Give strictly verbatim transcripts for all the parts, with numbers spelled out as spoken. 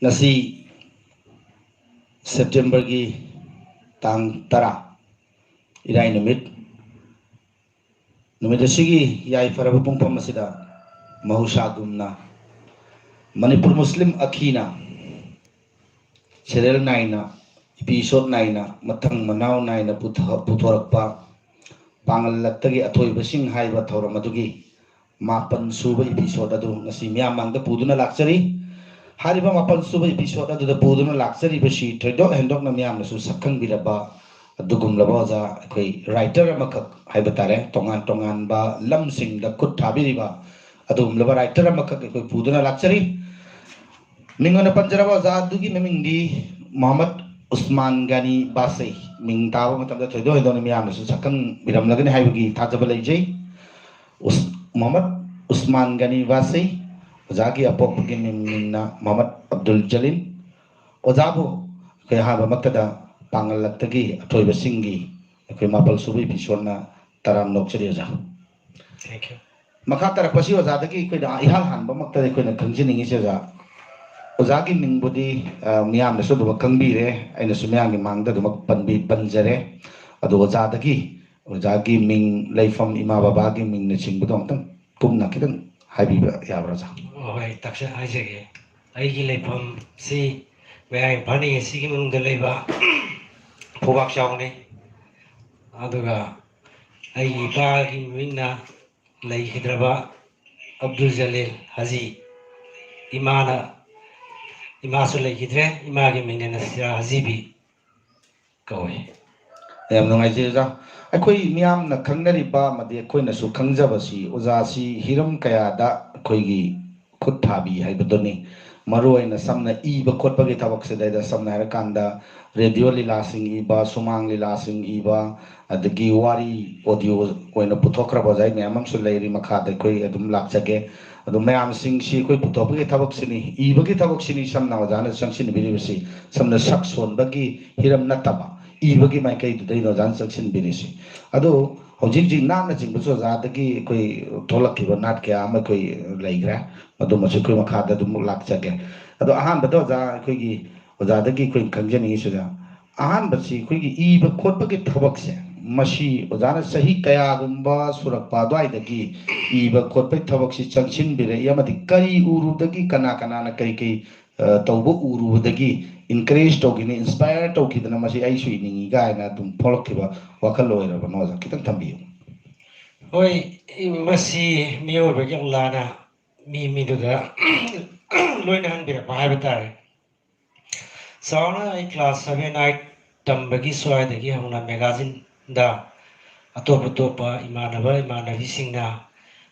ꯉꯁꯤ ꯁꯦꯞꯇꯦꯝꯕꯔꯒꯤ ꯇꯥꯡ ꯇꯔꯥ, ꯏꯔꯥꯏ ꯅꯨꯃꯤꯠ, ꯅꯨꯃꯤꯠ ꯑꯁꯤꯒꯤ ꯌꯥꯏꯐꯔꯕ ꯄꯨꯡꯐꯝ ꯑꯁꯤꯗ ꯃꯍꯧꯁꯥꯒꯨꯝꯅ ꯃꯅꯤꯄꯨꯔ ꯃꯨꯁꯂꯤꯝ ꯑꯈꯤꯅ serial ꯅꯥꯏꯅ, episode ꯅꯥꯏꯅ, ꯃꯊꯪ ꯃꯅꯥꯎ ꯅꯥꯏꯅ ꯄꯨꯊ-, ꯄꯨꯊꯣꯔꯛꯄ ꯄꯥꯡꯒꯜ ꯂꯛꯇꯒꯤ ꯑꯊꯣꯏꯕꯁꯤꯡ ꯍꯥꯏꯕ ꯊꯧꯔꯝ ꯑꯗꯨꯒꯤ ꯃꯥꯄꯟ ꯁꯨꯕ episode ꯑꯗꯨ ꯉꯁꯤ ꯃꯤꯌꯥꯝ ꯃꯥꯡꯗ ꯄꯨꯗꯨꯅ ꯂꯥꯛꯆꯔꯤ꯫ ꯍꯥꯏꯔꯤꯕ ꯃꯥꯄꯟ ꯁꯨꯕ episode ꯑꯗꯨꯗ ꯄꯨꯗꯨꯅ ꯂꯥꯛꯆꯔꯤꯕꯁꯤ ꯊꯣꯏꯗꯣꯛ ꯍꯦꯟꯗꯣꯛꯅ ꯃꯤꯌꯥꯝꯅꯁꯨ ꯁꯛꯈꯪꯕꯤꯔꯕ ꯑꯗꯨꯒꯨꯝꯂꯕ ꯑꯣꯖꯥ, ꯑꯩꯈꯣꯏ writer ꯑꯃꯈꯛ ꯍꯥꯏꯕ ꯇꯥꯔꯦ, ꯇꯣꯉꯥꯟ ꯇꯣꯉꯥꯟꯕ ꯂꯝꯁꯤꯡꯗ ꯈꯨꯠ ꯊꯥꯕꯤꯔꯤꯕ ꯑꯗꯨꯒꯨꯝꯂꯕ writer ꯑꯃꯈꯛ ꯑꯩꯈꯣꯏ ꯄꯨꯗꯨꯅ ꯂꯥꯛꯆꯔꯤ꯫ ꯃꯤꯡ ꯑꯣꯏꯅ ꯄꯟꯖꯔꯕ ꯑꯣꯖꯥ ꯑꯗꯨꯒꯤ ꯃꯃꯤꯡꯗꯤ ꯃꯣꯍꯝꯃꯗ ꯎꯁꯃꯥꯟ ꯒꯥꯅꯤ ꯕꯥꯁꯩ꯫ ꯃꯤꯡ ꯇꯥꯕ ꯃꯇꯝꯗ ꯊꯣꯏꯗꯣꯛ ꯍꯦꯟꯗꯣꯛꯅ ꯃꯤꯌꯥꯝꯅꯁꯨ ꯁꯛꯈꯪꯕꯤꯔꯝꯂꯒꯅꯤ ꯍꯥꯏꯕꯒꯤ ꯊꯥꯖꯕ ꯂꯩꯖꯩ꯫ ꯎꯁ-, ꯃꯣꯍꯝꯃꯗ ꯎꯁꯃꯥꯟ ꯒꯥꯅꯤ ꯕꯥꯁꯩ꯫ ꯑꯣꯖꯥꯒꯤ ꯑꯄꯣꯛꯄꯒꯤ ꯃꯤꯡ, ꯃꯤꯡꯅ ꯃꯣꯍꯝꯃꯗ ꯑꯕꯗꯨꯜ ꯖꯂꯤꯜ꯫ ꯑꯣꯖꯥꯕꯨ ꯑꯩꯈꯣꯏ ꯑꯍꯥꯟꯕꯃꯛꯇꯗ ꯄꯥꯡꯒꯜ ꯂꯛꯇꯒꯤ ꯑꯊꯣꯏꯕꯁꯤꯡꯒꯤ ꯑꯩꯈꯣꯏ ꯃꯥꯄꯜ ꯁꯨꯕ episodeꯅ ꯇꯔꯥꯝꯅ ꯑꯣꯛꯆꯔꯤ ꯑꯣꯖꯥ꯫ Thank you. ꯃꯈꯥ ꯇꯥꯔꯛꯄꯁꯤ ꯑꯣꯖꯥꯗꯒꯤ ꯑꯩꯈꯣꯏꯅ ꯏꯍꯥꯟ ꯍꯥꯟꯕꯃꯛꯇꯗ ꯑꯩꯈꯣꯏꯅ ꯈꯪꯖꯅꯤꯡꯉꯤꯁꯦ ꯑꯣꯖꯥ, ꯑꯣꯖꯥꯒꯤ ꯃꯤꯡꯕꯨꯗꯤ, ꯑ, ꯃꯤꯌꯥꯝꯅꯁꯨ ꯑꯗꯨꯃꯛ ꯈꯪꯕꯤꯔꯦ, ꯑꯩꯅꯁꯨ ꯃꯤꯌꯥꯝꯒꯤ ꯃꯥꯡꯗ ꯑꯗꯨꯃꯛ ꯄꯟꯕꯤ-, ꯄꯟꯖꯔꯦ꯫ ꯑꯗꯣ ꯑꯣꯖꯥꯗꯒꯤ, ꯑꯣꯖꯥꯒꯤ ꯃꯤꯡ, ꯂꯩꯐꯝ, ꯏꯃꯥ ꯕꯕꯥꯒꯤ ꯃꯤꯡꯅꯆꯤꯡꯕꯗꯣ ꯑꯃꯨꯛꯇꯪ ꯀꯨꯞꯅ ꯈꯤꯇꯪ ꯍꯥꯏꯕꯤꯕ ꯌꯥꯕ꯭ꯔꯥ ꯑꯣꯖꯥ? ꯍꯣꯏ, ꯇꯥꯛꯆ-, ꯍꯥꯏꯖꯒꯦ꯫ ꯑꯩꯒꯤ ꯂꯩꯐꯝꯁꯤ ꯃꯌꯥꯏ ꯏꯝꯐꯥꯜ ꯏꯁ ꯁꯤꯒꯤ ꯃꯅꯨꯡꯗ ꯂꯩꯕ ꯐꯧꯕꯥꯛ ꯆꯥꯎꯅꯤ꯫ ꯑꯗꯨꯒ ꯑꯩꯒꯤ ꯏꯄꯥꯒꯤ ꯃꯃꯤꯡꯅ ꯂꯩꯈꯤꯗ꯭ꯔꯕ ꯑꯕꯗꯨꯜ ꯖꯂꯤꯜ ꯍꯥꯖꯤ꯫ ꯏꯃꯥꯅ, ꯏꯃꯥꯁꯨ ꯂꯩꯈꯤꯗ꯭ꯔꯦ, ꯏꯃꯥꯒꯤ ꯃꯤꯡꯅ ꯅꯁꯤꯔꯥ ꯍꯥꯖꯤꯕꯤ ꯀꯧꯏ꯫ ꯌꯥꯝ ꯅꯨꯡꯉꯥꯏꯖꯩ ꯑꯣꯖꯥ꯫ ꯑꯩꯈꯣꯏ ꯃꯤꯌꯥꯝꯅ ꯈꯪꯅꯔꯤꯕ ꯑꯃꯗꯤ ꯑꯩꯈꯣꯏꯅꯁꯨ ꯈꯪꯖꯕꯁꯤ ꯑꯣꯖꯥꯁꯤ ꯍꯤꯔꯝ ꯀꯌꯥꯗ ꯑꯩꯈꯣꯏꯒꯤ ꯈꯨꯠ ꯊꯥꯕꯤ ꯍꯥꯏꯕꯗꯨꯅꯤ꯫ ꯃꯔꯨꯑꯣꯏꯅ ꯁꯝꯅ ꯏꯕ ꯈꯣꯠꯄꯒꯤ ꯊꯕꯛꯁꯤꯗꯩꯗ ꯁꯝꯅ ꯍꯥꯏꯔꯀꯥꯟꯗ radio ꯂꯤꯂꯥꯁꯤꯡ ꯏꯕ, ꯁꯨꯃꯥꯡ ꯂꯤꯂꯥꯁꯤꯡ ꯏꯕ, ꯑꯗꯒꯤ ꯋꯥꯔꯤ audio ꯑꯣꯏꯅ ꯄꯨꯊꯣꯛꯈ꯭ꯔꯕ ꯑꯣꯖꯥ ꯃꯌꯥꯝ ꯑꯃꯁꯨ ꯂꯩꯔꯤ꯫ ꯃꯈꯥꯗ ꯑꯩꯈꯣꯏ ꯑꯗꯨꯝ ꯂꯥꯛꯆꯒꯦ꯫ ꯑꯗꯨ ꯃꯌꯥꯝꯁꯤꯡꯁꯤ ꯑꯩꯈꯣꯏ ꯄꯨꯊꯣꯛꯄꯒꯤ ꯊꯕꯛꯁꯤꯅꯤ, ꯏꯕꯒꯤ ꯊꯕꯛꯁꯤꯅꯤ ꯁꯝꯅ ꯑꯣꯖꯥꯅ ꯆꯪꯁꯤꯟꯕꯤꯔꯤꯕꯁꯤ꯫ ꯁꯝꯅ ꯁꯛ ꯁꯣꯟꯕꯒꯤ ꯍꯤꯔꯝ ꯅꯠꯇꯕ, ꯏꯕꯒꯤ ꯃꯥꯏꯀꯩꯗꯨꯗꯩꯅ ꯑꯣꯖꯥꯅ ꯆꯪꯁꯤꯟꯕꯤꯔꯤꯁꯤ꯫ ꯑꯗꯨ ꯍꯧꯖꯤꯛ ꯍꯧꯖꯤꯛ ꯅꯥꯠꯅꯆꯤꯡꯕꯁꯨ ꯑꯣꯖꯥꯗꯒꯤ ꯑꯩꯈꯣꯏ ꯊꯣꯛꯂꯛꯈꯤꯕ ꯅꯥꯠ ꯀꯌꯥ ꯑꯃ ꯑꯩꯈꯣꯏ ꯂꯩꯈ꯭ꯔꯦ꯫ ꯃꯗꯨꯃꯁꯨ ꯑꯩꯈꯣꯏ ꯃꯈꯥꯗ ꯑꯗꯨꯝ ꯂꯥꯛꯆꯒꯦ꯫ ꯑꯗꯣ ꯑꯍꯥꯟꯕꯗ ꯑꯣꯖꯥ ꯑꯩꯈꯣꯏꯒꯤ, ꯑꯣꯖꯥꯗꯒꯤ ꯑꯩꯈꯣꯏ ꯈꯪꯖꯅꯤꯡꯉꯤꯁꯤꯗ, ꯑꯍꯥꯟꯕꯁꯤ ꯑꯩꯈꯣꯏꯒꯤ ꯏꯕ ꯈꯣꯠꯄꯒꯤ ꯊꯕꯛꯁꯦ, ꯃꯁꯤ ꯑꯣꯖꯥꯅ ꯆꯍꯤ ꯀꯌꯥꯒꯨꯝꯕ ꯁꯨꯔꯛꯄ ꯑꯗꯨꯋꯥꯏꯗꯒꯤ ꯏꯕ ꯈꯣꯠꯄꯒꯤ ꯊꯕꯛꯁꯤ ꯆꯪꯁꯤꯟꯕꯤꯔꯛꯏ, ꯑꯃꯗꯤ ꯀꯔꯤ ꯎꯔꯨꯕꯗꯒꯤ, ꯀꯅꯥ ꯀꯅꯥꯅ ꯀꯔꯤ ꯀꯔꯤ, ꯑ, ꯇꯧꯕ ꯎꯔꯨꯕꯗꯒꯤ encourage ꯇꯧꯈꯤꯅꯤ, inspire ꯇꯧꯈꯤꯗꯅ ꯃꯁꯤ ꯑꯩꯁꯨ ꯏꯅꯤꯡꯉꯤ ꯀꯥꯏꯅ ꯑꯗꯨꯝ ꯐꯥꯎꯔꯛꯈꯤꯕ ꯋꯥꯈꯜ ꯑꯣꯏꯔꯕꯅꯣ? ꯑꯣꯖꯥ, ꯈꯤꯇꯪ ꯊꯝꯕꯤꯌꯨ꯫ ꯍꯣꯏ, ꯃꯁꯤ ꯃꯤꯑꯣꯏꯕꯒꯤ ꯑꯜꯂꯥꯅ ꯃꯤ ꯃꯤꯗꯨꯗ ꯂꯣꯏꯅ ꯍꯟꯕꯤꯔꯛꯄ ꯍꯥꯏꯕ ꯇꯥꯔꯦ꯫ ꯆꯥꯎꯔꯥꯛꯅ ꯑꯩ class seven eight ꯇꯝꯕꯒꯤ ꯁ꯭ꯋꯥꯏꯗꯒꯤ ꯍꯧꯅ magazineꯗ ꯑꯇꯣꯞ ꯑꯇꯣꯞꯄ ꯏꯃꯥꯟꯅꯕ ꯏꯃꯥꯟꯅꯕꯤꯁꯤꯡꯅ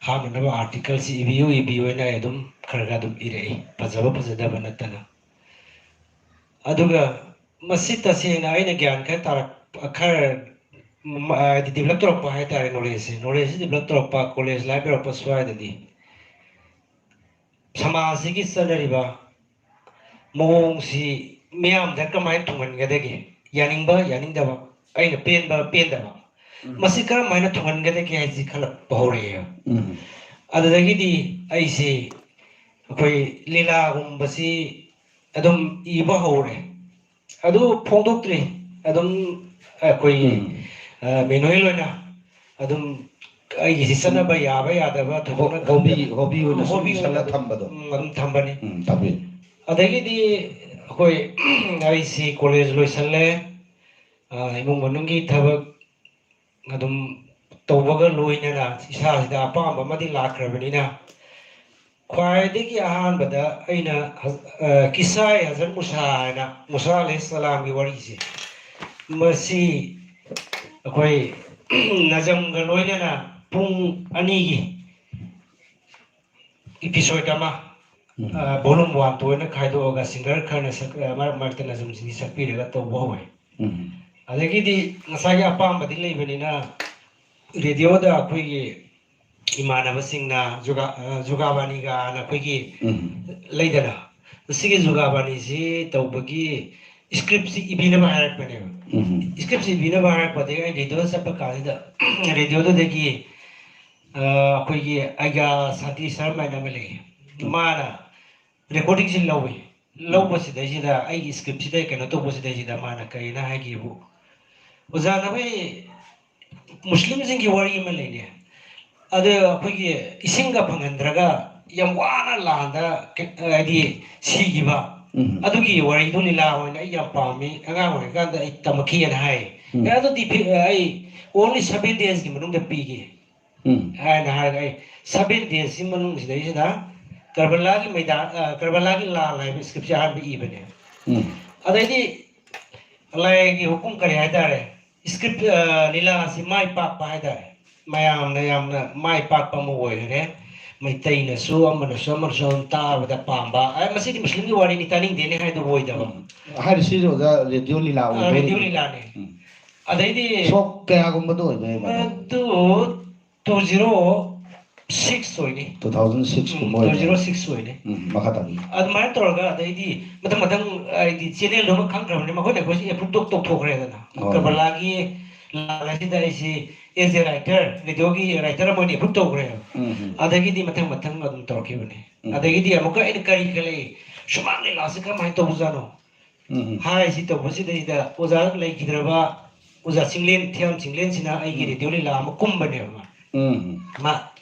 ꯍꯥꯞꯅꯅꯕ articleꯁꯤ ꯏꯕꯤꯌꯨ ꯏꯕꯤꯌꯨ ꯍꯥꯏꯅ ꯑꯩ ꯑꯗꯨꯝ ꯈꯔ ꯈꯔ ꯑꯗꯨꯝ ꯏꯔꯛꯏ, ꯐꯖꯕ ꯐꯖꯗꯕ ꯅꯠꯇꯅ꯫ ꯑꯗꯨꯒ ꯃꯁꯤ ꯇꯁꯦꯡꯅ ꯑꯩꯅ ꯒ꯭ꯌꯥꯟ ꯈꯔ ꯇꯥꯔꯛ-, ꯈꯔ, ꯃ-, ꯍꯥꯏꯗꯤ develop ꯇꯧꯔꯛꯄ ꯍꯥꯏ ꯇꯥꯔꯦ, knowledgeꯁꯦ, knowledgeꯁꯦ develop ꯇꯧꯔꯛꯄ, college life ꯌꯧꯔꯛꯄ ꯁ꯭ꯋꯥꯏꯗꯗꯤ ꯁꯃꯥꯖꯁꯤꯒꯤ ꯆꯠꯅꯔꯤꯕ ꯃꯑꯣꯡꯁꯤ ꯃꯤꯌꯥꯝꯗ ꯀꯃꯥꯏꯅ ꯊꯨꯡꯍꯟꯒꯗꯒꯦ, ꯌꯥꯅꯤꯡꯕ ꯌꯥꯅꯤꯡꯗꯕ, ꯑꯩꯅ ꯄꯦꯟꯕ ꯄꯦꯟꯗꯕ, ꯎꯝ꯫ ꯃꯁꯤ ꯀꯔꯝ ꯍꯥꯏꯅ ꯊꯨꯡꯍꯟꯒꯗꯒꯦ ꯍꯥꯏꯁꯤ ꯈꯜꯂꯛꯄ ꯍꯧꯔꯛꯑꯦꯕ꯫ ꯎꯝ꯫ ꯑꯗꯨꯗꯒꯤꯗꯤ ꯑꯩꯁꯤ ꯑꯩꯈꯣꯏ ꯂꯤꯂꯥꯒꯨꯝꯕꯁꯤ ꯑꯗꯨꯝ ꯏꯕ ꯍꯧꯔꯦ꯫ ꯑꯗꯨ ꯐꯣꯡꯗꯣꯛꯇ꯭ꯔꯤ꯫ ꯑꯗꯨꯝ ꯑꯩꯈꯣꯏ, ꯎꯝ꯫ ꯑ, ꯃꯦꯅꯨꯑꯦꯜ ꯑꯣꯏꯅ ꯑꯗꯨꯝ ꯑꯩꯒꯤꯁꯤ ꯆꯠꯅꯕ ꯌꯥꯕ ꯌꯥꯗꯕ ꯊꯣꯏꯗꯣꯛꯅ ꯍꯣꯕꯤ, ꯈꯪꯗꯕ꯫ ꯍꯣꯕꯤ ꯑꯣꯏꯅ ꯁꯨꯝ ꯍꯣꯕꯤ ꯏꯁꯜꯂ ꯑꯣꯏꯅ ꯊꯝꯕꯗꯣ꯫ ꯎꯝ, ꯑꯗꯨꯝ ꯊꯝꯕꯅꯤ꯫ ꯎꯝ, ꯊꯝꯕꯤ꯫ ꯑꯗꯒꯤꯗꯤ ꯑꯩꯈꯣꯏ, ꯑꯩꯁꯤ ꯀꯣꯂꯦꯖ ꯂꯣꯏꯁꯜꯂꯦ꯫ ꯑ, ꯏꯃꯨꯡ ꯃꯅꯨꯡꯒꯤ ꯊꯕꯛ ꯑꯗꯨꯝ ꯇꯧꯕꯒ ꯂꯣꯏꯅꯅ ꯏꯁꯥꯁꯤꯗ ꯑꯄꯥꯝꯕ ꯑꯃꯗꯤ ꯂꯥꯛꯈ꯭ꯔꯕꯅꯤꯅ, ꯈ꯭ꯋꯥꯏꯗꯒꯤ ꯑꯍꯥꯟꯕꯗ ꯑꯩꯅ ꯍ-, ꯑ, ꯀꯤꯁꯥꯏ ꯍꯖꯔꯠ ꯃꯨꯁꯥ ꯍꯥꯏꯅ, ꯃꯨꯁꯥ ꯑꯂꯩꯍꯤꯁꯁꯂꯥꯝꯒꯤ ꯋꯥꯔꯤꯁꯦ, ꯃꯁꯤ ꯑꯩꯈꯣꯏ ꯅꯖꯝꯒ ꯂꯣꯏꯅꯅ ꯄꯨꯡ ꯑꯅꯤꯒꯤ episode ꯑꯃ, ꯎꯝ꯫ ꯑ, volume one, two ꯑꯣꯏꯅ ꯈꯥꯏꯗꯣꯛꯑꯒ singer ꯈꯔꯅ ꯁꯛ-, ꯑ, ꯃꯔꯛ ꯃꯔꯛꯇ ꯅꯖꯝꯁꯤꯡ ꯁꯛꯄꯤꯔꯒ ꯇꯧꯕ ꯍꯧꯋꯦ꯫ ꯎꯝ꯫ ꯑꯗꯒꯤꯗꯤ ꯉꯁꯥꯏꯒꯤ ꯑꯄꯥꯝꯕꯗꯤ ꯂꯩꯕꯅꯤꯅ, radioꯗ ꯑꯩꯈꯣꯏꯒꯤ ꯏꯃꯥꯟꯅꯕꯁꯤꯡꯅ ꯖꯨꯒꯥ-, ꯑ, ꯖꯨꯒꯥꯕꯥꯅꯤꯒꯥꯅ ꯑꯩꯈꯣꯏꯒꯤ ꯎꯝ꯫ ꯂꯩꯗꯅ, ꯁꯤꯒꯤ ꯖꯨꯒꯥꯕꯥꯅꯤꯁꯤ ꯇꯧꯕꯒꯤ ꯁ꯭ꯀ꯭ꯔꯤꯞꯁꯤ ꯏꯕꯤꯅꯕ ꯍꯥꯏꯔꯛꯄꯅꯦꯕ꯫ ꯎꯝ꯫ ꯁ꯭ꯀ꯭ꯔꯤꯞꯁꯤ ꯏꯕꯤꯅꯕ ꯍꯥꯏꯔꯛꯄꯗꯒꯤ ꯑꯩ ꯔꯦꯗꯤꯑꯣꯗ ꯆꯠꯄ ꯀꯥꯟꯁꯤꯗ ꯔꯦꯗꯤꯑꯣꯗꯨꯗꯒꯤ, ꯑ, ꯑꯩꯈꯣꯏꯒꯤ ꯑꯩꯒ꯭ꯌꯥ ꯁꯥꯟꯇꯤ ꯁꯔꯃ ꯍꯥꯏꯅ ꯑꯃ ꯂꯩꯌꯦ꯫ ꯃꯥꯅ ꯔꯦꯀꯣꯔꯗꯤꯡꯁꯤ ꯂꯧꯋꯤ꯫ ꯂꯧꯕꯁꯤꯗꯩꯁꯤꯗ ꯑꯩꯒꯤ ꯁ꯭ꯀ꯭ꯔꯤꯞꯁꯤꯗ ꯀꯩꯅꯣ ꯇꯧꯕꯁꯤꯗꯩꯁꯤꯗ ꯃꯥꯅ ꯀꯔꯤꯅ ꯍꯥꯏꯒꯦꯕꯨ, "ꯑꯣꯖꯥ, ꯅꯈꯣꯏ ꯃꯨꯁꯂꯤꯝꯁꯤꯡꯒꯤ ꯋꯥꯔꯤ ꯑꯃ ꯂꯩꯅꯦ꯫ ꯑꯗ ꯑꯩꯈꯣꯏꯒꯤ ꯏꯁꯤꯡꯒ ꯐꯪꯍꯟꯗ꯭ꯔꯒ ꯌꯥꯝ ꯋꯥꯅ ꯂꯥꯟꯗ ꯀ-, ꯍꯥꯏꯗꯤ ꯁꯤꯈꯤꯕ, ꯎꯝ꯫ ꯑꯗꯨꯒꯤ ꯋꯥꯔꯤꯗꯨ ꯂꯤꯂꯥ ꯑꯣꯏꯅ ꯑꯩ ꯌꯥꯝ ꯄꯥꯝꯃꯤ, ꯑꯉꯥꯡ ꯑꯣꯏꯔꯤꯀꯥꯟꯗ ꯑꯩ ꯇꯝꯃꯛꯈꯤꯑꯅ" ꯍꯥꯏ꯫ ꯎꯝ꯫ "ꯑꯦ, ꯑꯗꯨꯗꯤ ꯐꯤ-, ꯑꯩ only seven days ꯀꯤ ꯃꯅꯨꯡꯗ ꯄꯤꯒꯦ" ꯎꯝ꯫ ꯍꯥꯏꯅ ꯍꯥꯏꯔꯒ ꯑꯩ seven days ꯁꯤ ꯃꯅꯨꯡꯁꯤꯗꯩꯁꯤꯗ ꯀꯔꯕꯂꯥꯒꯤ ꯃꯩꯗꯥ-, ꯑ, ꯀꯔꯕꯂꯥꯒꯤ ꯂꯥꯟ ꯍꯥꯏꯕ ꯁ꯭ꯀ꯭ꯔꯤꯞꯁꯦ ꯑꯍꯥꯟꯕ ꯏꯕꯅꯦ꯫ ꯎꯝ꯫ ꯑꯗꯩꯗꯤ ꯂꯥꯏꯒꯤ ꯍꯨꯀꯨꯝ ꯀꯔꯤ ꯍꯥꯏꯇꯥꯔꯦ, ꯁ꯭ꯀ꯭ꯔꯤꯞ, ꯑ, ꯂꯤꯂꯥ ꯑꯁꯤ ꯃꯥꯏ ꯄꯥꯛꯄ ꯍꯥꯏꯇꯥꯔꯦ꯫ ꯃꯌꯥꯝꯅ ꯌꯥꯝꯅ ꯃꯥꯏ ꯄꯥꯛꯄ ꯑꯃ ꯑꯣꯏꯈ꯭ꯔꯦ꯫ ꯃꯩꯇꯩꯅꯁꯨ, ꯑꯃꯅꯁꯨ, ꯑꯃꯅꯁꯨ ꯑꯗꯨꯝ ꯇꯥꯕꯗ ꯄꯥꯝꯕ꯫ ꯑ, ꯃꯁꯤꯗꯤ ꯃꯨꯁꯂꯤꯝꯒꯤ ꯋꯥꯔꯤꯅꯤ, ꯇꯥꯅꯤꯡꯗꯦꯅꯦ ꯍꯥꯏꯗꯨꯕꯨ ꯑꯣꯏꯗꯕ꯫ ꯎꯝ꯫ ꯍꯥꯏꯔꯤꯁꯤꯁꯨ ꯑꯣꯖꯥ ꯔꯦꯗꯤꯑꯣ ꯂꯤꯂꯥ ꯑ, ꯑꯣꯏꯕꯩ ꯔꯦꯗꯤꯑꯣ ꯂꯤꯂꯥꯅꯦ꯫ ꯎꯝ꯫ ꯑꯗꯩꯗꯤ ꯁꯣꯛ ꯀꯌꯥꯒꯨꯝꯕꯗ ꯑꯣꯏꯗꯣꯏꯅꯣ? ꯃꯗꯨ two zero six ꯑꯣꯏꯅꯤ꯫ Two thousand six ꯎꯝ, ꯀꯨꯝꯕ ꯑꯣꯏꯗꯣꯏꯅꯤ꯫ Two zero six ꯑꯣꯏꯅꯤ꯫ ꯎꯝ, ꯃꯈꯥ ꯇꯥꯕꯤꯌꯨ꯫ ꯑꯗꯨꯃꯥꯏꯅ ꯇꯧꯔꯒ ꯑꯗꯩꯗꯤ ꯃꯊꯪ ꯃꯊꯪ ꯍꯥꯏꯗꯤ ꯆꯦꯅꯦꯜꯗꯣ ꯑꯃ ꯈꯪꯈ꯭ꯔꯕꯅꯤꯅ ꯃꯈꯣꯏꯅ ꯑꯩꯈꯣꯏꯁꯦ ꯑꯦꯄ꯭ꯔꯨꯞ ꯇꯧꯊꯣꯛꯈ꯭ꯔꯦꯗꯅ꯫ ꯍꯣꯏ꯫ ꯀꯔꯕꯂꯥꯒꯤ ꯂꯥꯡ ꯑꯁꯤꯗ ꯑꯩꯁꯤ as a writer, ꯔꯦꯗꯤꯑꯣꯒꯤ ꯔꯥꯏꯇꯔ ꯑꯃ ꯑꯣꯏꯅ ꯑꯦꯄ꯭ꯔꯨꯞ ꯇꯧꯈ꯭ꯔꯦꯕ꯫ ꯎꯝ, ꯎꯝ꯫ ꯑꯗꯒꯤꯗꯤ ꯃꯊꯪ ꯃꯊꯪ ꯑꯗꯨꯝ ꯇꯧꯔꯛꯈꯤꯕꯅꯤ꯫ ꯎꯝ꯫ ꯑꯗꯒꯤꯗꯤ ꯑꯃꯨꯛꯀ ꯑꯩꯅ ꯀꯔꯤ ꯈꯜꯂꯛꯏ, ꯁꯨꯃꯥꯡ ꯂꯤꯂꯥꯁꯤ ꯀꯔꯝꯍꯥꯏꯅ ꯇꯧꯕꯖꯥꯠꯅꯣ? ꯎꯝ꯫ ꯍꯥꯏꯁꯤ ꯇꯧꯕꯁꯤꯗꯩꯗ ꯑꯣꯖꯥ ꯂꯩꯈꯤꯗ꯭ꯔꯕ ꯑꯣꯖꯥ ꯆꯤꯡꯂꯦꯟ, ꯊꯤꯌꯥꯝ ꯆꯤꯡꯂꯦꯟꯁꯤꯅ ꯑꯩꯒꯤ ꯎꯝ꯫ ꯔꯦꯗꯤꯑꯣ ꯂꯤꯂꯥ ꯑꯃ ꯀꯨꯝꯕꯅꯦꯕ ꯃꯥ꯫ ꯎꯝ꯫ ꯃꯥ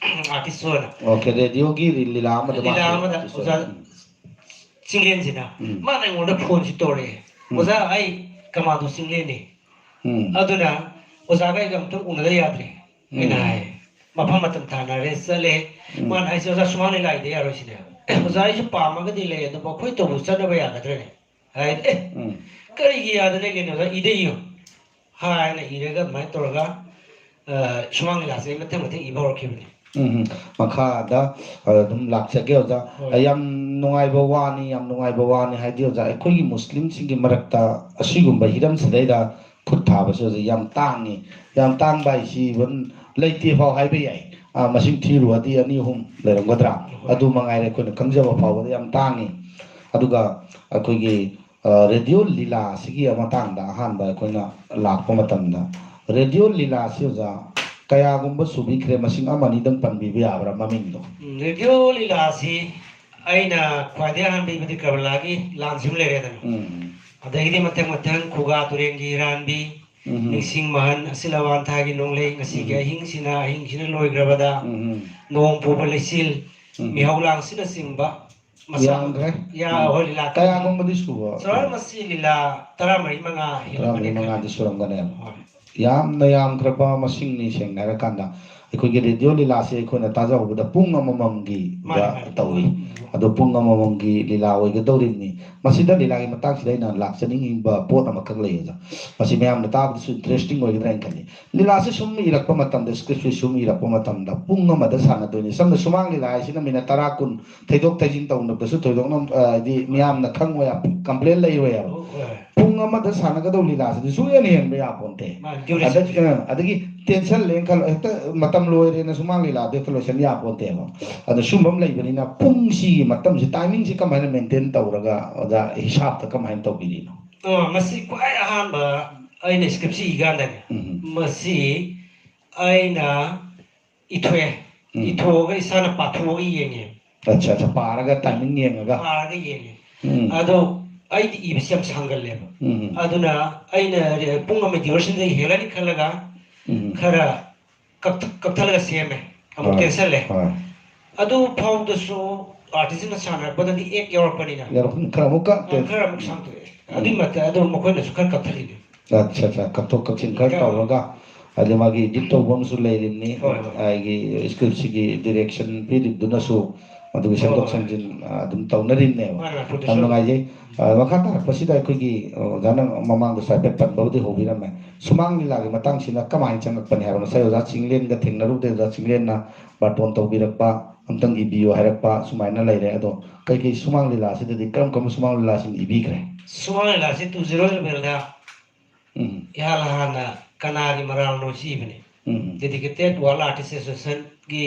ꯑꯥꯔꯇꯤꯁ ꯑꯣꯏꯅ꯫ ꯑꯣꯀꯦ, ꯔꯦꯗꯤꯑꯣꯒꯤ ꯂꯤ-, ꯂꯤꯂꯥ ꯑꯃꯗ ꯂꯤꯂꯥ ꯃꯥ ꯑꯃꯗ ꯑꯥꯔꯇꯤꯁ ꯑꯣꯖꯥ ꯑꯣꯏꯅ꯫ ꯎꯝ꯫ ꯆꯤꯡꯂꯦꯟꯁꯤꯅ꯫ ꯎꯝ꯫ ꯃꯥꯅ ꯑꯩꯉꯣꯟꯗ ꯐꯣꯟꯁꯤ ꯇꯧꯔꯛꯑꯦ꯫ ꯎꯝ꯫ "ꯑꯣꯖꯥ, ꯑꯩ ꯀꯃꯥꯟꯗꯣ ꯆꯤꯡꯂꯦꯟꯅꯤ꯫ ꯎꯝ꯫ ꯑꯗꯨꯅ ꯑꯣꯖꯥꯒ ꯑꯩꯒ ꯑꯝꯇꯪ ꯎꯅꯗ ꯌꯥꯗ꯭ꯔꯦ" ꯑꯩꯅ ꯎꯝ꯫ ꯍꯥꯏ꯫ ꯃꯐꯝ ꯃꯇꯝ ꯊꯥꯅꯔꯦ, ꯆꯠꯂꯦ꯫ ꯎꯝ꯫ ꯃꯥꯅ ꯍꯥꯏꯁꯦ, "ꯑꯣꯖꯥ, ꯁꯨꯃꯥꯡ ꯂꯤꯂꯥ ꯏꯗ ꯌꯥꯔꯣꯏ" ꯁꯤꯅꯦꯕ꯫ "ꯑꯦ, ꯑꯣꯖꯥ, ꯑꯩꯁꯨ ꯄꯥꯝꯃꯒꯗꯤ ꯂꯩ, ꯑꯗꯨꯕꯨ ꯑꯩꯈꯣꯏ ꯇꯧꯕ ꯆꯠꯅꯕ ꯌꯥꯒꯗ꯭ꯔꯅꯦ?" ꯍꯥꯏꯗꯤ, "ꯑꯦ, ꯎꯝ꯫ ꯀꯔꯤꯒꯤ ꯌꯥꯗ ꯂꯩꯒꯦꯅꯣ? ꯏꯗ ꯏꯌꯨ" ꯍꯥꯏꯅ ꯏꯔꯒ ꯑꯗꯨꯃꯥꯏꯅ ꯇꯧꯔꯒ, ꯑ, ꯁꯨꯃꯥꯡ ꯂꯤꯂꯥꯁꯦ ꯑꯩ ꯃꯊꯪ ꯃꯊꯪ ꯏꯕ ꯍꯧꯔꯛꯈꯤꯕꯅꯤ꯫ ꯎꯝ, ꯎꯝ꯫ ꯃꯈꯥꯗ, ꯑ, ꯑꯗꯨꯝ ꯂꯥꯛꯆꯒꯦ, ꯑꯣꯖꯥ꯫ ꯍꯣꯏ꯫ ꯌꯥꯝ ꯅꯨꯡꯉꯥꯏꯕ ꯋꯥꯅꯤ, ꯌꯥꯝ ꯅꯨꯡꯉꯥꯏꯕ ꯋꯥꯅꯤ꯫ ꯍꯥꯏꯗꯤ, ꯑꯣꯖꯥ, ꯑꯩꯈꯣꯏꯒꯤ ꯃꯨꯁꯂꯤꯝꯁꯤꯡꯒꯤ ꯃꯔꯛꯇ ꯑꯁꯤꯒꯨꯝꯕ ꯍꯤꯔꯝꯁꯤꯗꯩꯗ ꯈꯨꯠ ꯊꯥꯕꯁꯦ, ꯑꯣꯖꯥ, ꯌꯥꯝ ꯇꯥꯡꯉꯤ꯫ ꯌꯥꯝ ꯇꯥꯡꯕ ꯍꯥꯏꯁꯤ even ꯂꯩꯇꯦ ꯐꯥꯎ ꯍꯥꯏꯕ ꯌꯥꯏ꯫ ꯑ, ꯃꯁꯤꯡ ꯊꯤꯔꯨꯔꯗꯤ ꯑꯅꯤ ꯑꯍꯨꯝ ꯂꯩꯔꯝꯒꯗ꯭ꯔꯥ? ꯍꯣꯏ꯫ ꯑꯗꯨ ꯃꯉꯥꯏꯔꯦ ꯑꯩꯈꯣꯏꯅ ꯈꯪꯖꯕ ꯐꯥꯎꯕꯗ ꯌꯥꯝ ꯇꯥꯡꯉꯤ꯫ ꯑꯗꯨꯒ ꯑꯩꯈꯣꯏꯒꯤ ꯑ, ꯔꯦꯗꯤꯑꯣ ꯂꯤꯂꯥꯁꯤꯒꯤ ꯃꯇꯥꯡꯗ ꯑꯍꯥꯟꯕ ꯑꯩꯈꯣꯏꯅ ꯂꯥꯛꯄ ꯃꯇꯝꯗ, ꯔꯦꯗꯤꯑꯣ ꯂꯤꯂꯥꯁꯤ ꯑꯣꯖꯥ ꯀꯌꯥꯒꯨꯝꯕ ꯁꯨꯕꯤꯈ꯭ꯔꯦ? ꯃꯁꯤꯡ ꯑꯃ ꯑꯅꯤꯗꯪ ꯄꯟꯕꯤꯕ ꯌꯥꯕ꯭ꯔꯥ ꯃꯃꯤꯡꯗꯣ? ꯎꯝ, ꯔꯦꯗꯤꯑꯣ ꯂꯤꯂꯥꯁꯤ ꯑꯩꯅ ꯈ꯭ꯋꯥꯏꯗꯒꯤ ꯑꯍꯥꯟꯕ ꯏꯕꯗꯤ ꯀꯔꯕꯂꯥꯒꯤ ꯂꯥꯟꯁꯤ ꯑꯃ ꯂꯩꯔꯦꯗꯅ꯫ ꯎꯝ꯫ ꯑꯗꯒꯤꯗꯤ ꯃꯊꯪ ꯃꯊꯪ ꯈꯨꯒꯥ ꯇꯨꯔꯦꯟꯒꯤ ꯍꯤꯔꯥꯟꯕꯤ, ꯎꯝ꯫ ꯅꯤꯡꯁꯤꯡ ꯃꯍꯟ, ꯑꯁꯤꯜ ꯑꯋꯥꯟ ꯊꯥꯒꯤ ꯅꯣꯡꯂꯩ, ꯉꯁꯤꯒꯤ ꯎꯝ꯫ ꯑꯍꯤꯡꯁꯤꯅ, ꯑꯍꯤꯡꯁꯤꯅ ꯂꯣꯏꯈ꯭ꯔꯕꯗ, ꯎꯝ꯫ ꯅꯣꯡ ꯄꯨꯕ ꯂꯩꯆꯤꯜ, ꯎꯝ꯫ ꯃꯤꯍꯧ ꯂꯥꯡꯁꯤꯅꯆꯤꯡꯕ ꯃꯆꯥ ꯌꯥꯝꯈ꯭ꯔꯦ꯫ ꯌꯥ-, ꯎꯝ꯫ ꯍꯣꯏ, ꯂꯤꯂꯥ ꯀꯌꯥꯒꯨꯝꯕꯗꯤ ꯁꯨꯕ? ꯆꯥꯎꯔꯥꯛꯅ ꯃꯁꯤ ꯂꯤꯂꯥ ꯇꯔꯥꯃꯔꯤ ꯃꯉꯥ ꯍꯦꯜꯂꯝꯒꯅꯤ ꯇꯔꯥꯃꯔꯤ ꯃꯉꯥꯗꯤ ꯈꯜꯂꯤ꯫ ꯁꯨꯔꯝꯒꯅꯦꯕ꯫ ꯍꯣꯏ꯫ ꯌꯥꯝꯅ ꯌꯥꯝꯈ꯭ꯔꯕ ꯃꯁꯤꯡꯅꯤ, ꯁꯦꯡꯅ ꯍꯥꯏꯔꯀꯥꯟꯗ꯫ ꯑꯩꯈꯣꯏꯒꯤ ꯔꯦꯗꯤꯑꯣ ꯂꯤꯂꯥꯁꯦ ꯑꯩꯈꯣꯏꯅ ꯇꯥꯖꯍꯧꯕꯗ ꯄꯨꯡ ꯑꯃꯃꯝꯒꯤ ꯃꯥꯅꯤ, ꯃꯥꯅꯤ꯫ ꯇꯧꯏ꯫ ꯎꯝ꯫ ꯑꯗꯣ ꯄꯨꯡ ꯑꯃꯃꯝꯒꯤ ꯂꯤꯂꯥ ꯑꯣꯏꯒꯗꯧꯔꯤꯕꯅꯤ꯫ ꯃꯁꯤꯗ ꯂꯤꯂꯥꯒꯤ ꯃꯇꯥꯡꯁꯤꯗ ꯑꯩꯅ ꯂꯥꯛꯆꯅꯤꯡꯕ ꯄꯣꯠ ꯑꯃꯈꯛ ꯂꯩ ꯑꯣꯖꯥ꯫ ꯃꯁꯤ ꯃꯌꯥꯝꯅ ꯇꯥꯕꯗꯁꯨ interesting ꯑꯣꯏꯒꯗ꯭ꯔꯥ ꯍꯥꯏꯅ ꯈꯜꯂꯤ꯫ ꯂꯤꯂꯥꯁꯦ ꯁꯨꯝ ꯏꯔꯛꯄ ꯃꯇꯝꯗ, scriptꯁꯦ ꯁꯨꯝ ꯏꯔꯛꯄ ꯃꯇꯝꯗ ꯄꯨꯡ ꯑꯃꯗ ꯁꯥꯟꯅꯗꯣꯏꯅꯤ꯫ ꯁꯝꯅ ꯁꯨꯃꯥꯡ ꯂꯤꯂꯥ ꯍꯥꯏꯁꯤꯅ minute ꯇꯔꯥ, ꯀꯨꯟ ꯊꯩꯗꯣꯛ ꯊꯩꯖꯤꯟ ꯇꯧꯅꯕꯗꯁꯨ ꯊꯣꯏꯗꯣꯛꯅ, ꯑ, ꯍꯥꯏꯗꯤ ꯃꯤꯌꯥꯝꯅ ꯈꯪꯉꯣꯏ, complain ꯂꯩꯔꯣꯏ ꯍꯥꯏꯕ꯫ ꯍꯣꯏ, ꯍꯣꯏ꯫ ꯄꯨꯡ ꯑꯃꯗ ꯁꯥꯟꯅꯒꯗꯧ ꯂꯤꯂꯥꯁꯤꯗꯤ ꯁꯨꯡꯍꯦꯟ ꯍꯦꯟꯕ ꯌꯥꯄꯣꯟꯇꯦ꯫ ꯃꯥꯅꯤ, duration꯫ ꯑꯗ-, ꯑ, ꯑꯗꯒꯤ tension ꯂꯩꯅ ꯈꯜꯂꯣ, ꯍꯦꯛꯇ ꯃꯇꯝ ꯂꯣꯏꯔꯦꯅ ꯁꯨꯃꯥꯡ ꯂꯤꯂꯥꯗꯣ ꯍꯦꯛꯇ ꯂꯣꯏꯁꯤꯟ ꯌꯥꯄꯣꯟꯇꯦꯕ꯫ ꯑꯗꯣ ꯁꯨꯝꯕ ꯑꯃ ꯂꯩꯕꯅꯤꯅ ꯄꯨꯡꯁꯤꯒꯤ ꯃꯇꯝꯁꯤ, timingꯁꯤ ꯀꯃꯥꯏꯅ maintain ꯇꯧꯔꯒ ꯑꯣꯖꯥ ꯍꯤꯁꯥꯞꯇ ꯀꯃꯥꯏꯅ ꯇꯧꯕꯤꯔꯤꯅꯣ? ꯑ, ꯃꯁꯤ ꯈ꯭ꯋꯥꯏ ꯑꯍꯥꯟꯕ ꯑꯩꯅ scriptꯁꯤ ꯏꯀꯥꯟꯗꯅꯦ꯫ ꯎꯝ꯫ ꯃꯁꯤ ꯑꯩꯅ ꯏꯊꯣꯛꯑꯦ꯫ ꯎꯝ꯫ ꯏꯊꯣꯛꯑꯒ ꯏꯁꯥꯅ ꯄꯥꯊꯣꯛꯑꯒ ꯌꯦꯡꯉꯦ꯫ ꯑꯠꯆꯥ, ꯑꯠꯆꯥ, ꯄꯥꯔꯒ timing ꯌꯦꯡꯉꯒ꯫ ꯄꯥꯔꯒ ꯌꯦꯡꯉꯦ꯫ ꯎꯝ꯫ ꯑꯗꯣ ꯑꯩꯗꯤ ꯏꯕꯁꯤ ꯌꯥꯝ ꯁꯥꯡꯒꯜꯂꯦꯕ꯫ ꯎꯝ꯫ ꯑꯗꯨꯅ ꯑꯩꯅ ꯔꯦ-, ꯄꯨꯡ ꯑꯃꯒꯤ duration ꯗꯒꯤ ꯍꯦꯜꯂꯅꯤ ꯈꯜꯂꯒ ꯎꯝ꯫ ꯈꯔ ꯀꯛꯊ-, ꯀꯛꯊꯠꯂꯒ ꯁꯦꯝꯃꯦ꯫ ꯑꯃꯨꯛ ꯍꯣꯏ, ꯇꯦꯟꯁꯜꯂꯦ꯫ ꯍꯣꯏ꯫ ꯑꯗꯨ ꯐꯥꯎꯗꯁꯨ artistꯁꯤꯡꯅ ꯁꯥꯟꯅꯔꯛꯄꯗꯗꯤ act ꯌꯥꯎꯔꯛꯄꯅꯤꯅ꯫ ꯌꯥꯎꯔꯛꯄꯅꯤ, ꯈꯔ ꯑꯃꯨꯛ ꯀꯛ-, ꯑ, ꯈꯔ ꯑꯃꯨꯛ ꯁꯥꯡꯇꯣꯛꯑꯦ꯫ ꯎꯝ꯫ ꯑꯗꯨꯏ ꯃꯇ-, ꯑꯗꯨ ꯃꯈꯣꯏꯅꯁꯨ ꯈꯔ ꯀꯛꯊꯠꯂꯤꯅꯦ꯫ ꯑꯠꯆꯥ, ꯑꯠꯆꯥ, ꯀꯛꯊꯣꯛ ꯀꯛꯁꯤꯟ ꯈꯔ ꯀꯛ- ꯇꯧꯔꯒ, ꯍꯥꯏꯗꯤ ꯃꯥꯒꯤ edit ꯇꯧꯕ ꯑꯃꯁꯨ ꯂꯩꯔꯤꯕꯅꯤ꯫ ꯍꯣꯏ, ꯍꯣꯏ꯫ ꯑꯩꯒꯤ scriptꯁꯤꯒꯤ direction ꯄꯤꯔꯤꯕꯗꯨꯅꯁꯨ ꯃꯗꯨꯒꯤ ꯍꯣꯏ, ꯁꯦꯝꯗꯣꯛ ꯍꯣꯏ꯫ ꯁꯦꯝꯖꯤꯟ, ꯑ, ꯑꯗꯨꯝ ꯇꯧꯅꯔꯤꯕꯅꯦꯕ꯫ ꯃꯥꯅꯦ, ꯃꯥꯅꯦ, producer꯫ ꯌꯥꯝ ꯅꯨꯡꯉꯥꯏꯖꯩ꯫ ꯑ, ꯃꯈꯥ ꯇꯥꯔꯛꯄꯁꯤꯗ ꯑꯩꯈꯣꯏꯒꯤ, ꯑ, ꯑꯣꯖꯥꯅ ꯃꯃꯥꯡꯗꯁꯨ ꯍꯥꯏꯐꯦꯠ ꯄꯟꯕꯕꯨꯗꯤ ꯍꯧꯕꯤꯔꯝꯃꯦ꯫ ꯁꯨꯃꯥꯡ ꯂꯤꯂꯥꯒꯤ ꯃꯇꯥꯡꯁꯤꯅ ꯀꯃꯥꯏꯅ ꯆꯪꯉꯛꯄꯅꯤ ꯍꯥꯏꯕ? ꯉꯁꯥꯏ ꯑꯣꯖꯥ ꯆꯤꯡꯂꯦꯟꯒ ꯊꯦꯡꯅꯔꯨꯕꯗꯒꯤ ꯑꯣꯖꯥ ꯆꯤꯡꯂꯦꯟꯅ ꯕꯥꯔꯇꯣꯟ ꯇꯧꯕꯤꯔꯛꯄ, ꯑꯝꯇꯪ ꯏꯕꯤꯌꯨ ꯍꯥꯏꯔꯛꯄ ꯁꯨꯃꯥꯏꯅ ꯂꯩꯔꯦ꯫ ꯑꯗꯣ ꯀꯩꯀꯩ ꯁꯨꯃꯥꯡ ꯂꯤꯂꯥꯁꯤꯗꯗꯤ ꯀꯔꯝ ꯀꯔꯝꯕ ꯁꯨꯃꯥꯡ ꯂꯤꯂꯥꯁꯤꯡ ꯏꯕꯤꯈ꯭ꯔꯦ? ꯁꯨꯃꯥꯡ ꯂꯤꯂꯥꯁꯤ two zero elevenꯗ ꯎꯝ꯫ ꯏꯍꯥꯟ ꯍꯥꯟꯅ ꯀꯅꯥꯒꯤ ꯃꯔꯥꯜꯅꯣ ꯁꯤ ꯏꯕꯅꯤ꯫ ꯎꯝ꯫ Dedicated World Artist Associationꯒꯤ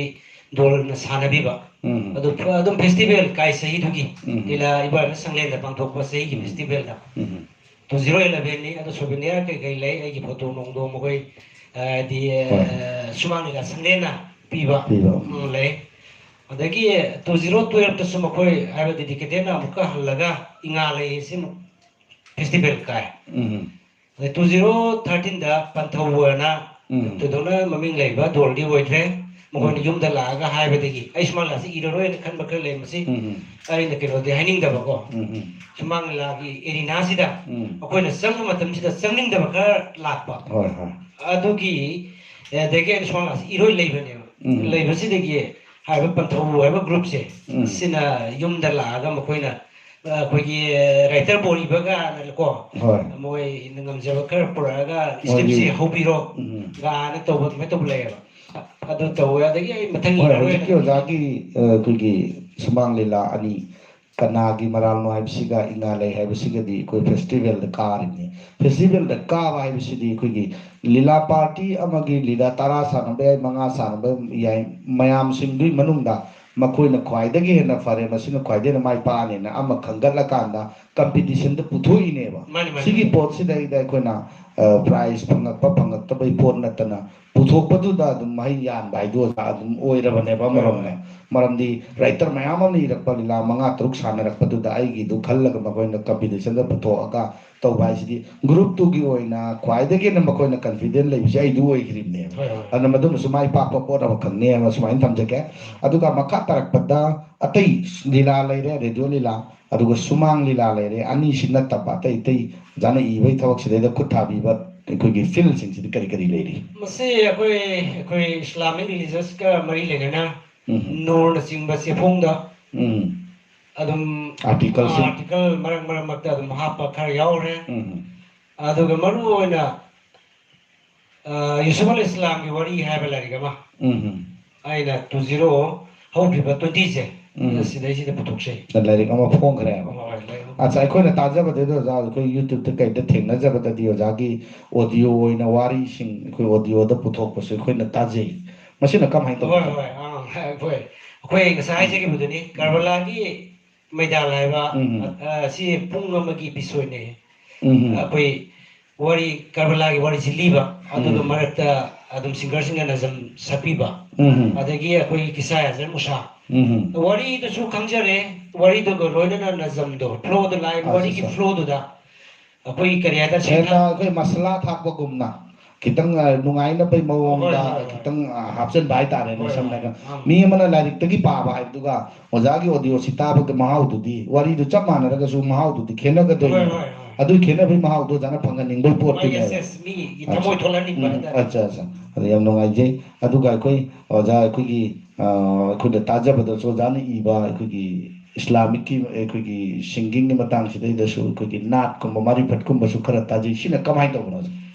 ꯗꯣꯜꯅ ꯁꯥꯟꯅꯕꯤꯕ꯫ ꯎꯝ꯫ ꯑꯗꯨ ꯐ-, ꯑꯗꯨꯝ ꯐꯦꯁꯇꯤꯚꯦꯜ ꯀꯥꯏ ꯆꯍꯤꯗꯨꯒꯤ ꯎꯝ꯫ ꯂꯤꯂꯥ ꯏꯕꯣꯌꯥꯏꯃ ꯁꯪꯂꯦꯟꯗ ꯄꯥꯡꯊꯣꯛꯄ ꯆꯍꯤꯒꯤ ꯎꯝ꯫ ꯐꯦꯁꯇꯤꯚꯦꯜꯗ꯫ ꯎꯝ꯫ Two zero ꯏꯂꯚꯦꯟꯅꯤ꯫ ꯑꯗꯨ ꯁꯣꯚꯦꯅꯤꯌꯔ ꯀꯩꯀꯩ ꯂꯩ, ꯑꯩꯒꯤ ꯐꯣꯇꯣ ꯅꯨꯡꯗꯣ ꯃꯈꯣꯏ, ꯑ, ꯍꯥꯏꯗꯤ, ꯍꯣꯏ꯫ ꯑ, ꯁꯨꯃꯥꯡ ꯂꯤꯂꯥ ꯁꯪꯂꯦꯟꯅ ꯄꯤꯕ, ꯄꯤꯕ꯫ ꯎꯝ, ꯂꯩ꯫ ꯑꯗꯒꯤ ꯇꯨ ꯖꯤꯔꯣ ꯇꯨꯋꯦꯜꯐꯇꯁꯨ ꯃꯈꯣꯏ ꯍꯥꯏꯕ ꯗꯦꯗꯤꯀꯦꯇꯦꯠꯅ ꯑꯃꯨꯛꯀ ꯍꯜꯂꯒ ꯏꯉꯥ ꯂꯩ ꯑꯁꯤ ꯑꯃꯨꯛ ꯐꯦꯁꯇꯤꯚꯦꯜ ꯀꯥꯏ꯫ ꯎꯝ꯫ ꯑꯗꯩ ꯇꯨ ꯖꯤꯔꯣ ꯊꯥꯔꯇꯤꯟꯗ ꯄꯟꯊꯧ ꯑꯣꯏꯅ ꯎꯝ꯫ ꯊꯣꯏꯗꯣꯛꯅ ꯃꯃꯤꯡ ꯂꯩꯕ ꯗꯣꯜꯗꯤ ꯑꯣꯏꯗ꯭ꯔꯦ꯫ ꯃꯈꯣꯏꯅ ꯎꯝ꯫ ꯌꯨꯝꯗ ꯂꯥꯛꯑꯒ ꯍꯥꯏꯕꯗꯒꯤ ꯑꯩ ꯁꯨꯃꯥꯡ ꯂꯤꯂꯥꯁꯤ ꯏꯔꯔꯣꯏꯅ ꯈꯟꯕ ꯈꯔ ꯂꯩ꯫ ꯃꯁꯤ ꯎꯝ꯫ ꯑꯩꯅ ꯀꯩꯅꯣꯗꯤ ꯍꯥꯏꯅꯤꯡꯗꯕꯀꯣ꯫ ꯎꯝ꯫ ꯁꯨꯃꯥꯡ ꯂꯤꯂꯥꯒꯤ ꯑꯦꯔꯤꯅꯥꯁꯤꯗ ꯎꯝ꯫ ꯑꯩꯈꯣꯏꯅ ꯆꯪꯕ ꯃꯇꯝꯁꯤꯗ ꯆꯪꯅꯤꯡꯗꯕ ꯈꯔ ꯂꯥꯛꯄ꯫ ꯍꯣꯏ, ꯍꯣꯏ꯫ ꯑꯗꯨꯒꯤ, ꯑꯗꯒꯤ ꯑꯩꯅ ꯁꯨꯃꯥꯡ ꯂꯤꯂꯥꯁꯤ ꯏꯔꯣꯏ ꯂꯩꯕꯅꯦꯕ꯫ ꯎꯝ꯫ ꯂꯩꯕꯁꯤꯗꯒꯤ ꯍꯥꯏꯔꯤꯕ ꯄꯟꯊꯧ ꯍꯥꯏꯕ ꯒ꯭ꯔꯨꯞꯁꯦ, ꯎꯝ꯫ ꯁꯤꯅ ꯌꯨꯝꯗ ꯂꯥꯛꯑꯒ ꯃꯈꯣꯏꯅ, ꯑ, ꯑꯩꯈꯣꯏꯒꯤ ꯔꯥꯏꯇꯔ ꯕꯣꯔꯤꯕꯒꯅꯀꯣ, ꯍꯣꯏ꯫ ꯃꯣꯏꯅ ꯉꯝꯖꯕ ꯈꯔ ꯄꯨꯔꯛꯑꯒ ꯃꯣꯏꯒꯤ ꯁ꯭ꯀ꯭ꯔꯤꯞꯁꯦ ꯍꯧꯕꯤꯔꯣ ꯎꯝ꯫ ꯒꯥꯅ ꯇꯧꯕ ꯑꯗꯨꯃꯥꯏꯅ ꯇꯧꯕ ꯂꯩꯌꯦꯕ꯫ ꯑꯗꯨ ꯇꯧꯋꯦ꯫ ꯑꯗꯒꯤ ꯑꯩ ꯃꯊꯪꯒꯤ ꯍꯣꯏ, ꯏꯔꯣꯏ ꯍꯧꯖꯤꯛꯀꯤ ꯑꯣꯏꯅ ꯑꯣꯖꯥꯒꯤ, ꯑ, ꯑꯩꯈꯣꯏꯒꯤ ꯁꯨꯃꯥꯡ ꯂꯤꯂꯥ ꯑꯅꯤ, ꯀꯅꯥꯒꯤ ꯃꯔꯥꯜꯅꯣ ꯍꯥꯏꯕꯁꯤꯒ ꯏꯉꯥ ꯂꯩ ꯍꯥꯏꯕꯁꯤꯒꯗꯤ ꯑꯩꯈꯣꯏ ꯐꯦꯁꯇꯤꯚꯦꯜꯗ ꯀꯥꯔꯤꯕꯅꯤ꯫ ꯐꯦꯁꯇꯤꯚꯦꯜꯗ ꯀꯥꯕ ꯍꯥꯏꯕꯁꯤꯗꯤ ꯑꯩꯈꯣꯏꯒꯤ ꯂꯤꯂꯥ ꯄꯥꯔꯇꯤ ꯑꯃꯒꯤ ꯂꯤꯂꯥ ꯇꯔꯥ ꯁꯥꯟꯅꯕ ꯌꯥꯏ, ꯃꯉꯥ ꯁꯥꯟꯅꯕ ꯌꯥꯏ, ꯃꯌꯥꯝꯁꯤꯡꯗꯨꯒꯤ ꯃꯅꯨꯡꯗ ꯃꯈꯣꯏꯅ ꯈ꯭ꯋꯥꯏꯗꯒꯤ ꯍꯦꯟꯅ ꯐꯔꯦ, ꯃꯁꯤꯅ ꯈ꯭ꯋꯥꯏꯗꯒꯤ ꯍꯦꯟꯅ ꯃꯥꯏ ꯄꯥꯛꯑꯅꯤꯅ ꯑꯃ ꯈꯟꯒꯠꯂꯀꯥꯟꯗ ꯀꯝꯄꯤꯇꯤꯁꯟꯗ ꯄꯨꯊꯣꯛꯏꯅꯦꯕ꯫ ꯃꯥꯅꯤ, ꯃꯥꯅꯤ꯫ ꯁꯤꯒꯤ ꯄꯣꯠꯁꯤꯗꯩꯗ ꯑꯩꯈꯣꯏꯅ, ꯑ, ꯄ꯭ꯔꯥꯏꯖ ꯐꯪꯉꯛꯄ ꯐꯪꯉꯛꯇꯕꯩ ꯄꯣꯠ ꯅꯠꯇꯅ ꯄꯨꯊꯣꯛꯄꯗꯨꯗ ꯑꯗꯨꯝ ꯃꯍꯩ ꯌꯥꯟꯕ ꯍꯥꯏꯗꯣ ꯑꯣꯖꯥ ꯑꯗꯨꯝ ꯑꯣꯏꯔꯕꯅꯦꯕ ꯍꯣꯏ, ꯑꯃꯔꯣꯝꯗ꯫ ꯍꯣꯏ꯫ ꯃꯔꯝꯗꯤ ꯔꯥꯏꯇꯔ ꯃꯌꯥꯝ ꯑꯃꯅ ꯏꯔꯛꯄ ꯂꯤꯂꯥ ꯃꯉꯥ ꯇꯔꯨꯛ ꯁꯥꯟꯅꯔꯛꯄꯗꯨꯗ ꯑꯩꯒꯤꯗꯨ ꯈꯜꯂꯒ ꯃꯈꯣꯏꯅ ꯀꯝꯄꯤꯇꯤꯁꯟꯗ ꯄꯨꯊꯣꯛꯑꯒ ꯇꯧꯕ ꯍꯥꯏꯁꯤꯗꯤ ꯒ꯭ꯔꯨꯞꯇꯨꯒꯤ ꯑꯣꯏꯅ ꯈ꯭ꯋꯥꯏꯗꯒꯤ ꯍꯦꯟꯅ ꯃꯈꯣꯏꯅ ꯀꯟꯐꯤꯗꯦꯟ ꯂꯩꯕꯁꯦ ꯑꯩꯗꯨ ꯑꯣꯏꯈ꯭ꯔꯤꯕꯅꯦꯕ꯫ ꯍꯣꯏ, ꯍꯣꯏ꯫ ꯑꯗꯨꯅ ꯃꯗꯨꯃꯁꯨ ꯃꯥꯏ ꯄꯥꯛꯄ ꯄꯣꯠ ꯑꯃꯈꯛꯅꯦ ꯑꯃ ꯁꯨꯃꯥꯏꯅ ꯊꯝꯖꯒꯦ꯫ ꯑꯗꯨꯒ ꯃꯈꯥ ꯇꯥꯔꯛꯄꯗ ꯑꯇꯩ ꯂꯤꯂꯥ ꯂꯩꯔꯦ, ꯔꯦꯗꯤꯑꯣ ꯂꯤꯂꯥ, ꯑꯗꯨꯒ ꯁꯨꯃꯥꯡ ꯂꯤꯂꯥ ꯂꯩꯔꯦ꯫ ꯑꯅꯤꯁꯤ ꯅꯠꯇꯕ ꯑꯇꯩ ꯑꯇꯩ ꯑꯣꯖꯥꯅ ꯏꯕꯒꯤ ꯊꯕꯛꯁꯤꯗꯩꯗ ꯈꯨꯠ ꯊꯥꯕꯤꯕ ꯑꯩꯈꯣꯏꯒꯤ ꯐꯤꯜꯁꯤꯡꯁꯤꯗꯤ ꯀꯔꯤ ꯀꯔꯤ ꯂꯩꯔꯤ? ꯃꯁꯤ ꯑꯩꯈꯣꯏ, ꯑꯩꯈꯣꯏ ꯏꯁꯂꯥꯃꯤꯛ ꯔꯤꯂꯤꯖꯁꯀ ꯃꯔꯤ ꯂꯩꯅꯅ ꯎꯝ꯫ ꯅꯨꯔꯅꯆꯤꯡꯕ ꯆꯦꯐꯣꯡꯗ ꯎꯝ꯫ ꯑꯗꯨꯝ ꯑꯥꯔꯇꯤꯀꯜꯁꯤꯡ꯫ ꯑꯥꯔꯇꯤꯀꯜ ꯃꯔꯛ ꯃꯔꯛ ꯃꯔꯛꯇ ꯑꯗꯨꯝ ꯍꯥꯞꯄ ꯈꯔ ꯌꯥꯎꯔꯦ꯫ ꯎꯝ꯫ ꯑꯗꯨꯒ ꯃꯔꯨ ꯑꯣꯏꯅ, ꯑ, ꯌꯨꯁꯨꯐ ꯑꯜ ꯏꯁꯂꯥꯝꯒꯤ ꯋꯥꯔꯤ ꯍꯥꯏꯕ ꯂꯥꯏꯔꯤꯛ ꯑꯃ ꯎꯝ꯫ ꯑꯩꯅ ꯇꯨ ꯖꯤꯔꯣ ꯍꯧꯈꯤꯕ ꯇ꯭ꯋꯦꯟꯇꯤꯁꯦ ꯎꯝ꯫ ꯁꯤꯗꯩꯁꯤꯗ ꯄꯨꯊꯣꯛꯆꯩ꯫ ꯂꯥꯏꯔꯤꯛ ꯑꯃ ꯐꯣꯡꯈ꯭ꯔꯦꯕ꯫ ꯍꯣꯏ, ꯂꯥꯏꯔꯤꯛ ꯑꯃ ꯑꯠꯆꯥ, ꯑꯩꯈꯣꯏꯅ ꯇꯥꯖꯕꯗꯗꯤ ꯑꯣꯖꯥ, ꯑꯩꯈꯣꯏ YouTube-ꯇ ꯀꯩꯗ ꯊꯦꯡꯅꯖꯕꯗꯗꯤ ꯑꯣꯖꯥꯒꯤ ꯑꯣꯗꯤꯑꯣ ꯑꯣꯏꯅ ꯋꯥꯔꯤꯁꯤꯡ ꯑꯩꯈꯣꯏ ꯑꯣꯗꯤꯑꯣꯗ ꯄꯨꯊꯣꯛꯄꯁꯨ ꯑꯩꯈꯣꯏꯅ ꯇꯥꯖꯩ꯫ ꯃꯁꯤꯅ ꯀꯃꯥꯏꯅ ꯍꯣꯏ, ꯇꯧꯕꯅꯣ? ꯍꯣꯏ, ꯑꯥ꯫ ꯑꯩꯈꯣꯏ ꯑꯩꯈꯣꯏ ꯉꯁꯥꯏ ꯍꯥꯏꯖꯈꯤꯕꯗꯨꯅꯤ, ꯀꯔꯕꯂꯥꯒꯤ ꯃꯩꯗꯥꯜ ꯍꯥꯏꯕ, ꯎꯝ꯫ ꯑ, ꯑꯁꯤ ꯄꯨꯡ ꯑꯃꯒꯤ ꯄꯤꯁꯣꯏꯅꯦ꯫ ꯎꯝ꯫ ꯑꯩꯈꯣꯏ ꯋꯥꯔꯤ, ꯀꯔꯕꯂꯥꯒꯤ ꯋꯥꯔꯤꯁꯤ ꯂꯤꯕ, ꯑꯗꯨꯒ ꯎꯝ꯫ ꯃꯔꯛꯇ ꯑꯗꯨꯝ ꯁꯤꯡꯒꯔꯁꯤꯡꯅ ꯅꯖꯝ ꯁꯛꯄꯤꯕ, ꯎꯝ꯫ ꯑꯗꯒꯤ ꯑꯩꯈꯣꯏ ꯀꯤꯁꯥ ꯍꯖꯔꯠ ꯃꯨꯁꯥ꯫ ꯎꯝ꯫ ꯋꯥꯔꯤꯗꯨꯁꯨ ꯈꯪꯖꯔꯦ, ꯋꯥꯔꯤꯗꯨꯒ ꯂꯣꯏꯅꯅ ꯅꯖꯝꯗꯣ, ꯐ꯭ꯂꯣꯗ ꯂꯥꯏꯟ, ꯑꯠꯆꯥ, ꯋꯥꯔꯤꯒꯤ ꯑꯠꯆꯥ꯫ ꯐ꯭ꯂꯣꯗꯨꯗ ꯑꯩꯈꯣꯏ ꯀꯔꯤ ꯍꯥꯏꯇꯥꯔꯦ, ꯁꯦꯡꯅ ꯁꯦꯡꯅ ꯑꯩꯈꯣꯏ ꯃꯁꯂꯥ ꯊꯥꯛꯄꯒꯨꯝꯅ ꯈꯤꯇꯪ, ꯑ, ꯅꯨꯡꯉꯥꯏꯅꯕꯩ ꯃꯑꯣꯡꯗ ꯍꯣꯏ, ꯍꯣꯏ, ꯍꯣꯏ꯫ ꯈꯤꯇꯪ, ꯑ, ꯍꯥꯞꯆꯤꯟꯕ ꯍꯥꯏꯇꯥꯔꯦꯅꯦ, ꯍꯣꯏ, ꯁꯝꯅ ꯍꯣꯏ꯫ ꯍꯥꯏꯔꯕꯗ ꯑꯥ꯫ ꯃꯤ ꯑꯃꯅ ꯂꯥꯏꯔꯤꯛꯇꯒꯤ ꯄꯥꯕ ꯍꯥꯏꯕꯗꯨꯒ ꯑꯣꯖꯥꯒꯤ ꯑꯣꯗꯤꯑꯣꯁꯤ ꯇꯥꯕꯒꯤ ꯃꯍꯥꯎꯗꯨꯗꯤ, ꯋꯥꯔꯤꯗꯨ ꯆꯞ ꯃꯥꯟꯅꯔꯒꯁꯨ ꯃꯍꯥꯎꯗꯨꯗꯤ ꯈꯦꯠꯅꯒꯗꯣꯏꯅꯦ꯫ ꯍꯣꯏ, ꯍꯣꯏ, ꯍꯣꯏ꯫ ꯑꯗꯨꯒꯤ ꯈꯦꯠꯅꯕꯒꯤ ꯃꯍꯥꯎꯗꯣ ꯑꯣꯖꯥꯅ ꯐꯪꯍꯟꯅꯤꯡꯕꯒꯤ ꯍꯣꯏ, ꯄꯣꯠꯇꯨꯅꯦꯕ꯫ Yes, yes, ꯃꯤꯒꯤ ꯑꯠꯆꯥ꯫ ꯊꯃꯣꯏ ꯊꯣꯛꯍꯟꯅꯤꯡꯕ ꯎꯝ, ꯍꯥꯏꯇꯥꯔꯦ꯫ ꯑꯠꯆꯥ, ꯑꯠꯆꯥ꯫ ꯑꯗꯨ ꯌꯥꯝ ꯅꯨꯡꯉꯥꯏꯖꯩ꯫ ꯑꯗꯨꯒ ꯑꯩꯈꯣꯏ ꯑꯣꯖꯥ, ꯑꯩꯈꯣꯏꯒꯤ, ꯑ, ꯑꯩꯈꯣꯏꯅ ꯇꯥꯖꯕꯗꯁꯨ ꯑꯣꯖꯥꯅ ꯏꯕ ꯑꯩꯈꯣꯏꯒꯤ ꯏꯁꯂꯥꯃꯤꯛꯀꯤ, ꯑꯩꯈꯣꯏꯒꯤ ꯁꯤꯡꯒꯤꯡꯒꯤ ꯃꯇꯥꯡꯁꯤꯗꯩꯗꯁꯨ ꯑꯩꯈꯣꯏꯒꯤ ꯅꯥꯠꯀꯨꯝꯕ, ꯃꯥꯔꯤꯐꯠꯀꯨꯝꯕꯁꯨ ꯈꯔ ꯇꯥꯖꯩ꯫ ꯁꯤꯅ ꯀꯃꯥꯏꯅ ꯇꯧꯕꯅꯣ?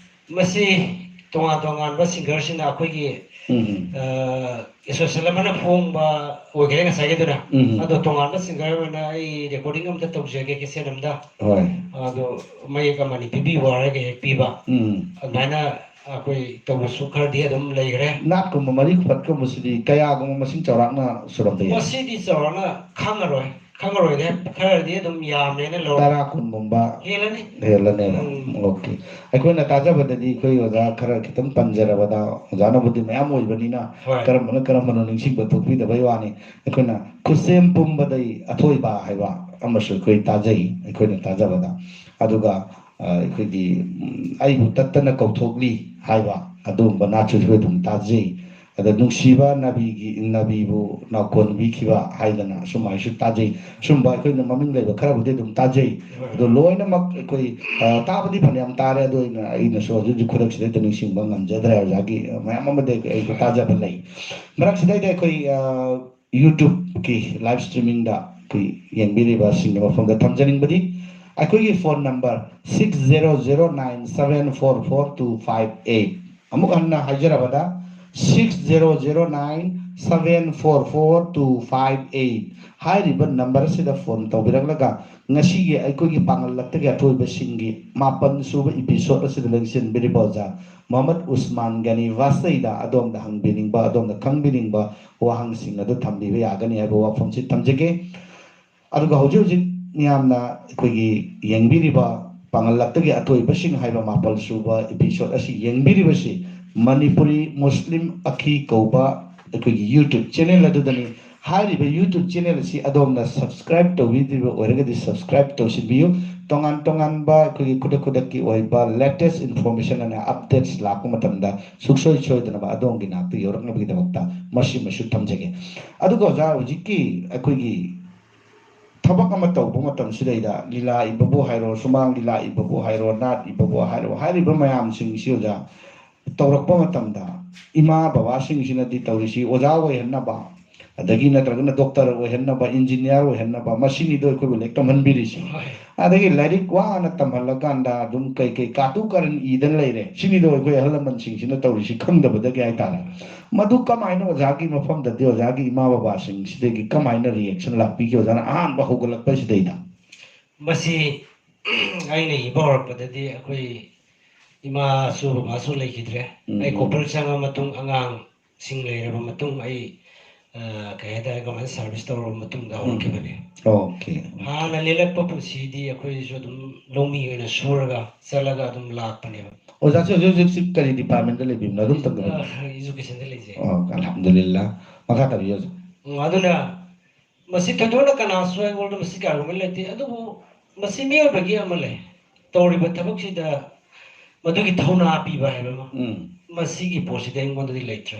ꯃꯁꯤ ꯇꯣꯉꯥꯟ ꯇꯣꯉꯥꯟꯕ ꯁꯤꯡꯒꯔꯁꯤꯡꯅ ꯑꯩꯈꯣꯏꯒꯤ, ꯎꯝ꯫ ꯑ, ꯑꯦꯁꯣꯁꯤꯌꯦꯁꯟ ꯑꯃꯅ ꯐꯣꯡꯕ ꯑꯣꯏꯈ꯭ꯔꯦ ꯉꯁꯥꯏꯒꯤꯗꯨꯅ꯫ ꯎꯝ꯫ ꯑꯗꯣ ꯇꯣꯉꯥꯟꯕ ꯁꯤꯡꯒꯔ ꯑꯣꯏꯅ ꯑꯩ ꯔꯦꯀꯣꯔꯗꯤꯡ ꯑꯝꯇ ꯇꯧꯖꯒꯦ, ꯀꯦꯁꯦꯠ ꯑꯝꯗ꯫ ꯍꯣꯏ꯫ ꯑꯗꯣ ꯃꯌꯦꯛ ꯑꯃꯅꯤ ꯄꯤꯕꯤꯌꯨ ꯍꯥꯏꯔꯒ ꯍꯦꯛ ꯄꯤꯕ꯫ ꯎꯝ꯫ ꯑꯗꯨꯃꯥꯏꯅ ꯑꯩꯈꯣꯏ ꯇꯧꯕꯁꯨ ꯈꯔꯗꯤ ꯑꯗꯨꯝ ꯂꯩꯈ꯭ꯔꯦ꯫ ꯅꯥꯠꯀꯨꯝꯕ ꯃꯔꯤ ꯈꯨꯐꯠꯀꯨꯝꯕꯁꯤꯗꯤ ꯀꯌꯥꯒꯨꯝꯕ ꯃꯁꯤꯡ ꯆꯥꯎꯔꯥꯛꯅ ꯁꯨꯔꯝꯕ ꯌꯥꯏ? ꯃꯁꯤꯗꯤ ꯆꯥꯎꯔꯥꯛꯅ ꯈꯪꯉꯔꯣꯏ, ꯈꯪꯉꯔꯣꯏꯅꯦ, ꯈꯔꯗꯤ ꯑꯗꯨꯝ ꯌꯥꯝꯃꯦꯅ ꯂꯧꯔꯦ꯫ ꯇꯔꯥ ꯀꯨꯟꯒꯨꯝꯕ ꯍꯦꯜꯂꯅꯤ꯫ ꯍꯦꯜꯂꯅꯦꯕ꯫ ꯎꯝ꯫ ꯑꯣꯀꯦ꯫ ꯑꯩꯈꯣꯏꯅ ꯇꯥꯖꯕꯗꯗꯤ ꯑꯩꯈꯣꯏ ꯑꯣꯖꯥ ꯈꯔ ꯈꯤꯇꯪ ꯄꯟꯖꯔꯕꯗ, ꯑꯣꯖꯥꯅꯕꯨꯗꯤ ꯃꯌꯥꯝ ꯑꯣꯏꯕꯅꯤꯅ ꯍꯣꯏ꯫ ꯀꯔꯝꯕꯅ ꯀꯔꯝꯕꯅꯣ ꯅꯤꯡꯁꯤꯡꯕ ꯊꯣꯛꯄꯤꯗꯕꯩ ꯋꯥꯅꯤ꯫ ꯑꯩꯈꯣꯏꯅ "ꯈꯨꯠꯁꯦꯝ ꯄꯨꯝꯕꯗꯩ ꯑꯊꯣꯏꯕ" ꯍꯥꯏꯕ ꯑꯃꯁꯨ ꯑꯩꯈꯣꯏ ꯇꯥꯖꯩ, ꯑꯩꯈꯣꯏꯅ ꯇꯥꯖꯕꯗ꯫ ꯑꯗꯨꯒ, ꯑ, ꯑꯩꯈꯣꯏꯒꯤ, ꯎꯝ, "ꯑꯩꯕꯨ ꯇꯠꯇꯅ ꯀꯧꯊꯣꯛꯂꯤ" ꯍꯥꯏꯕ ꯑꯗꯨꯒꯨꯝꯕ ꯅꯥꯠꯁꯨ ꯑꯩꯈꯣꯏ ꯑꯗꯨꯝ ꯇꯥꯖꯩ꯫ ꯑꯗ "ꯅꯨꯡꯁꯤꯕ ꯅꯕꯤꯒꯤ, ꯅꯕꯤꯕꯨ ꯅꯥꯎꯀꯣꯟꯕꯤꯈꯤꯕ" ꯍꯥꯏꯗꯅ ꯁꯨꯃꯥꯏꯁꯨ ꯇꯥꯖꯩ꯫ ꯁꯨꯝꯕ ꯑꯩꯈꯣꯏꯅ ꯃꯃꯤꯡ ꯂꯩꯕ ꯈꯔꯕꯨꯗꯤ ꯑꯗꯨꯝ ꯇꯥꯖꯩ꯫ ꯍꯣꯏ꯫ ꯑꯗꯣ ꯂꯣꯏꯅꯃꯛ ꯑꯩꯈꯣꯏ, ꯑ, ꯇꯥꯕꯗꯤ ꯐꯅꯌꯥꯝ ꯇꯥꯔꯦ, ꯑꯗꯣ ꯑꯩꯅ, ꯑꯩꯅꯁꯨ ꯍꯧꯖꯤꯛ ꯍꯧꯖꯤꯛ ꯈꯨꯗꯛꯁꯤꯗ ꯍꯦꯛꯇ ꯅꯤꯡꯁꯤꯡꯕ ꯉꯝꯖꯗ꯭ꯔꯦ꯫ ꯑꯣꯖꯥꯒꯤ ꯃꯌꯥꯝ ꯑꯃꯗꯤ ꯑꯩ, ꯑꯩꯁꯨ ꯇꯥꯖꯕ ꯂꯩ꯫ ꯃꯔꯛꯁꯤꯗꯩꯗ ꯑꯩꯈꯣꯏ, ꯑ, YouTube-ꯀꯤ live streaming-ꯗ ꯑꯩꯈꯣꯏ ꯌꯦꯡꯕꯤꯔꯤꯕꯁꯤꯡꯒꯤ ꯃꯐꯝꯗ ꯊꯝꯖꯅꯤꯡꯕꯗꯤ, ꯑꯩꯈꯣꯏꯒꯤ phone number six zero zero nine seven four four two five eight꯫ ꯑꯃꯨꯛ ꯍꯟꯅ ꯍꯥꯏꯖꯔꯕꯗ, six zero zero nine seven four four two five eight ꯍꯥꯏꯔꯤꯕ ꯅꯝꯕꯔ ꯑꯁꯤꯗ ꯐꯣꯟ ꯇꯧꯕꯤꯔꯛꯂꯒ ꯉꯁꯤꯒꯤ ꯑꯩꯈꯣꯏꯒꯤ ꯄꯥꯡꯒꯜ ꯂꯛꯇꯒꯤ ꯑꯊꯣꯏꯕꯁꯤꯡꯒꯤ ꯃꯥꯄꯟ ꯁꯨꯕ ꯏꯄꯤꯁꯣꯠ ꯑꯁꯤꯗ ꯂꯦꯡꯁꯤꯟꯕꯤꯔꯤꯕ ꯑꯣꯖꯥ ꯃꯨꯍꯝꯃꯗ ꯎꯁꯃꯥꯟ ꯒꯅꯤ ꯋꯥꯁꯩꯗ ꯑꯗꯣꯝꯗ ꯍꯪꯕꯤꯅꯤꯡꯕ, ꯑꯗꯣꯝꯗ ꯈꯪꯕꯤꯅꯤꯡꯕ ꯋꯥꯍꯪꯁꯤꯡ ꯑꯗꯨ ꯊꯝꯕꯤꯕ ꯌꯥꯒꯅꯤ ꯍꯥꯏꯕ ꯋꯥꯐꯝꯁꯤ ꯊꯝꯖꯒꯦ꯫ ꯑꯗꯨꯒ ꯍꯧꯖꯤꯛ ꯍꯧꯖꯤꯛ ꯃꯤꯌꯥꯝꯅ ꯑꯩꯈꯣꯏꯒꯤ ꯌꯦꯡꯕꯤꯔꯤꯕ ꯄꯥꯡꯒꯜ ꯂꯛꯇꯒꯤ ꯑꯊꯣꯏꯕꯁꯤꯡ ꯍꯥꯏꯕ ꯃꯥꯄꯜ ꯁꯨꯕ ꯏꯄꯤꯁꯣꯠ ꯑꯁꯤ ꯌꯦꯡꯕꯤꯔꯤꯕꯁꯤ ꯃꯅꯤꯄꯨꯔꯤ ꯃꯨꯁꯂꯤꯝ ꯑꯈꯤ ꯀꯧꯕ ꯑꯩꯈꯣꯏꯒꯤ YouTube ꯆꯦꯅꯦꯜ ꯑꯗꯨꯗꯅꯤ꯫ ꯍꯥꯏꯔꯤꯕ YouTube ꯆꯦꯅꯦꯜ ꯑꯁꯤ ꯑꯗꯣꯝꯅ ꯁꯕꯁꯀ꯭ꯔꯥꯏꯕ ꯇꯧꯕꯤꯗ꯭ꯔꯤꯕ ꯑꯣꯏꯔꯒꯗꯤ ꯁꯕꯁꯀ꯭ꯔꯥꯏꯕ ꯇꯧꯁꯤꯟꯕꯤꯌꯨ꯫ ꯇꯣꯉꯥꯟ ꯇꯣꯉꯥꯟꯕ ꯑꯩꯈꯣꯏꯒꯤ ꯈꯨꯗꯛ ꯈꯨꯗꯛꯀꯤ ꯑꯣꯏꯕ ꯂꯦꯇꯦꯁ ꯏꯟꯐꯣꯔꯃꯦꯁꯟ ꯑꯅ ꯑꯞꯗꯦꯠꯁ ꯂꯥꯛꯄ ꯃꯇꯝꯗ ꯁꯨꯡꯁꯣꯏ ꯁꯣꯏꯗꯅꯕ ꯑꯗꯣꯝꯒꯤ ꯅꯥꯛꯇ ꯌꯧꯔꯛꯅꯕꯒꯤꯗꯃꯛꯇ ꯃꯁꯤꯃꯁꯨ ꯊꯝꯖꯒꯦ꯫ ꯑꯗꯨꯒ ꯑꯣꯖꯥ, ꯍꯧꯖꯤꯛꯀꯤ ꯑꯩꯈꯣꯏꯒꯤ ꯊꯕꯛ ꯑꯃ ꯇꯧꯕ ꯃꯇꯝꯁꯤꯗꯩꯗ ꯂꯤꯂꯥ ꯏꯕꯕꯨ ꯍꯥꯏꯔꯣ, ꯁꯨꯃꯥꯡ ꯂꯤꯂꯥ ꯏꯕꯕꯨ ꯍꯥꯏꯔꯣ, ꯅꯥꯠ ꯏꯕꯕꯨ ꯍꯥꯏꯔꯣ, ꯍꯥꯏꯔꯤꯕ ꯃꯌꯥꯝꯁꯤꯡꯁꯤ ꯑꯣꯖꯥ ꯇꯧꯔꯛꯄ ꯃꯇꯝꯗ ꯏꯃꯥ ꯕꯕꯥꯁꯤꯡꯁꯤꯅꯗꯤ ꯇꯧꯔꯤꯁꯤ ꯑꯣꯖꯥ ꯑꯣꯏꯍꯟꯅꯕ, ꯑꯗꯒꯤ ꯅꯠꯇ꯭ꯔꯒꯅ ꯗꯣꯛꯇꯔ ꯑꯣꯏꯍꯟꯅꯕ, ꯏꯟꯖꯤꯅꯤꯌꯥꯔ ꯑꯣꯏꯍꯟꯅꯕ, ꯃꯁꯤꯅꯤꯗꯣ ꯑꯩꯈꯣꯏꯕꯨ ꯂꯥꯏꯔꯤꯛ ꯇꯝꯍꯟꯕꯤꯔꯤꯁꯤ꯫ ꯍꯣꯏ꯫ ꯑꯗꯒꯤ ꯂꯥꯏꯔꯤꯛ ꯋꯥꯅ ꯇꯝꯍꯜꯂꯀꯥꯟꯗ ꯑꯗꯨꯝ ꯀꯩ ꯀꯩ ꯀꯥꯇꯨ ꯀꯥꯔꯟ ꯏꯗꯅ ꯂꯩꯔꯦ꯫ ꯁꯤꯅꯤꯗꯣ ꯑꯩꯈꯣꯏ ꯑꯍꯜ ꯂꯃꯟꯁꯤꯡꯁꯤꯅ ꯇꯧꯔꯤꯁꯤ ꯈꯪꯗꯕꯗꯒꯤ ꯍꯥꯏꯇꯥꯔꯦ꯫ ꯃꯗꯨ ꯀꯃꯥꯏꯅ ꯑꯣꯖꯥꯒꯤ ꯃꯐꯝꯗꯗꯤ, ꯑꯣꯖꯥꯒꯤ ꯏꯃꯥ ꯕꯕꯥꯁꯤꯡꯁꯤꯗꯒꯤ ꯀꯃꯥꯏꯅ ꯔꯤꯌꯦꯛꯁꯟ ꯂꯥꯛꯄꯤꯒꯦ ꯑꯣꯖꯥꯅ ꯑꯍꯥꯟꯕ ꯍꯧꯒꯠꯂꯛꯄꯁꯤꯗꯩꯗ? ꯃꯁꯤ ꯑꯩꯅ ꯏꯕ ꯍꯧꯔꯛꯄꯗꯗꯤ ꯑꯩꯈꯣꯏ ꯏꯃꯥꯁꯨ ꯕꯕꯥꯁꯨ ꯂꯩꯈꯤꯗ꯭ꯔꯦ꯫ ꯎꯝ꯫ ꯑꯩ ꯀꯣꯄꯔ ꯆꯪꯉ ꯃꯇꯨꯡ, ꯑꯉꯥꯡꯁꯤꯡ ꯂꯩꯔꯕ ꯃꯇꯨꯡ, ꯑꯩ, ꯑ, ꯀꯩ ꯍꯥꯏꯇꯥꯔꯦ, ꯒꯚꯔꯟꯃꯦꯟ ꯁꯥꯔꯚꯤꯁ ꯇꯧꯔꯕ ꯃꯇꯨꯡꯗ ꯍꯧꯔꯛꯈꯤꯕꯅꯤ꯫ ꯑꯣꯀꯦ꯫ ꯍꯥꯟꯅ ꯂꯦꯜꯂꯛꯄ ꯄꯨꯟꯁꯤꯗꯤ ꯑꯩꯈꯣꯏꯁꯨ ꯑꯗꯨꯝ ꯂꯧꯃꯤ ꯑꯣꯏꯅ ꯁꯨꯔꯒ ꯆꯠꯂꯒ ꯑꯗꯨꯝ ꯂꯥꯛꯄꯅꯦꯕ꯫ ꯑꯣꯖꯥꯁꯦ ꯍꯧꯖꯤꯛ ꯍꯧꯖꯤꯛꯁꯤ ꯀꯔꯤ ꯗꯤꯄꯥꯔꯠꯃꯦꯟꯗ ꯂꯩꯕꯤꯕꯅꯣ? ꯑꯗꯨꯝ ꯇꯝꯕꯤꯌꯨ꯫ ꯑ, ꯏꯖꯨꯀꯦꯁꯟꯗ ꯂꯩꯖꯩ꯫ ꯑꯣ, ꯑꯜꯍꯝꯗꯨꯂꯤꯜꯂꯥ꯫ ꯃꯈꯥ ꯇꯥꯕꯤꯌꯨ ꯑꯣꯖꯥ꯫ ꯎꯝ, ꯑꯗꯨꯅ ꯃꯁꯤ ꯊꯣꯏꯗꯣꯛꯅ ꯀꯅꯥꯁꯨ ꯑꯩꯉꯣꯟꯗ ꯃꯁꯤ ꯀꯌꯥꯒꯨꯝꯕ ꯂꯩꯇꯦ, ꯑꯗꯨꯕꯨ ꯃꯁꯤ ꯃꯤꯑꯣꯏꯕꯒꯤ ꯑꯃ ꯂꯩ, ꯇꯧꯔꯤꯕ ꯊꯕꯛꯁꯤꯗ ꯃꯗꯨꯒꯤ ꯊꯧꯅꯥ ꯄꯤꯕ ꯍꯥꯏꯕ ꯑꯃ, ꯎꯝ꯫ ꯃꯁꯤꯒꯤ ꯄꯣꯠꯁꯤꯗꯤ ꯑꯩꯉꯣꯟꯗꯗꯤ ꯂꯩꯇ꯭ꯔꯦ꯫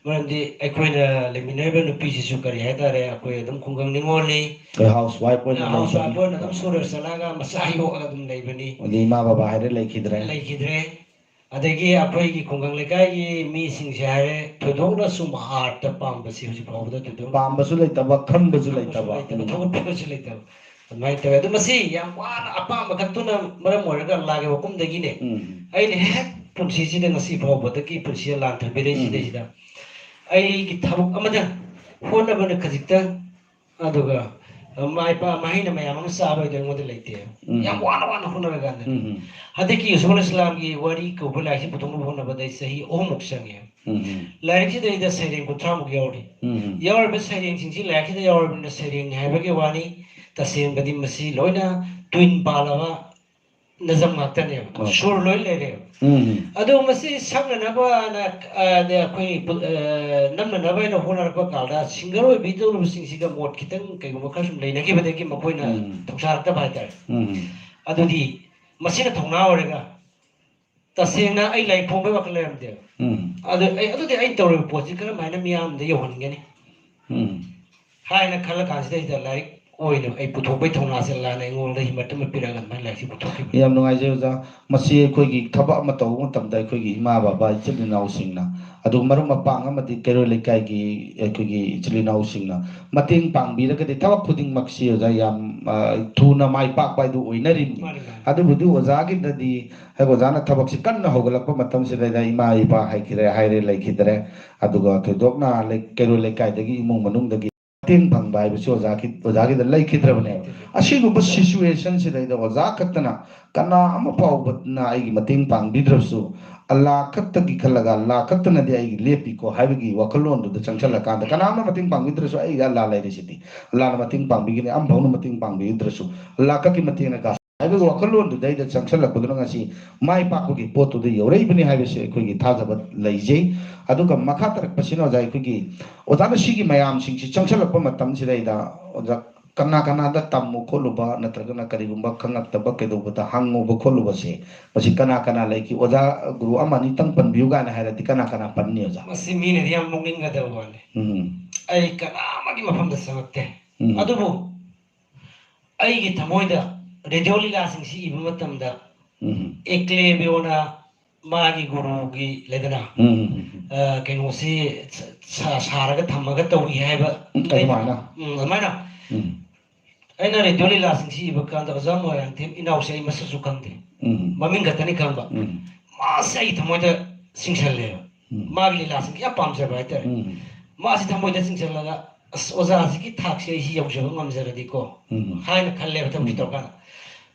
ꯃꯔꯝꯗꯤ ꯑꯩꯈꯣꯏꯅ ꯂꯩꯃꯤꯟꯅꯔꯤꯕ ꯅꯨꯄꯤꯁꯤꯁꯨ ꯀꯔꯤ ꯍꯥꯏꯇꯥꯔꯦ, ꯑꯩꯈꯣꯏ ꯑꯗꯨꯝ ꯈꯨꯡꯒꯪ ꯅꯤꯉꯣꯜꯅꯤ꯫ ꯑꯩꯈꯣꯏ ꯍꯥꯎꯁ ꯋꯥꯏꯐ ꯑꯣꯏꯅ ꯍꯥꯎꯁ ꯂꯩꯕꯅꯤ꯫ ꯋꯥꯏꯐ ꯑꯣꯏꯅ ꯑꯗꯨꯝ ꯁꯨꯔ ꯆꯠꯂꯒ ꯃꯆꯥ ꯌꯣꯛꯑꯒ ꯑꯗꯨꯝ ꯂꯩꯕꯅꯤ꯫ ꯑꯗꯩ ꯏꯃꯥ ꯕꯕꯥ ꯍꯥꯏꯔꯦ ꯂꯩꯈꯤꯗ꯭ꯔꯦ꯫ ꯂꯩꯈꯤꯗ꯭ꯔꯦ꯫ ꯑꯗꯒꯤ ꯑꯩꯈꯣꯏꯒꯤ ꯈꯨꯡꯒꯪ ꯂꯩꯀꯥꯏꯒꯤ ꯃꯤꯁꯤꯡꯁꯦ ꯍꯥꯏꯔꯦ, ꯊꯣꯏꯗꯣꯛꯅ ꯁꯨꯝ ꯑꯥꯔꯠꯇ ꯄꯥꯝꯕꯁꯤ ꯍꯧꯖꯤꯛ ꯐꯥꯎꯕꯗ ꯊꯣꯏꯗꯣꯛꯅ ꯄꯥꯝꯕꯁꯨ ꯂꯩꯇꯕ, ꯈꯟꯕꯁꯨ ꯈꯟꯕꯁꯨ ꯂꯩꯇꯕ꯫ ꯂꯩꯇꯕ, ꯊꯧꯒꯠꯄꯤꯕꯁꯨ ꯂꯩꯇꯕ, ꯑꯗꯨꯃꯥꯏꯅ ꯇꯧꯋꯦ꯫ ꯑꯗꯣ ꯃꯁꯤ ꯌꯥꯝ ꯋꯥꯅ ꯑꯄꯥꯝꯕ ꯈꯛꯇꯨꯅ ꯃꯔꯝ ꯑꯣꯏꯔꯒ ꯂꯥꯛꯀꯤ ꯋꯥꯐꯝꯗꯒꯤꯅꯦ꯫ ꯎꯝ꯫ ꯑꯩꯅ ꯍꯦꯛ ꯄꯨꯟꯁꯤꯁꯤꯗ ꯉꯁꯤ ꯐꯥꯎꯕꯗꯒꯤ ꯄꯨꯟꯁꯤꯗ ꯂꯥꯟ ꯊꯝꯕꯤꯔꯛꯏ꯫ ꯎꯝ꯫ ꯁꯤꯗꯩꯁꯤꯗ ꯑꯩꯒꯤ ꯊꯕꯛ ꯑꯃꯗ ꯍꯣꯠꯅꯕꯅ ꯈꯖꯤꯛꯇꯪ, ꯑꯗꯨꯒ, ꯑ, ꯃꯥꯏ ꯄꯥ-, ꯃꯍꯩꯅ ꯃꯌꯥꯝ ꯑꯃ ꯆꯥꯕ ꯍꯥꯏꯗꯣ ꯑꯩꯉꯣꯟꯗ ꯂꯩꯇꯦ꯫ ꯎꯝ꯫ ꯌꯥꯝ ꯋꯥꯅ ꯋꯥꯅ ꯍꯣꯠꯅꯔꯀꯥꯟꯗ꯫ ꯎꯝ꯫ ꯍꯟꯗꯛꯀꯤ ꯌꯨꯁꯨꯐ ꯑꯜ ꯏꯁꯂꯥꯝꯒꯤ ꯋꯥꯔꯤ ꯀꯧꯕ ꯂꯥꯏꯔꯤꯛꯁꯤ ꯄꯨꯊꯣꯛꯅꯕ ꯍꯣꯠꯅꯕꯗ ꯑꯩ ꯆꯍꯤ ꯑꯍꯨꯝꯃꯨꯛ ꯆꯪꯉꯦ꯫ ꯎꯝ꯫ ꯂꯥꯏꯔꯤꯛꯁꯤꯗ ꯑꯩꯗ ꯁꯩꯔꯦꯡ ꯀꯨꯟꯊ꯭ꯔꯥꯃꯨꯛ ꯌꯥꯎꯔꯤ꯫ ꯎꯝ꯫ ꯌꯥꯎꯔꯤꯕ ꯁꯩꯔꯦꯡꯁꯤꯡꯁꯤ ꯂꯥꯏꯔꯤꯛꯁꯤꯗ ꯌꯥꯎꯔꯕꯅꯤꯅ ꯁꯩꯔꯦꯡꯅꯤ ꯍꯥꯏꯕꯒꯤ ꯋꯥꯅꯤ꯫ ꯇꯁꯦꯡꯕꯗꯤ ꯃꯁꯤ ꯂꯣꯏꯅ ꯇ꯭ꯋꯤꯟ ꯄꯥꯜꯂꯕ ꯅꯖꯝ ꯉꯥꯛꯇꯅꯦꯕ꯫ ꯑꯣ꯫ ꯁꯨꯔ ꯂꯣꯏ ꯂꯩꯔꯦꯕ꯫ ꯎꯝ꯫ ꯑꯗꯣ ꯃꯁꯤ ꯁꯛꯅꯅꯕꯅ, ꯑ, ꯑꯗ ꯑꯩꯈꯣꯏ ꯄꯨ-, ꯑ, ꯅꯝꯅꯅꯕ ꯍꯥꯏꯅ ꯍꯣꯠꯅꯔꯛꯄ ꯀꯥꯟꯗ ꯁꯤꯡꯒꯔ ꯑꯣꯏꯕꯤꯗꯧꯔꯤꯕꯁꯤꯡꯁꯤꯒ ꯃꯣꯠ ꯈꯤꯇꯪ ꯀꯩꯒꯨꯝꯕ ꯈꯔ ꯁꯨꯝ ꯂꯩꯅꯈꯤꯕꯗꯒꯤ ꯃꯈꯣꯏꯅ ꯎꯝ꯫ ꯊꯧꯁꯥꯔꯛꯇꯕ ꯍꯥꯏꯇꯥꯔꯦ꯫ ꯎꯝ꯫ ꯑꯗꯨꯗꯤ ꯃꯁꯤꯅ ꯊꯧꯅꯥ ꯑꯣꯏꯔꯒ ꯇꯁꯦꯡꯅ ꯑꯩ ꯂꯥꯏꯔꯤꯛ ꯐꯣꯡꯕꯒꯤ ꯋꯥꯈꯜ ꯂꯩꯔꯝꯗꯦꯕ꯫ ꯎꯝ꯫ ꯑꯗꯨ ꯑꯩ, ꯑꯗꯨꯗꯤ ꯑꯩ ꯇꯧꯔꯤꯕ ꯄꯣꯠꯁꯤ ꯀꯔꯝꯍꯥꯏꯅ ꯃꯤꯌꯥꯝꯗ ꯌꯧꯍꯟꯒꯅꯤ? ꯎꯝ꯫ ꯍꯥꯏꯅ ꯈꯜꯂ ꯀꯥꯟꯁꯤꯗꯩꯗ ꯂꯥꯏꯔꯤꯛ ꯑꯣꯏꯅ ꯑꯩ ꯄꯨꯊꯣꯛꯄꯩ ꯊꯧꯅꯥꯁꯦ ꯂꯥꯟꯅ ꯑꯩꯉꯣꯟꯗ ꯍꯤꯃꯠ ꯑꯃ ꯄꯤꯔꯛꯑꯒ ꯑꯗꯨꯃꯥꯏꯅ ꯂꯥꯏꯔꯤꯛꯁꯤ ꯄꯨꯊꯣꯛꯈꯤꯕꯅꯤ꯫ ꯌꯥꯝ ꯅꯨꯡꯉꯥꯏꯖꯩ ꯑꯣꯖꯥ꯫ ꯃꯁꯤ ꯑꯩꯈꯣꯏꯒꯤ ꯊꯕꯛ ꯑꯃ ꯇꯧꯕ ꯃꯇꯝꯗ ꯑꯩꯈꯣꯏꯒꯤ ꯏꯃꯥ ꯕꯕꯥ, ꯏꯆꯤꯜ ꯏꯅꯥꯎꯁꯤꯡꯅ, ꯑꯗꯨꯒ ꯃꯔꯨꯞ ꯃꯄꯥꯡ ꯑꯃꯗꯤ ꯀꯩꯔꯣꯏ ꯂꯩꯀꯥꯏꯒꯤ ꯑꯩꯈꯣꯏꯒꯤ ꯏꯆꯤꯜ ꯏꯅꯥꯎꯁꯤꯡꯅ ꯃꯇꯦꯡ ꯄꯥꯡꯕꯤꯔꯒꯗꯤ ꯊꯕꯛ ꯈꯨꯗꯤꯡꯃꯛꯁꯤ ꯑꯣꯖꯥ ꯌꯥꯝ, ꯑ, ꯊꯨꯅ ꯃꯥꯏ ꯄꯥꯛꯄ ꯍꯥꯏꯗꯨ ꯑꯣꯏꯅꯔꯤꯕꯅꯤ꯫ ꯃꯥꯅꯤ, ꯃꯥꯅꯤ꯫ ꯑꯗꯨꯕꯨꯗꯤ ꯑꯣꯖꯥꯒꯤꯗꯗꯤ, ꯍꯥꯏꯕ ꯑꯣꯖꯥꯅ ꯊꯕꯛꯁꯤ ꯀꯟꯅ ꯍꯧꯒꯠꯂꯛꯄ ꯃꯇꯝꯁꯤꯗꯩꯗ ꯏꯃꯥ ꯏꯄꯥ ꯍꯥꯏꯈꯤꯗ꯭ꯔꯦ, ꯍꯥꯏꯔꯦ ꯂꯩꯈꯤꯗ꯭ꯔꯦ꯫ ꯑꯗꯨꯒ ꯊꯣꯏꯗꯣꯛꯅ ꯂꯩ-, ꯀꯩꯔꯣꯏ ꯂꯩꯀꯥꯏꯗꯒꯤ ꯏꯃꯨꯡ ꯃꯅꯨꯡꯗꯒꯤ ꯃꯇꯦꯡ ꯐꯪꯕ ꯍꯥꯏꯕꯁꯤ ꯑꯣꯖꯥꯒꯤ, ꯑꯣꯖꯥꯒꯤꯗ ꯂꯩꯈꯤꯗ꯭ꯔꯕꯅꯦꯕ꯫ ꯑꯁꯤꯒꯨꯝꯕ ꯁꯤꯆꯨꯋꯦꯁꯟꯁꯤꯗꯩꯗ ꯑꯣꯖꯥ ꯈꯛꯇꯅ ꯀꯅꯥ ꯑꯃ ꯐꯥꯎꯕꯅ ꯑꯩꯒꯤ ꯃꯇꯦꯡ ꯄꯥꯡꯕꯤꯗ꯭ꯔꯁꯨ, ꯑꯜꯂꯥ ꯈꯛꯇꯒꯤ ꯈꯜꯂꯒ ꯑꯜꯂꯥ ꯈꯛꯇꯅꯗꯤ ꯑꯩꯒꯤ ꯂꯦꯞꯄꯤꯀꯣ ꯍꯥꯏꯕꯒꯤ ꯋꯥꯈꯜꯂꯣꯟꯗꯨꯗ ꯆꯪꯁꯤꯜꯂꯀꯥꯟꯗ, ꯀꯅꯥꯝꯅ ꯃꯇꯦꯡ ꯄꯥꯡꯕꯤꯗ꯭ꯔꯁꯨ ꯑꯩꯒꯤ ꯑꯜꯂꯥ ꯂꯩꯔꯤꯁꯤꯗꯤ, ꯑꯜꯂꯥꯅ ꯃꯇꯦꯡ ꯄꯥꯡꯕꯤꯒꯅꯤ, ꯑꯃꯐꯥꯎꯅ ꯃꯇꯦꯡ ꯄꯥꯡꯕꯤꯗ꯭ꯔꯁꯨ ꯑꯜꯂꯥ ꯈꯛꯀꯤ ꯃꯇꯦꯡꯅ ꯀꯥ ꯍꯥꯏꯕꯒꯤ ꯋꯥꯈꯜꯂꯣꯟꯗꯨꯗꯩꯗ ꯆꯪꯁꯤꯜꯂꯛꯄꯗꯨꯅ ꯉꯁꯤ ꯃꯥꯏ ꯄꯥꯛꯄꯒꯤ ꯄꯣꯠꯇꯨꯗ ꯌꯧꯔꯛꯏꯕꯅꯤ ꯍꯥꯏꯕꯁꯤ ꯑꯩꯈꯣꯏꯒꯤ ꯊꯥꯖꯕ ꯂꯩꯖꯩ꯫ ꯑꯗꯨꯒ ꯃꯈꯥ ꯇꯥꯔꯛꯄꯁꯤꯅ ꯑꯣꯖꯥ, ꯑꯩꯈꯣꯏꯒꯤ ꯑꯣꯖꯥꯅ ꯁꯤꯒꯤ ꯃꯌꯥꯝꯁꯤꯡꯁꯤ ꯆꯪꯁꯤꯜꯂꯛꯄ ꯃꯇꯝꯁꯤꯗꯩꯗ ꯑꯣꯖꯥ ꯀꯅꯥ ꯀꯅꯥꯗ ꯇꯝꯃꯨ ꯈꯣꯠꯂꯨꯕ ꯅꯠꯇ꯭ꯔꯒꯅ ꯀꯔꯤꯒꯨꯝꯕ ꯈꯪꯉꯛꯇꯕ ꯀꯩꯗꯧꯕꯗ ꯍꯪꯉꯨꯕ ꯈꯣꯠꯂꯨꯕꯁꯦ, ꯃꯁꯤ ꯀꯅꯥ ꯀꯅꯥ ꯂꯩꯈꯤ? ꯑꯣꯖꯥ ꯒꯨꯔꯨ ꯑꯃ ꯑꯅꯤꯇꯪ ꯄꯟꯕꯤꯌꯨ ꯀꯥꯏꯅ ꯍꯥꯏꯔꯗꯤ ꯀꯅꯥ ꯀꯅꯥ ꯄꯟꯅꯤ ꯑꯣꯖꯥ? ꯃꯁꯤ ꯃꯤꯅꯗꯤ ꯌꯥꯝ ꯅꯣꯛꯅꯤꯡꯒꯗꯕ ꯋꯥꯅꯤ꯫ ꯎꯝ꯫ ꯑꯩ ꯀꯅꯥ ꯑꯃꯒꯤ ꯃꯐꯝꯗ ꯆꯪꯉꯛꯇꯦ꯫ ꯎꯝ꯫ ꯑꯗꯨꯕꯨ ꯑꯩꯒꯤ ꯊꯃꯣꯏꯗ ꯔꯦꯗꯤꯑꯣ ꯂꯤꯂꯥꯁꯤꯡꯁꯤ ꯏꯕ ꯃꯇꯝꯗ ꯎꯝ꯫ ꯑꯦꯀ꯭ꯂꯦꯕꯤꯌꯣꯅ ꯃꯥꯒꯤ ꯒꯨꯔꯨꯒꯤ ꯂꯩꯗꯅ, ꯎꯝ꯫ ꯑ, ꯀꯩꯅꯣꯁꯤ ꯁꯥ-, ꯁꯥꯔꯒ ꯊꯝꯃꯒ ꯇꯧꯏ ꯍꯥꯏꯕ ꯎꯝ, ꯑꯗꯨꯃꯥꯏꯅ꯫ ꯎꯝ, ꯑꯗꯨꯃꯥꯏꯅ꯫ ꯎꯝ꯫ ꯑꯩꯅ ꯔꯦꯗꯤꯑꯣ ꯂꯤꯂꯥꯁꯤꯡꯁꯤ ꯏꯕ ꯀꯥꯟꯗ ꯑꯣꯖꯥ ꯃꯣꯏꯔꯥꯡꯊꯦꯝ ꯏꯅꯥꯎꯁꯦ ꯑꯩ ꯃꯁꯛꯁꯨ ꯈꯪꯗꯦ꯫ ꯎꯝ꯫ ꯃꯃꯤꯡ ꯈꯛꯇꯅꯤ ꯈꯪꯕ꯫ ꯎꯝ꯫ ꯃꯥꯁꯦ ꯑꯩ ꯊꯃꯣꯏꯗ ꯆꯤꯡꯁꯜꯂꯦꯕ꯫ ꯎꯝ꯫ ꯃꯥꯒꯤ ꯂꯤꯂꯥꯁꯤꯡꯁꯦ ꯌꯥꯝ ꯄꯥꯝꯖꯕ ꯍꯥꯏꯇꯥꯔꯦ꯫ ꯎꯝ꯫ ꯃꯥꯁꯤ ꯊꯃꯣꯏꯗ ꯆꯤꯡꯁꯤꯜꯂꯒ, "ꯑꯁ, ꯑꯣꯖꯥꯁꯤꯒꯤ ꯊꯥꯛꯁꯦ ꯑꯩ ꯁꯤ ꯌꯧꯖꯕ ꯉꯝꯖꯔꯗꯤꯀꯣ" ꯎꯝ꯫ ꯍꯥꯏꯅ ꯈꯜꯂꯦꯕ ꯊꯕꯛꯁꯤ ꯎꯝ꯫ ꯇꯧꯔꯀꯥꯟꯗ꯫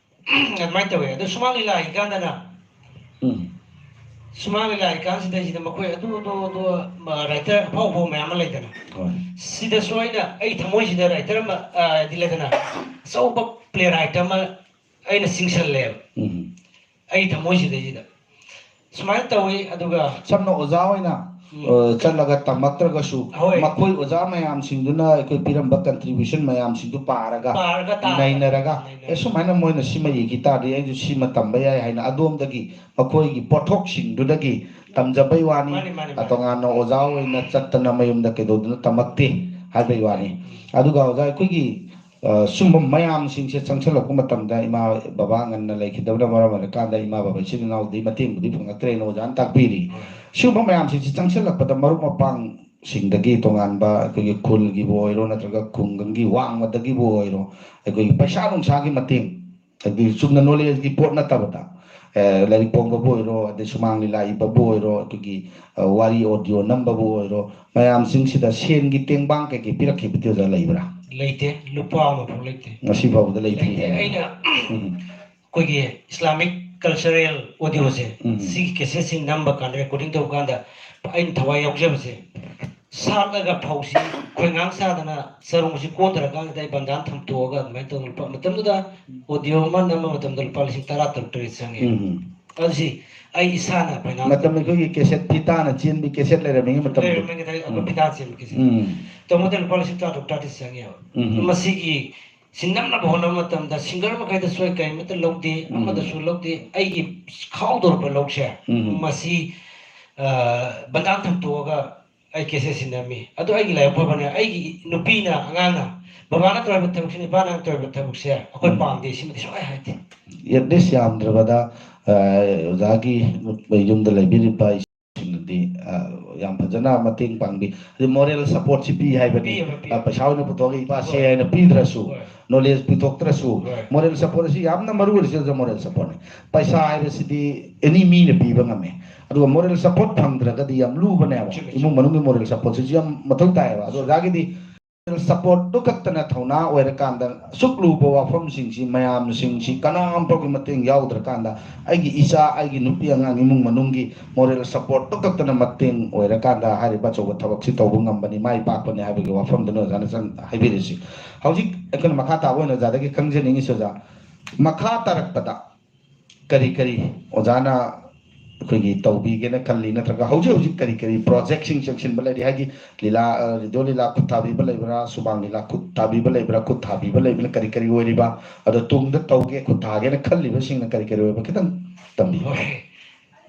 ꯑꯗꯨꯃꯥꯏꯅ ꯇꯧꯋꯦ꯫ ꯑꯗꯣ ꯁꯨꯃꯥꯡ ꯂꯤꯂꯥ ꯏꯀꯥꯟꯗꯅ, ꯎꯝ꯫ ꯁꯨꯃꯥꯡ ꯂꯤꯂꯥ ꯏꯀꯥꯟꯁꯤꯗꯩꯁꯤꯗ ꯃꯈꯣꯏ ꯑꯗꯨ, ꯑꯗꯨ, ꯑꯗꯨ, ꯃ-, writer ꯑꯐꯥꯎ ꯑꯐꯥꯎꯕ ꯃꯌꯥꯝ ꯑꯃ ꯂꯩꯗꯅ꯫ ꯍꯣꯏ꯫ ꯁꯤꯗꯁꯨ ꯑꯩꯅ ꯑꯩ ꯊꯃꯣꯏꯁꯤꯗ writer ꯑꯃ, ꯑ, ꯗꯤ ꯂꯩꯗꯅ, ꯑꯆꯧꯕ playwright ꯑꯃ ꯑꯩꯅ ꯆꯤꯡꯁꯜꯂꯦꯕ꯫ ꯎꯝ꯫ ꯑꯩ ꯊꯃꯣꯏꯁꯤꯗꯩꯁꯤꯗ꯫ ꯁꯨꯃꯥꯏꯅ ꯇꯧꯋꯤ, ꯑꯗꯨꯒ ꯁꯝꯅ ꯑꯣꯖꯥ ꯑꯣꯏꯅ, ꯎꯝ꯫ ꯑ, ꯆꯠꯂꯒ ꯇꯝꯃꯛꯇ꯭ꯔꯒꯁꯨ, ꯍꯣꯏ꯫ ꯃꯈꯣꯏ ꯑꯣꯖꯥ ꯃꯌꯥꯝꯁꯤꯡꯗꯨꯅ ꯑꯩꯈꯣꯏ ꯄꯤꯔꯝꯕ contribution ꯃꯌꯥꯝꯁꯤꯡꯗꯨ ꯄꯥꯔꯒ, ꯄꯥꯔꯒ ꯇꯥꯔꯒ ꯅꯩꯅꯔꯒ, ꯅꯩꯅꯔꯒ꯫ "ꯑꯦ, ꯁꯨꯃꯥꯏꯅ ꯃꯣꯏꯅ ꯁꯤꯃ ꯏꯈꯤ ꯇꯥꯔꯗꯤ ꯑꯩꯁꯨ ꯁꯤꯃ ꯇꯝꯕ ꯌꯥꯏ" ꯍꯥꯏꯅ ꯑꯗꯣꯝꯗꯒꯤ ꯃꯈꯣꯏꯒꯤ ꯄꯣꯠꯊꯣꯛꯁꯤꯡꯗꯨꯗꯒꯤ ꯇꯝꯖꯕꯩ ꯋꯥꯅꯤ꯫ ꯃꯥꯅꯤ, ꯃꯥꯅꯤ, ꯑ, ꯃꯥꯅꯤ꯫ ꯇꯣꯉꯥꯟꯅ ꯑꯣꯖꯥ ꯑꯣꯏꯅ ꯆꯠꯇꯅ ꯃꯌꯨꯝꯗ ꯀꯩꯗꯧꯗꯅ ꯇꯝꯃꯛꯇꯦ ꯍꯥꯏꯕꯩ ꯋꯥꯅꯤ꯫ ꯎꯝ꯫ ꯑꯗꯨꯒ ꯑꯣꯖꯥ, ꯑꯩꯈꯣꯏꯒꯤ ꯑ, ꯁꯨꯝꯕ ꯃꯌꯥꯝꯁꯤꯡꯁꯦ ꯆꯪꯁꯤꯜꯂꯛꯄ ꯃꯇꯝꯗ ꯏꯃꯥ ꯕꯕꯥ ꯉꯟꯅ ꯂꯩꯈꯤꯗꯕꯅ ꯃꯔꯝ ꯑꯣꯏꯔꯀꯥꯟꯗ ꯏꯃꯥ ꯕꯕꯥ ꯏꯆꯤꯟ ꯏꯅꯥꯎꯗꯤ ꯃꯇꯦꯡꯕꯨꯗꯤ ꯐꯪꯉꯛꯇ꯭ꯔꯦꯅ ꯑꯣꯖꯥꯅ ꯇꯥꯛꯄꯤꯔꯤ꯫ ꯍꯣꯏ꯫ ꯁꯤꯒꯨꯝꯕ ꯃꯌꯥꯝꯁꯤꯡꯁꯤ ꯆꯪꯁꯤꯜꯂꯛꯄꯗ ꯃꯔꯨꯞ ꯃꯄꯥꯡꯁꯤꯡꯗꯒꯤ ꯇꯣꯉꯥꯟꯕ ꯑꯩꯈꯣꯏꯒꯤ ꯈꯨꯜꯒꯤꯕꯨ ꯑꯣꯏꯔꯣ ꯅꯠꯇ꯭ꯔꯒ ꯈꯨꯡꯒꯪꯒꯤ ꯋꯥꯡꯃꯗꯒꯤꯕꯨ ꯑꯣꯏꯔꯣ ꯑꯩꯈꯣꯏꯒꯤ ꯄꯩꯁꯥ ꯅꯨꯡꯁꯥꯒꯤ ꯃꯇꯦꯡ, ꯍꯥꯏꯗꯤ ꯆꯨꯝꯅ knowledgeꯀꯤ ꯄꯣꯠ ꯅꯠꯇꯕꯗ, ꯑ, ꯂꯥꯏꯔꯤꯛ ꯐꯣꯡꯕꯕꯨ ꯑꯣꯏꯔꯣ ꯑꯗꯩ ꯁꯨꯃꯥꯡ ꯂꯤꯂꯥ ꯏꯕꯕꯨ ꯑꯣꯏꯔꯣ ꯑꯩꯈꯣꯏꯒꯤ, ꯑ, ꯋꯥꯔꯤ audio ꯅꯝꯕꯕꯨ ꯑꯣꯏꯔꯣ ꯃꯌꯥꯝꯁꯤꯡꯁꯤꯗ ꯁꯦꯟꯒꯤ ꯇꯦꯡꯕꯥꯡ ꯀꯩꯀꯩ ꯄꯤꯔꯛꯈꯤꯕꯗꯤ ꯑꯣꯖꯥ ꯂꯩꯕ꯭ꯔꯥ? ꯂꯩꯇꯦ, ꯂꯨꯄꯥ ꯑꯃꯐꯥꯎ ꯂꯩꯇꯦ꯫ ꯉꯁꯤ ꯐꯥꯎꯕꯗ ꯂꯩꯇ꯭ꯔꯤ ꯂꯩꯇꯦ꯫ ꯍꯥꯏꯕ꯫ ꯑꯩꯅ ꯎꯝ꯫ ꯑꯩꯈꯣꯏꯒꯤ Islamic cultural audioꯁꯦ, ꯎꯝ꯫ ꯁꯤꯒꯤ cassette ꯁꯤꯡ ꯅꯝꯕ ꯀꯥꯟꯗ, recording ꯇꯧꯕ ꯀꯥꯟꯗ ꯑꯩꯅ ꯊꯋꯥꯏ ꯌꯥꯎꯖꯕꯁꯦ, ꯁꯥꯠꯂꯒ ꯐꯧꯁꯤ ꯈꯣꯏꯉꯥꯡ ꯁꯥꯗꯅ ꯆꯔꯨꯁꯤ ꯀꯣꯟꯊꯔꯀꯥꯟꯁꯤꯗ ꯑꯩ ꯕꯟꯗꯥꯟ ꯊꯝꯇꯣꯛꯑꯒ ꯑꯗꯨꯃꯥꯏꯅ ꯇꯧꯗꯅ ꯂꯨꯄꯥ, ꯃꯇꯝꯗꯨꯗ audio ꯑꯃ ꯅꯝꯕ ꯃꯇꯝꯗ ꯂꯨꯄꯥ ꯂꯤꯁꯤꯡ ꯇꯔꯥ ꯇꯔꯨꯛ ꯇꯔꯦꯠ ꯆꯪꯉꯦ꯫ ꯎꯝ꯫ ꯑꯗꯨꯁꯤ ꯑꯩ ꯏꯁꯥꯅ finance ꯃꯇꯝ ꯑꯩꯈꯣꯏꯒꯤ cassette ꯐꯤꯇꯥꯅ ꯆꯦꯟꯕꯤ cassette ꯂꯩꯔꯝꯃꯤꯉꯩ ꯃꯇꯝꯗꯣ꯫ ꯂꯩꯔꯝꯃꯤꯉꯩꯗ ꯑꯩꯈꯣꯏ ꯎꯝ꯫ ꯐꯤꯇꯥ ꯆꯦꯟꯕ cassette꯫ ꯎꯝ꯫ ꯇꯧꯕꯗ ꯂꯨꯄꯥ ꯂꯤꯁꯤꯡ ꯇꯔꯥ ꯇꯔꯨꯛ ꯇꯔꯥ ꯇꯔꯦꯠ ꯆꯪꯉꯦꯕ꯫ ꯎꯝ꯫ ꯃꯁꯤꯒꯤ ꯁꯤ ꯅꯝꯅꯕ ꯍꯣꯠꯅꯕ ꯃꯇꯝꯗ singer ꯃꯈꯩꯗꯁꯨ ꯑꯩ ꯀꯔꯤꯃꯠꯇ ꯂꯧꯗꯦ, ꯎꯝ꯫ ꯑꯃꯗꯁꯨ ꯂꯧꯗꯦ꯫ ꯑꯩꯒꯤ ꯈꯥꯎꯗꯧꯔꯕ ꯂꯧꯁꯦ, ꯎꯝ꯫ ꯃꯁꯤ, ꯑ, ꯕꯟꯗꯥꯟ ꯊꯝꯇꯣꯛꯑꯒ ꯑꯩ cassette ꯁꯤ ꯅꯝꯃꯤ꯫ ꯑꯗꯨ ꯑꯩꯒꯤ ꯂꯥꯏꯕꯛ ꯐꯕꯅ ꯑꯩꯒꯤ ꯅꯨꯄꯤꯅ, ꯑꯉꯥꯡꯅ, "ꯕꯕꯥꯅ ꯇꯧꯔꯤꯕ ꯊꯕꯛꯁꯤꯅ ꯏꯄꯥꯅ ꯇꯧꯔꯤꯕ ꯊꯕꯛꯁꯦ ꯑꯩꯈꯣꯏ ꯎꯝ꯫ ꯄꯥꯝꯗꯦ", ꯁꯤꯃꯗꯤ ꯁꯨꯡꯍꯥꯏ ꯍꯥꯏꯗꯦ꯫ At least ꯌꯥꯝꯗ꯭ꯔꯕꯗ, ꯑ, ꯑꯣꯖꯥꯒꯤ ꯌꯨꯝꯗ ꯂꯩꯕꯤꯔꯤꯕ ꯁꯤꯡꯅꯗꯤ, ꯑ, ꯌꯥꯝ ꯐꯖꯅ ꯃꯇꯦꯡ ꯄꯥꯡꯕꯤ꯫ ꯑꯗꯩ moral supportꯁꯤ ꯄꯤ ꯍꯥꯏꯕꯅꯤ꯫ ꯄꯤꯌꯦꯕ, ꯄꯤꯌꯦꯕ꯫ ꯑ, ꯄꯩꯁꯥ ꯑꯣꯏꯅ ꯄꯨꯊꯣꯛꯑꯒ ꯏꯄꯥꯁꯦ ꯍꯣꯏ꯫ ꯍꯥꯏꯅ ꯄꯤꯗ꯭ꯔꯁꯨ, ꯍꯣꯏ꯫ knowledge ꯄꯤꯊꯣꯛꯇ꯭ꯔꯁꯨ, ꯍꯣꯏ꯫ moral support ꯑꯁꯤ ꯌꯥꯝꯅ ꯃꯔꯨ ꯑꯣꯏꯔꯤꯁꯤꯗ moral supportꯅꯤ꯫ ꯄꯩꯁꯥ ꯍꯥꯏꯕꯁꯤꯗꯤ any ꯃꯤꯅ ꯄꯤꯕ ꯉꯝꯃꯦ, ꯑꯗꯨꯒ moral support ꯐꯪꯗ꯭ꯔꯒꯗꯤ ꯌꯥꯝ ꯂꯨꯕꯅꯦꯕ꯫ ꯆꯨꯝꯃꯦ, ꯆꯨꯝꯃꯦ꯫ ꯏꯃꯨꯡ ꯃꯅꯨꯡꯒꯤ moral supportꯁꯤꯁꯨ ꯌꯥꯝ ꯃꯊꯧ ꯇꯥꯏꯌꯦꯕ꯫ ꯑꯗꯣ ꯑꯣꯖꯥꯒꯤꯗꯤ supportꯇꯨ ꯈꯛꯇꯅ ꯊꯧꯅꯥ ꯑꯣꯏꯔꯀꯥꯟꯗ, ꯑꯁꯨꯛ ꯂꯨꯕ ꯋꯥꯐꯝꯁꯤꯡꯁꯤ, ꯃꯌꯥꯝꯁꯤꯡꯁꯤ ꯀꯅꯥꯝ ꯐꯥꯎꯒꯤ ꯃꯇꯦꯡ ꯌꯥꯎꯗ꯭ꯔꯀꯥꯟꯗ, ꯑꯩꯒꯤ ꯏꯆꯥ, ꯑꯩꯒꯤ ꯅꯨꯄꯤ ꯑꯉꯥꯡ, ꯏꯃꯨꯡ ꯃꯅꯨꯡꯒꯤ moral supportꯇꯨ ꯈꯛꯇꯅ ꯃꯇꯦꯡ ꯑꯣꯏꯔꯀꯥꯟꯗ ꯍꯥꯏꯔꯤꯕ ꯑꯆꯧꯕ ꯊꯕꯛꯁꯤ ꯇꯧꯕ ꯉꯝꯕꯅꯤ, ꯃꯥꯏ ꯄꯥꯛꯄꯅꯤ ꯍꯥꯏꯕꯒꯤ ꯋꯥꯐꯝꯗꯨꯅ ꯑꯣꯖꯥꯅ ꯆꯪ-, ꯍꯥꯏꯕꯤꯔꯤꯁꯤ꯫ ꯍꯧꯖꯤꯛ ꯑꯩꯈꯣꯏꯅ ꯃꯈꯥ ꯇꯥꯕ ꯑꯣꯏꯅ ꯑꯣꯖꯥꯗꯒꯤ ꯈꯪꯖꯅꯤꯡꯉꯤꯁꯤ, ꯑꯣꯖꯥ, ꯃꯈꯥ ꯇꯥꯔꯛꯄꯗ ꯀꯔꯤ ꯀꯔꯤ ꯑꯣꯖꯥꯅ ꯑꯩꯈꯣꯏꯒꯤ ꯇꯧꯕꯤꯒꯦꯅ ꯈꯜꯂꯤ, ꯅꯠꯇ꯭ꯔꯒ ꯍꯧꯖꯤꯛ ꯍꯧꯖꯤꯛ ꯀꯔꯤ ꯀꯔꯤ projectꯁꯤꯡ ꯆꯪꯁꯤꯟꯕ ꯂꯩꯔꯤ? ꯍꯥꯏꯗꯤ ꯂꯤꯂꯥ, ꯑ, ꯔꯦꯗꯤꯑꯣ ꯂꯤꯂꯥ ꯈꯨꯠ ꯊꯥꯕꯤꯕ ꯂꯩꯕ꯭ꯔꯥ, ꯁꯨꯃꯥꯡ ꯂꯤꯂꯥ ꯈꯨꯠ ꯊꯥꯕꯤꯕ ꯂꯩꯕ꯭ꯔꯥ, ꯈꯨꯠ ꯊꯥꯕꯤꯕ ꯂꯩꯕꯅ ꯀꯔꯤ ꯀꯔꯤ ꯑꯣꯏꯔꯤꯕ? ꯑꯗꯣ ꯇꯨꯡꯗ ꯇꯧꯒꯦ, ꯈꯨꯠ ꯊꯥꯒꯦꯅ ꯈꯜꯂꯤꯕꯁꯤꯡꯅ ꯀꯔꯤ ꯀꯔꯤ ꯑꯣꯏꯕ? ꯈꯤꯇꯪ ꯇꯝꯕꯤꯌꯨ꯫ ꯍꯣꯏ꯫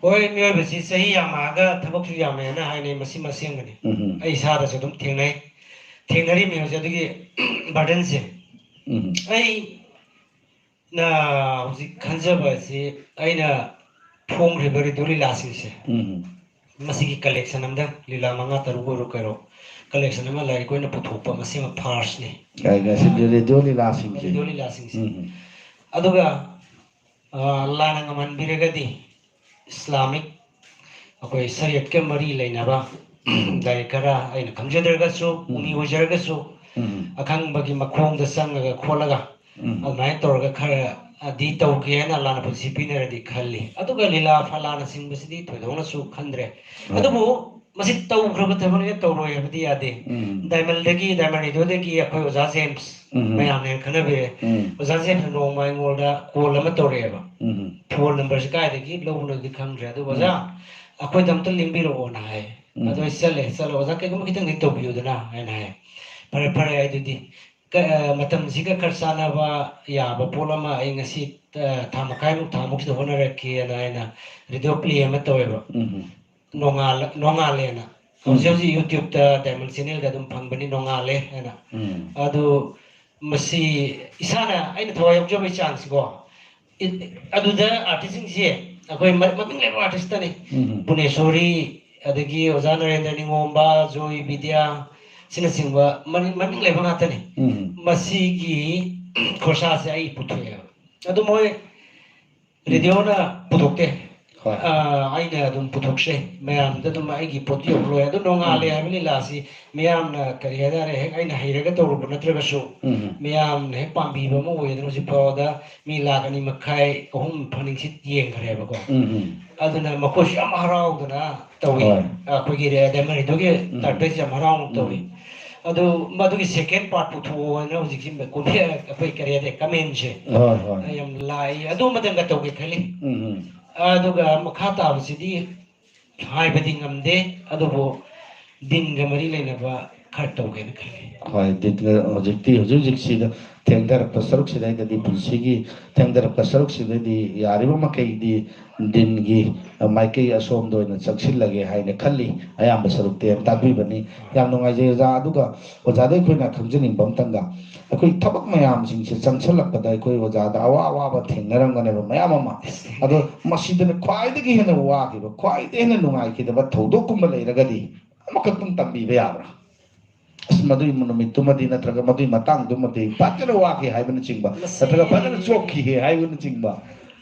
ꯍꯣꯏ, ꯃꯤꯑꯣꯏꯕꯁꯤ ꯆꯍꯤ ꯌꯥꯝꯃꯛꯑꯒ ꯊꯕꯛꯁꯨ ꯌꯥꯝꯃꯦꯅ ꯍꯥꯏꯅꯩ, ꯃꯁꯤ ꯑꯁꯦꯡꯕꯅꯤ꯫ ꯎꯝ꯫ ꯑꯩ ꯏꯁꯥꯗꯁꯨ ꯑꯗꯨꯝ ꯊꯦꯡꯅꯩ, ꯊꯦꯡꯅꯔꯤꯕꯅꯤ ꯍꯧꯖꯤꯛ ꯑꯗꯨꯒꯤ burdenꯁꯦ꯫ ꯎꯝ꯫ ꯑꯩꯅ ꯍꯧꯖꯤꯛ ꯈꯟꯖꯕ ꯑꯁꯤ, ꯑꯩꯅ ꯐꯣꯡꯈ꯭ꯔꯤꯕ ꯔꯦꯗꯤꯑꯣ ꯂꯤꯂꯥꯁꯤꯡꯁꯦ, ꯎꯝ꯫ ꯃꯁꯤꯒꯤ collection ꯑꯃꯗ, ꯂꯤꯂꯥ ꯃꯉꯥ ꯇꯔꯨꯛ ꯑꯣꯏꯔꯣ ꯀꯩꯔꯣ, collection ꯑꯃ ꯂꯥꯏꯔꯤꯛ ꯑꯣꯏꯅ ꯄꯨꯊꯣꯛꯄ, ꯃꯁꯤꯃ firstꯅꯤ꯫ ꯀꯥꯏꯅ ꯁꯤ ꯔꯦꯗꯤꯑꯣ ꯂꯤꯂꯥꯁꯤꯡꯁꯦ꯫ ꯔꯦꯗꯤꯑꯣ ꯂꯤꯂꯥꯁꯤꯡꯁꯦ꯫ ꯎꯝ꯫ ꯑꯗꯨꯒ, ꯑ, ꯂꯥꯟꯅ ꯉꯝꯍꯟꯕꯤꯔꯒꯗꯤ, Islamic, ꯑꯩꯈꯣꯏ ꯁꯔꯤꯌꯠꯀ ꯃꯔꯤ ꯂꯩꯅꯕ ꯂꯥꯏꯔꯤꯛ ꯈꯔ, ꯑꯩꯅ ꯈꯪꯖꯗ꯭ꯔꯒꯁꯨ, ꯎꯝ꯫ ꯎꯅꯤ ꯑꯣꯏꯖꯔꯒꯁꯨ, ꯎꯝ꯫ ꯑꯈꯪꯕꯒꯤ ꯃꯈꯣꯡꯗ ꯆꯪꯉꯒ ꯈꯣꯠꯂꯒ, ꯎꯝ꯫ ꯑꯗꯨꯃꯥꯏꯅ ꯇꯧꯔꯒ ꯈꯔꯗꯤ ꯇꯧꯒꯦꯅ ꯑꯜꯂꯥꯅ ꯄꯨꯟꯁꯤ ꯄꯤꯅꯔꯗꯤ ꯈꯜꯂꯤ꯫ ꯑꯗꯨꯒ ꯂꯤꯂꯥ ꯐꯂꯥꯅꯆꯤꯡꯕꯁꯤꯗꯤ ꯊꯣꯏꯗꯣꯛꯅꯁꯨ ꯈꯟꯗ꯭ꯔꯦ꯫ ꯍꯣꯏ꯫ ꯑꯗꯨꯕꯨ ꯃꯁꯤ ꯇꯧꯈ꯭ꯔꯕ ꯊꯕꯛꯅꯤꯅ ꯇꯧꯔꯣꯏ ꯍꯥꯏꯕꯗꯤ ꯌꯥꯗꯦ꯫ ꯎꯝ꯫ Diamondꯗꯒꯤ, Diamond Radioꯗꯒꯤ ꯑꯩꯈꯣꯏ ꯑꯣꯖꯥ ꯖꯦꯝꯁ, ꯎꯝ꯫ ꯃꯌꯥꯝꯅ ꯍꯦꯟꯅ ꯈꯪꯅꯕꯤꯔꯦ꯫ ꯎꯝ꯫ ꯑꯣꯖꯥ ꯖꯦꯝꯁꯅ ꯅꯣꯡꯃ ꯑꯩꯉꯣꯟꯗ call ꯑꯃ ꯇꯧꯔꯛꯑꯦꯕ꯫ ꯎꯝ꯫ Phone numberꯁꯦ ꯀꯥꯏꯗꯒꯤ ꯂꯧꯕꯅꯣꯗꯤ ꯈꯪꯗ꯭ꯔꯦ꯫ ꯑꯗꯨ, "ꯑꯣꯖꯥ, ꯎꯝ꯫ ꯑꯩꯈꯣꯏꯗ ꯑꯝꯇ ꯂꯦꯡꯕꯤꯔꯛꯑꯣꯅ" ꯍꯥꯏ꯫ ꯎꯝ꯫ ꯑꯗꯣ ꯑꯩ ꯆꯠꯂꯦ, ꯆꯠꯂꯒ, "ꯑꯣꯖꯥ, ꯀꯩꯒꯨꯝꯕ ꯈꯤꯇꯪꯗꯤ ꯇꯧꯕꯤꯌꯨꯗꯅ" ꯍꯥꯏꯅ ꯍꯥꯏ꯫ "ꯐꯔꯦ, ꯐꯔꯦ, ꯑꯗꯨꯗꯤ ꯀ-, ꯑ, ꯃꯇꯝꯁꯤꯒ ꯈꯔ ꯆꯥꯟꯅꯕ ꯌꯥꯕ ꯄꯣꯠ ꯑꯃ ꯑꯩ ꯉꯁꯤ, ꯑ, ꯊꯥ ꯃꯈꯥꯏꯃꯨꯛ, ꯊꯥꯃꯨꯛꯁꯤꯗ ꯍꯣꯠꯅꯔꯛꯀꯦꯅ" ꯍꯥꯏꯅ radio play ꯑꯃ ꯇꯧꯋꯦꯕ꯫ ꯎꯝ꯫ ꯅꯣꯡꯉꯥꯜꯂ-, ꯅꯣꯡꯉꯥꯜꯂꯦꯅ꯫ ꯎꯝ꯫ ꯍꯧꯖꯤꯛ ꯍꯧꯖꯤꯛ YouTubeꯇ Diamond Channelꯗ ꯑꯗꯨꯝ ꯐꯪꯕꯅꯤ, ꯅꯣꯡꯉꯥꯜꯂꯦ ꯍꯥꯏꯅ꯫ ꯎꯝ꯫ ꯑꯗꯨ ꯃꯁꯤ ꯏꯁꯥꯅ ꯑꯩꯅ ꯊꯋꯥꯏ ꯌꯥꯎꯖꯕꯒꯤ ꯆꯥꯡꯁꯤꯀꯣ, ꯏ-, ꯑꯗꯨꯗ artistꯁꯤꯡꯁꯦ ꯑꯩꯈꯣꯏ ꯃ-, ꯃꯃꯤꯡ ꯂꯩꯕ artistꯇꯅꯤ꯫ ꯎꯝ꯫ ꯚꯨꯕꯅꯦꯁꯣꯔꯤ, ꯑꯗꯒꯤ ꯑꯣꯖꯥ ꯅꯔꯦꯟꯗ꯭ꯔ ꯅꯤꯉꯣꯝꯕ, ꯖꯣꯏ ꯕꯤꯗ꯭ꯌꯥ, ꯁꯤꯅꯆꯤꯡꯕ ꯃꯃꯤꯡ ꯃꯃꯤꯡ ꯂꯩꯕ ꯉꯥꯛꯇꯅꯤ꯫ ꯎꯝ꯫ ꯃꯁꯤꯒꯤ ꯈꯣꯔꯁꯥꯁꯦ ꯑꯩ ꯄꯨꯊꯣꯛꯑꯦꯕ꯫ ꯑꯗꯨ ꯃꯣꯏ ꯔꯦꯗꯤꯑꯣꯅ ꯄꯨꯊꯣꯛꯇꯦ꯫ ꯍꯣꯏ꯫ ꯑꯥ, ꯑꯩꯅ ꯑꯗꯨꯝ ꯄꯨꯊꯣꯛꯆꯩ꯫ ꯃꯌꯥꯝꯗ ꯑꯗꯨꯝ ꯑꯩꯒꯤ ꯄꯣꯠ ꯌꯧꯍꯜꯂꯣꯏ꯫ ꯑꯗꯨ ꯅꯣꯡꯉꯥꯜꯂꯦ ꯎꯝ꯫ ꯍꯥꯏꯕ ꯂꯤꯂꯥꯁꯤ ꯃꯌꯥꯝꯅ, ꯀꯔꯤ ꯍꯥꯏꯇꯥꯔꯦ, ꯍꯦꯛ ꯑꯩꯅ ꯍꯩꯔꯒ ꯇꯧꯔꯨꯕ ꯅꯠꯇ꯭ꯔꯒꯁꯨ, ꯎꯝ꯫ ꯃꯌꯥꯝꯅ ꯍꯦꯛ ꯄꯥꯝꯕꯤꯕ ꯑꯃ ꯑꯣꯏꯗꯅ ꯍꯧꯖꯤꯛ ꯐꯥꯎꯕꯗ ꯃꯤ ꯂꯥꯈ ꯑꯅꯤ ꯃꯈꯥꯏ, ꯑꯍꯨꯝ ꯐꯥꯅꯤꯡꯁꯤꯠ ꯌꯦꯡꯈ꯭ꯔꯦꯕꯀꯣ꯫ ꯎꯝ꯫ ꯑꯗꯨꯅ ꯃꯈꯣꯏꯁꯨ ꯌꯥꯝ ꯍꯔꯥꯎꯗꯅ ꯇꯧꯏ꯫ ꯍꯣꯏ꯫ ꯑꯩꯈꯣꯏꯒꯤ ꯔꯦ-, ꯗꯥꯏꯃꯟ ꯔꯦꯗꯤꯑꯣꯒꯤ ꯎꯝ꯫ ꯇꯥꯔꯄꯦꯠꯁꯦ ꯌꯥꯝ ꯍꯔꯥꯎꯅ ꯎꯝ꯫ ꯇꯧꯏ꯫ ꯑꯗꯨ ꯃꯗꯨꯒꯤ ꯁꯦꯀꯦꯟ ꯄꯥꯔꯠ ꯄꯨꯊꯣꯛꯑꯣꯅ ꯍꯧꯖꯤꯛꯁꯤ ꯀꯣꯃꯦ-, ꯑꯩꯈꯣꯏ ꯀꯔꯤ ꯍꯥꯏꯇꯥꯔꯦ, ꯀꯃꯦꯟꯁꯦ ꯍꯣꯏ, ꯍꯣꯏ꯫ ꯌꯥꯝ ꯂꯥꯛꯏ꯫ ꯑꯗꯨ ꯑꯃꯇꯪꯒ ꯇꯧꯒꯦ ꯈꯜꯂꯤ꯫ ꯎꯝ, ꯎꯝ꯫ ꯑꯗꯨꯒ ꯃꯈꯥ ꯇꯥꯕꯁꯤꯗꯤ ꯍꯥꯏꯕꯗꯤ ꯉꯝꯗꯦ, ꯑꯗꯨꯕꯨ ꯗꯤꯟꯒ ꯃꯔꯤ ꯂꯩꯅꯕ ꯈꯔ ꯇꯧꯒꯦꯅ ꯈꯜꯂꯤ꯫ ꯍꯣꯏ, ꯗꯤꯟꯒ ꯍꯧꯖꯤꯛꯇꯤ, ꯍꯧꯖꯤꯛ ꯍꯧꯖꯤꯛꯁꯤꯗ ꯊꯦꯡꯊꯔꯛꯄ ꯁꯔꯨꯛꯁꯤꯗꯩꯗꯗꯤ, ꯄꯨꯟꯁꯤꯒꯤ ꯊꯦꯡꯊꯔꯛꯄ ꯁꯔꯨꯛꯁꯤꯗꯩꯗꯤ ꯌꯥꯔꯤꯕ ꯃꯈꯩꯗꯤ ꯗꯤꯟꯒꯤ ꯃꯥꯏꯀꯩ ꯑꯁꯣꯝꯗ ꯑꯣꯏꯅ ꯆꯪꯁꯤꯜꯂꯒꯦ ꯍꯥꯏꯅ ꯈꯜꯂꯤ꯫ ꯑꯌꯥꯝꯕ ꯁꯔꯨꯛꯇꯤ ꯌꯥꯝ ꯇꯥꯛꯄꯤꯕꯅꯤ꯫ ꯌꯥꯝ ꯅꯨꯡꯉꯥꯏꯖꯩ ꯑꯣꯖꯥ꯫ ꯑꯗꯨꯒ ꯑꯣꯖꯥꯗ ꯑꯩꯈꯣꯏꯅ ꯈꯪꯖꯅꯤꯡꯕ ꯑꯝꯇꯪꯒ, ꯑꯩꯈꯣꯏ ꯊꯕꯛ ꯃꯌꯥꯝꯁꯤꯡꯁꯦ ꯆꯪꯁꯤꯜꯂꯛꯄꯗ ꯑꯩꯈꯣꯏ ꯑꯣꯖꯥꯗ ꯑꯋꯥ ꯑꯋꯥꯕ ꯊꯦꯡꯅꯔꯝꯒꯅꯦꯕ ꯃꯌꯥꯝ ꯑꯃ꯫ ꯑꯗꯣ ꯃꯁꯤꯗꯅ ꯈ꯭ꯋꯥꯏꯗꯒꯤ ꯍꯦꯟꯅ ꯋꯥꯈꯤꯕ, ꯈ꯭ꯋꯥꯏꯗꯒꯤ ꯍꯦꯟꯅ ꯅꯨꯡꯉꯥꯏꯈꯤꯗꯕ ꯊꯧꯗꯣꯛꯀꯨꯝꯕ ꯂꯩꯔꯒꯗꯤ ꯑꯃꯈꯛꯇꯪ ꯇꯝꯕꯤꯕ ꯌꯥꯕ꯭ꯔꯥ? ꯑꯁ, ꯃꯗꯨꯒꯤ ꯅꯨꯃꯤꯠꯇꯨꯃꯗꯤ ꯅꯠꯇ꯭ꯔꯒ ꯃꯗꯨꯒꯤ ꯃꯇꯥꯡꯗꯨꯃꯗꯤ ꯐꯖꯅ ꯋꯥꯈꯤ ꯍꯥꯏꯕꯅꯆꯤꯡꯕ, ꯃꯁꯤ ꯅꯠꯇ꯭ꯔꯒ ꯐꯖꯅ ꯆꯣꯛꯈꯤꯍꯦ ꯍꯥꯏꯕꯅꯆꯤꯡꯕ꯫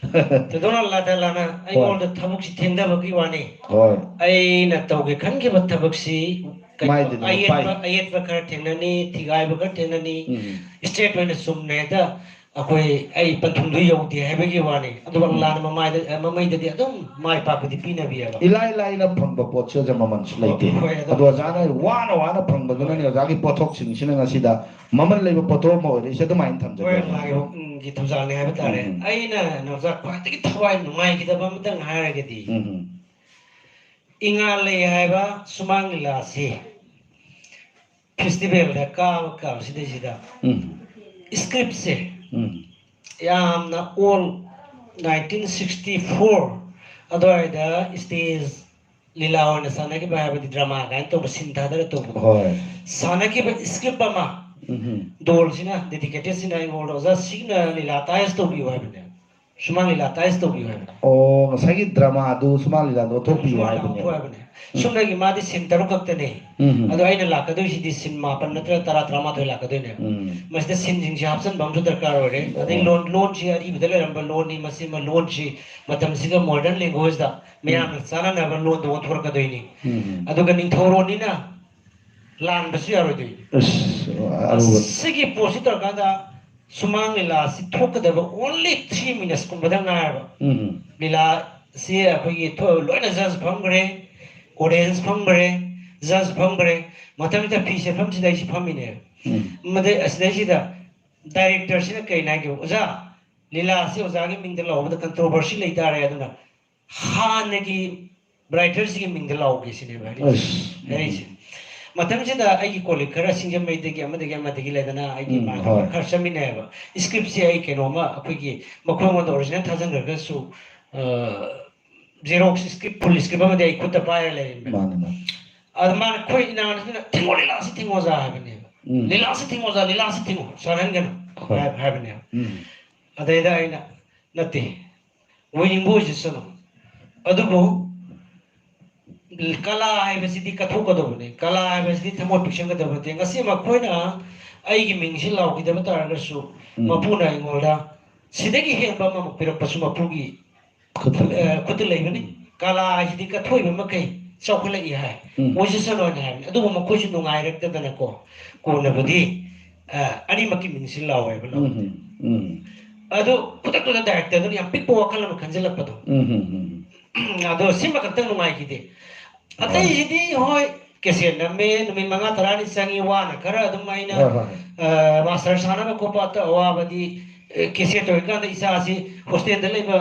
ꯊꯣꯏꯗꯣꯛꯅ ꯑꯜꯂꯥ ꯇꯥꯂꯥꯅ ꯍꯣꯏ꯫ ꯑꯩꯉꯣꯟꯗ ꯊꯕꯛꯁꯤ ꯊꯦꯡꯊꯕꯒꯤ ꯋꯥꯅꯤ꯫ ꯍꯣꯏ꯫ ꯑꯩꯅ ꯇꯧꯒꯦ ꯈꯟꯈꯤꯕ ꯊꯕꯛꯁꯤ ꯀꯩꯅꯣ, ꯃꯥꯏꯗꯤ ꯑꯗꯨꯝ ꯑꯌꯦꯠꯄ, ꯄꯥꯏ꯫ ꯑꯌꯦꯠꯄ ꯈꯔ ꯊꯦꯡꯅꯅꯤ, ꯊꯤꯒꯥꯏꯕ ꯈꯔ ꯊꯦꯡꯅꯅꯤ꯫ ꯎꯝ꯫ Straight ꯑꯣꯏꯅ ꯆꯨꯝꯅ ꯍꯦꯛꯇ ꯑꯩꯈꯣꯏ, ꯑꯩ ꯄꯟꯊꯨꯡꯗꯨ ꯌꯧꯗꯦ ꯍꯥꯏꯕꯒꯤ ꯋꯥꯅꯤ꯫ ꯑꯗꯨꯒ ꯎꯝ꯫ ꯑꯜꯂꯥꯅ ꯃꯃꯥꯏꯗ-, ꯃꯃꯩꯗꯗꯤ ꯑꯗꯨꯝ ꯃꯥꯏ ꯄꯥꯛꯄꯗꯤ ꯄꯤꯅꯕꯤꯑꯕ꯫ ꯏꯂꯥꯏ ꯂꯥꯏꯅ ꯐꯪꯕ ꯄꯣꯠꯁꯦ ꯑꯣꯖꯥ ꯃꯃꯜꯁꯨ ꯂꯩꯇꯦ꯫ ꯍꯣꯏ, ꯑꯗꯨ ꯑꯗꯣ ꯑꯣꯖꯥꯅ ꯋꯥꯅ ꯋꯥꯅ ꯐꯪꯕꯗꯨꯅꯅꯦ ꯍꯣꯏ꯫ ꯑꯣꯖꯥꯒꯤ ꯄꯣꯠꯊꯣꯛꯁꯤꯡꯁꯤꯅ ꯉꯁꯤꯗ ꯃꯃꯜ ꯂꯩꯕ ꯄꯣꯠꯊꯣꯛ ꯑꯃ ꯑꯣꯏꯔꯛꯏꯁꯦ꯫ ꯑꯗꯨꯃꯥꯏꯅ ꯊꯝꯖꯒꯦ꯫ ꯍꯣꯏ, ꯑꯜꯂꯥꯒꯤ ꯍꯨꯀꯨꯝꯒꯤ ꯊꯧꯖꯥꯜꯅꯤ ꯍꯥꯏꯕ ꯇꯥꯔꯦ꯫ ꯎꯝ꯫ ꯑꯩꯅ ꯅꯥꯎꯆꯥ ꯈ꯭ꯋꯥꯏꯗꯒꯤ ꯊꯋꯥꯏ ꯅꯨꯡꯉꯥꯏꯈꯤꯗꯕ ꯑꯃꯇꯪ ꯍꯥꯏꯔꯒꯗꯤ, ꯎꯝ꯫ ꯏꯉꯥ ꯂꯩ ꯍꯥꯏꯕ ꯁꯨꯃꯥꯡ ꯂꯤꯂꯥꯁꯤ festivalꯗ ꯀꯥꯕ ꯀꯥꯕꯁꯤꯗꯩꯁꯤꯗ ꯎꯝ꯫ Scriptꯁꯦ ꯎꯝ꯫ ꯌꯥꯝꯅ old, nineteen sixty four ꯑꯗꯨꯋꯥꯏꯗ stage ꯂꯤꯂꯥ ꯑꯣꯏꯅ ꯁꯥꯟꯅꯈꯤꯕ, ꯍꯥꯏꯕꯗꯤ drama ꯀꯥꯏꯅ ꯇꯧꯕ, scene ꯊꯥꯗꯔ ꯇꯧꯕꯗꯣ꯫ ꯍꯣꯏ꯫ ꯁꯥꯟꯅꯈꯤꯕ script ꯑꯃ ꯎꯝ꯫ ꯗꯣꯜꯁꯤꯅ, dedicatorꯁꯤꯅ ꯑꯩꯉꯣꯟꯗ, "ꯑꯣꯖꯥ, ꯁꯤꯒꯤꯅ ꯂꯤꯂꯥ ꯇꯥꯏꯁ ꯇꯧꯕꯤꯌꯨ" ꯍꯥꯏꯕꯅꯦ꯫ ꯁꯨꯃꯥꯡ ꯂꯤꯂꯥ ꯇꯥꯏꯁ ꯇꯧꯕꯤꯌꯨ ꯍꯥꯏꯕꯅꯦ꯫ ꯑꯣ, ꯉꯁꯥꯏꯒꯤ ꯗ꯭ꯔꯃꯥꯗꯨ ꯁꯨꯃꯥꯡ ꯂꯤꯂꯥꯗ ꯑꯣꯟꯊꯣꯛꯄꯤꯌꯨ ꯁꯨꯃꯥꯡ ꯂꯤꯂꯥ ꯍꯥꯏꯕꯅꯦ꯫ ꯑꯣꯟꯊꯣꯛ ꯍꯥꯏꯕꯅꯦ꯫ ꯎꯝ꯫ ꯁꯨꯞꯅꯒꯤ ꯃꯥꯗꯤ ꯁꯤꯟ ꯇꯔꯨꯛ ꯈꯛꯇꯅꯦ꯫ ꯎꯝ꯫ ꯑꯗꯣ ꯑꯩꯅ ꯂꯥꯛꯀꯗꯣꯏꯁꯤꯗꯤ ꯁꯤꯟ ꯃꯥꯄꯟ ꯅꯠꯇ꯭ꯔꯒ ꯇꯔꯥ, ꯇꯔꯥꯃꯥꯊꯣꯏ ꯂꯥꯛꯀꯗꯣꯏꯅꯦ꯫ ꯎꯝ꯫ ꯃꯁꯤꯗ ꯁꯤꯟꯁꯤꯡꯁꯦ ꯍꯥꯞꯆꯤꯟꯕ ꯑꯃꯁꯨ ꯗꯔꯀꯥꯔ ꯑꯣꯏꯔꯦ꯫ ꯑꯣ꯫ ꯑꯗꯩ ꯂꯣꯟ, ꯂꯣꯟꯁꯤ ꯑꯔꯤꯕꯗ ꯂꯩꯔꯝꯕ ꯂꯣꯟꯅꯤ, ꯃꯁꯤꯃ ꯂꯣꯟꯁꯤ ꯃꯇꯝꯁꯤꯒ modern languagehues ꯃꯌꯥꯝꯅ ꯆꯥꯟꯅꯅꯕ ꯂꯣꯟꯗ ꯑꯣꯟꯊꯣꯔꯛꯀꯗꯣꯏꯅꯤ꯫ ꯎꯝ꯫ ꯑꯗꯨꯒ ꯅꯤꯡꯊꯧꯔꯣꯟꯅꯤꯅ ꯂꯥꯟꯕꯁꯨ ꯌꯥꯔꯣꯏꯗꯣꯏꯅꯤ꯫ ꯑꯁ, ꯑꯔꯨꯕ꯫ ꯑꯁꯤꯒꯤ ꯄꯣꯠꯁꯤ ꯇꯧꯔꯀꯥꯟꯗ ꯁꯨꯃꯥꯡ ꯂꯤꯂꯥꯁꯤ ꯊꯣꯛꯀꯗꯕ only three minutes ꯀꯨꯝꯕꯗ ꯉꯥꯏꯔꯕ꯫ ꯎꯝ꯫ ꯂꯤꯂꯥꯁꯤ ꯑꯩꯈꯣꯏꯒꯤ ꯊꯣ-, ꯂꯣꯏꯅ judge ꯐꯝꯈ꯭ꯔꯦ, audience ꯐꯝꯈ꯭ꯔꯦ, judge ꯐꯝꯈ꯭ꯔꯦ꯫ ꯃꯊꯪꯗ ꯐꯤ ꯁꯦꯠꯐꯝꯁꯤꯗ ꯑꯩꯁꯤ ꯐꯝꯃꯤꯅꯦ꯫ ꯎꯝ꯫ ꯃꯗꯩ ꯑꯁꯤꯗꯩꯁꯤꯗ directorꯁꯤꯅ ꯀꯩꯅꯣ ꯍꯥꯏꯒꯦ, "ꯑꯣꯖꯥ, ꯂꯤꯂꯥꯁꯤ ꯑꯣꯖꯥꯒꯤ ꯃꯤꯡꯗ ꯂꯧꯕꯗ controversy ꯂꯩꯇꯥꯔꯦ, ꯑꯗꯨꯅ ꯍꯥꯟꯅꯒꯤ writerꯁꯤꯒꯤ ꯃꯤꯡꯗ ꯂꯧꯒꯦ ꯁꯤꯅꯦꯕ ꯍꯥꯏꯔꯤꯁꯦ꯫" ꯑꯁ꯫ ꯍꯥꯏꯔꯤꯁꯦ꯫ ꯃꯇꯝꯁꯤꯗ ꯑꯩꯒꯤ colleague ꯈꯔ ꯁꯤꯡꯖꯃꯩꯗꯒꯤ ꯑꯃꯗꯒꯤ ꯑꯃꯗꯒꯤ ꯂꯩꯗꯅ ꯑꯩꯒꯤ ꯎꯝ, ꯏꯃꯥꯟꯅꯕ ꯍꯣꯏ꯫ ꯈꯔ ꯆꯠꯃꯤꯟꯅꯩꯌꯦꯕ꯫ Scriptꯁꯦ ꯑꯩ ꯀꯩꯅꯣꯝꯃ ꯑꯩꯈꯣꯏꯒꯤ ꯃꯈꯣꯏꯉꯣꯟꯗ original ꯊꯥꯖꯤꯟꯈ꯭ꯔꯒꯁꯨ, ꯑ, xerox script, full script ꯑꯃꯗꯤ ꯑꯩ ꯈꯨꯠꯇ ꯄꯥꯏꯔ ꯂꯩꯔꯤꯕꯅꯦ꯫ ꯃꯥꯅꯦ, ꯃꯥꯅꯦ꯫ ꯑꯗ ꯃꯥꯅ ꯑꯩꯈꯣꯏ ꯏꯅꯥꯎꯅꯨꯄꯤꯅ "ꯊꯤꯡꯉꯣ, ꯂꯤꯂꯥꯁꯤ ꯊꯤꯡꯉꯣ ꯑꯣꯖꯥ" ꯍꯥꯏꯕꯅꯦꯕ꯫ ꯎꯝ꯫ "ꯂꯤꯂꯥꯁꯤ ꯊꯤꯡꯉꯣ ꯑꯣꯖꯥ, ꯂꯤꯂꯥꯁꯤ ꯊꯤꯡꯉꯣ, ꯁꯥꯟꯅꯍꯟꯒꯅꯨ" ꯍꯣꯏ꯫ ꯍꯥꯏ-, ꯍꯥꯏꯕꯅꯦꯕ꯫ ꯎꯝ꯫ ꯑꯗꯩꯗ ꯑꯩꯅ, "ꯅꯠꯇꯦ, ꯑꯣꯏꯅꯤꯡꯕ ꯑꯣꯏꯖꯁꯅꯨ, ꯑꯗꯨꯕꯨ ꯀꯂꯥ ꯍꯥꯏꯕꯁꯤꯗꯤ ꯀꯠꯊꯣꯛꯀꯗꯧꯕꯅꯤ, ꯀꯂꯥ ꯍꯥꯏꯕꯁꯤꯗꯤ ꯊꯃꯣꯏ ꯄꯤꯛꯁꯟꯒꯗꯕ ꯅꯠꯇꯦ꯫ ꯉꯁꯤ ꯃꯈꯣꯏꯅ ꯑꯩꯒꯤ ꯃꯤꯡꯁꯤ ꯂꯥꯎꯈꯤꯗꯕ ꯇꯥꯔꯒꯁꯨ, ꯎꯝ꯫ ꯃꯄꯨꯅ ꯑꯩꯉꯣꯟꯗ ꯁꯤꯗꯒꯤ ꯍꯦꯟꯕ ꯑꯃꯃꯨꯛ ꯄꯤꯔꯛꯄꯁꯨ ꯃꯄꯨꯒꯤ ꯈꯨꯠꯇ ꯂꯩ꯫ ꯑ, ꯈꯨꯠꯇ ꯂꯩꯕꯅꯤ꯫ ꯀꯂꯥ ꯍꯥꯏꯁꯤꯗꯤ ꯀꯠꯊꯣꯛꯏꯕ ꯃꯈꯩ ꯆꯥꯎꯈꯠꯂꯛꯏ ꯍꯥꯏ꯫ ꯎꯝ꯫ ꯑꯣꯏꯖꯁꯅꯨ" ꯍꯥꯏꯅ ꯍꯥꯏꯕꯅꯤ꯫ ꯑꯗꯨꯕꯨ ꯃꯈꯣꯏꯁꯨ ꯅꯨꯡꯉꯥꯏꯔꯛꯇꯗꯅꯀꯣ, ꯀꯣꯟꯅꯕꯨꯗꯤ, ꯑ, ꯑꯅꯤꯃꯛꯀꯤ ꯃꯤꯡꯁꯤ ꯂꯥꯎꯋꯦꯕ, ꯂꯥꯎꯋꯦ꯫ ꯎꯝ, ꯎꯝ꯫ ꯑꯗꯨ ꯈꯨꯗꯛꯇꯨꯗ directorꯗꯨꯅ ꯌꯥꯝ ꯄꯤꯛꯄ ꯋꯥꯈꯜ ꯑꯃ ꯈꯟꯖꯤꯜꯂꯛꯄꯗꯣ꯫ ꯎꯝ, ꯎꯝ, ꯎꯝ꯫ ꯑꯗꯣ ꯁꯤꯃ ꯈꯛꯇꯪ ꯅꯨꯡꯉꯥꯏꯈꯤꯗꯦ꯫ ꯑꯇꯩꯁꯤꯗꯤ ꯍꯣꯏ, cassette ꯅꯝꯃꯦ, ꯅꯨꯃꯤꯠ ꯃꯉꯥ ꯇꯔꯥꯅꯤ ꯆꯪꯉꯤ, ꯋꯥꯅ ꯈꯔ ꯑꯗꯨꯝ ꯑꯩꯅ, ꯍꯣꯏ, ꯍꯣꯏ꯫ ꯑ, master ꯁꯥꯟꯅꯕ ꯈꯣꯠꯄ ꯑꯇ-, ꯑꯋꯥꯕꯗꯤ, ꯑ, cassette ꯇꯧꯔꯤꯀꯥꯟꯗ ꯏꯆꯥꯁꯤ hostelꯗ ꯂꯩꯕ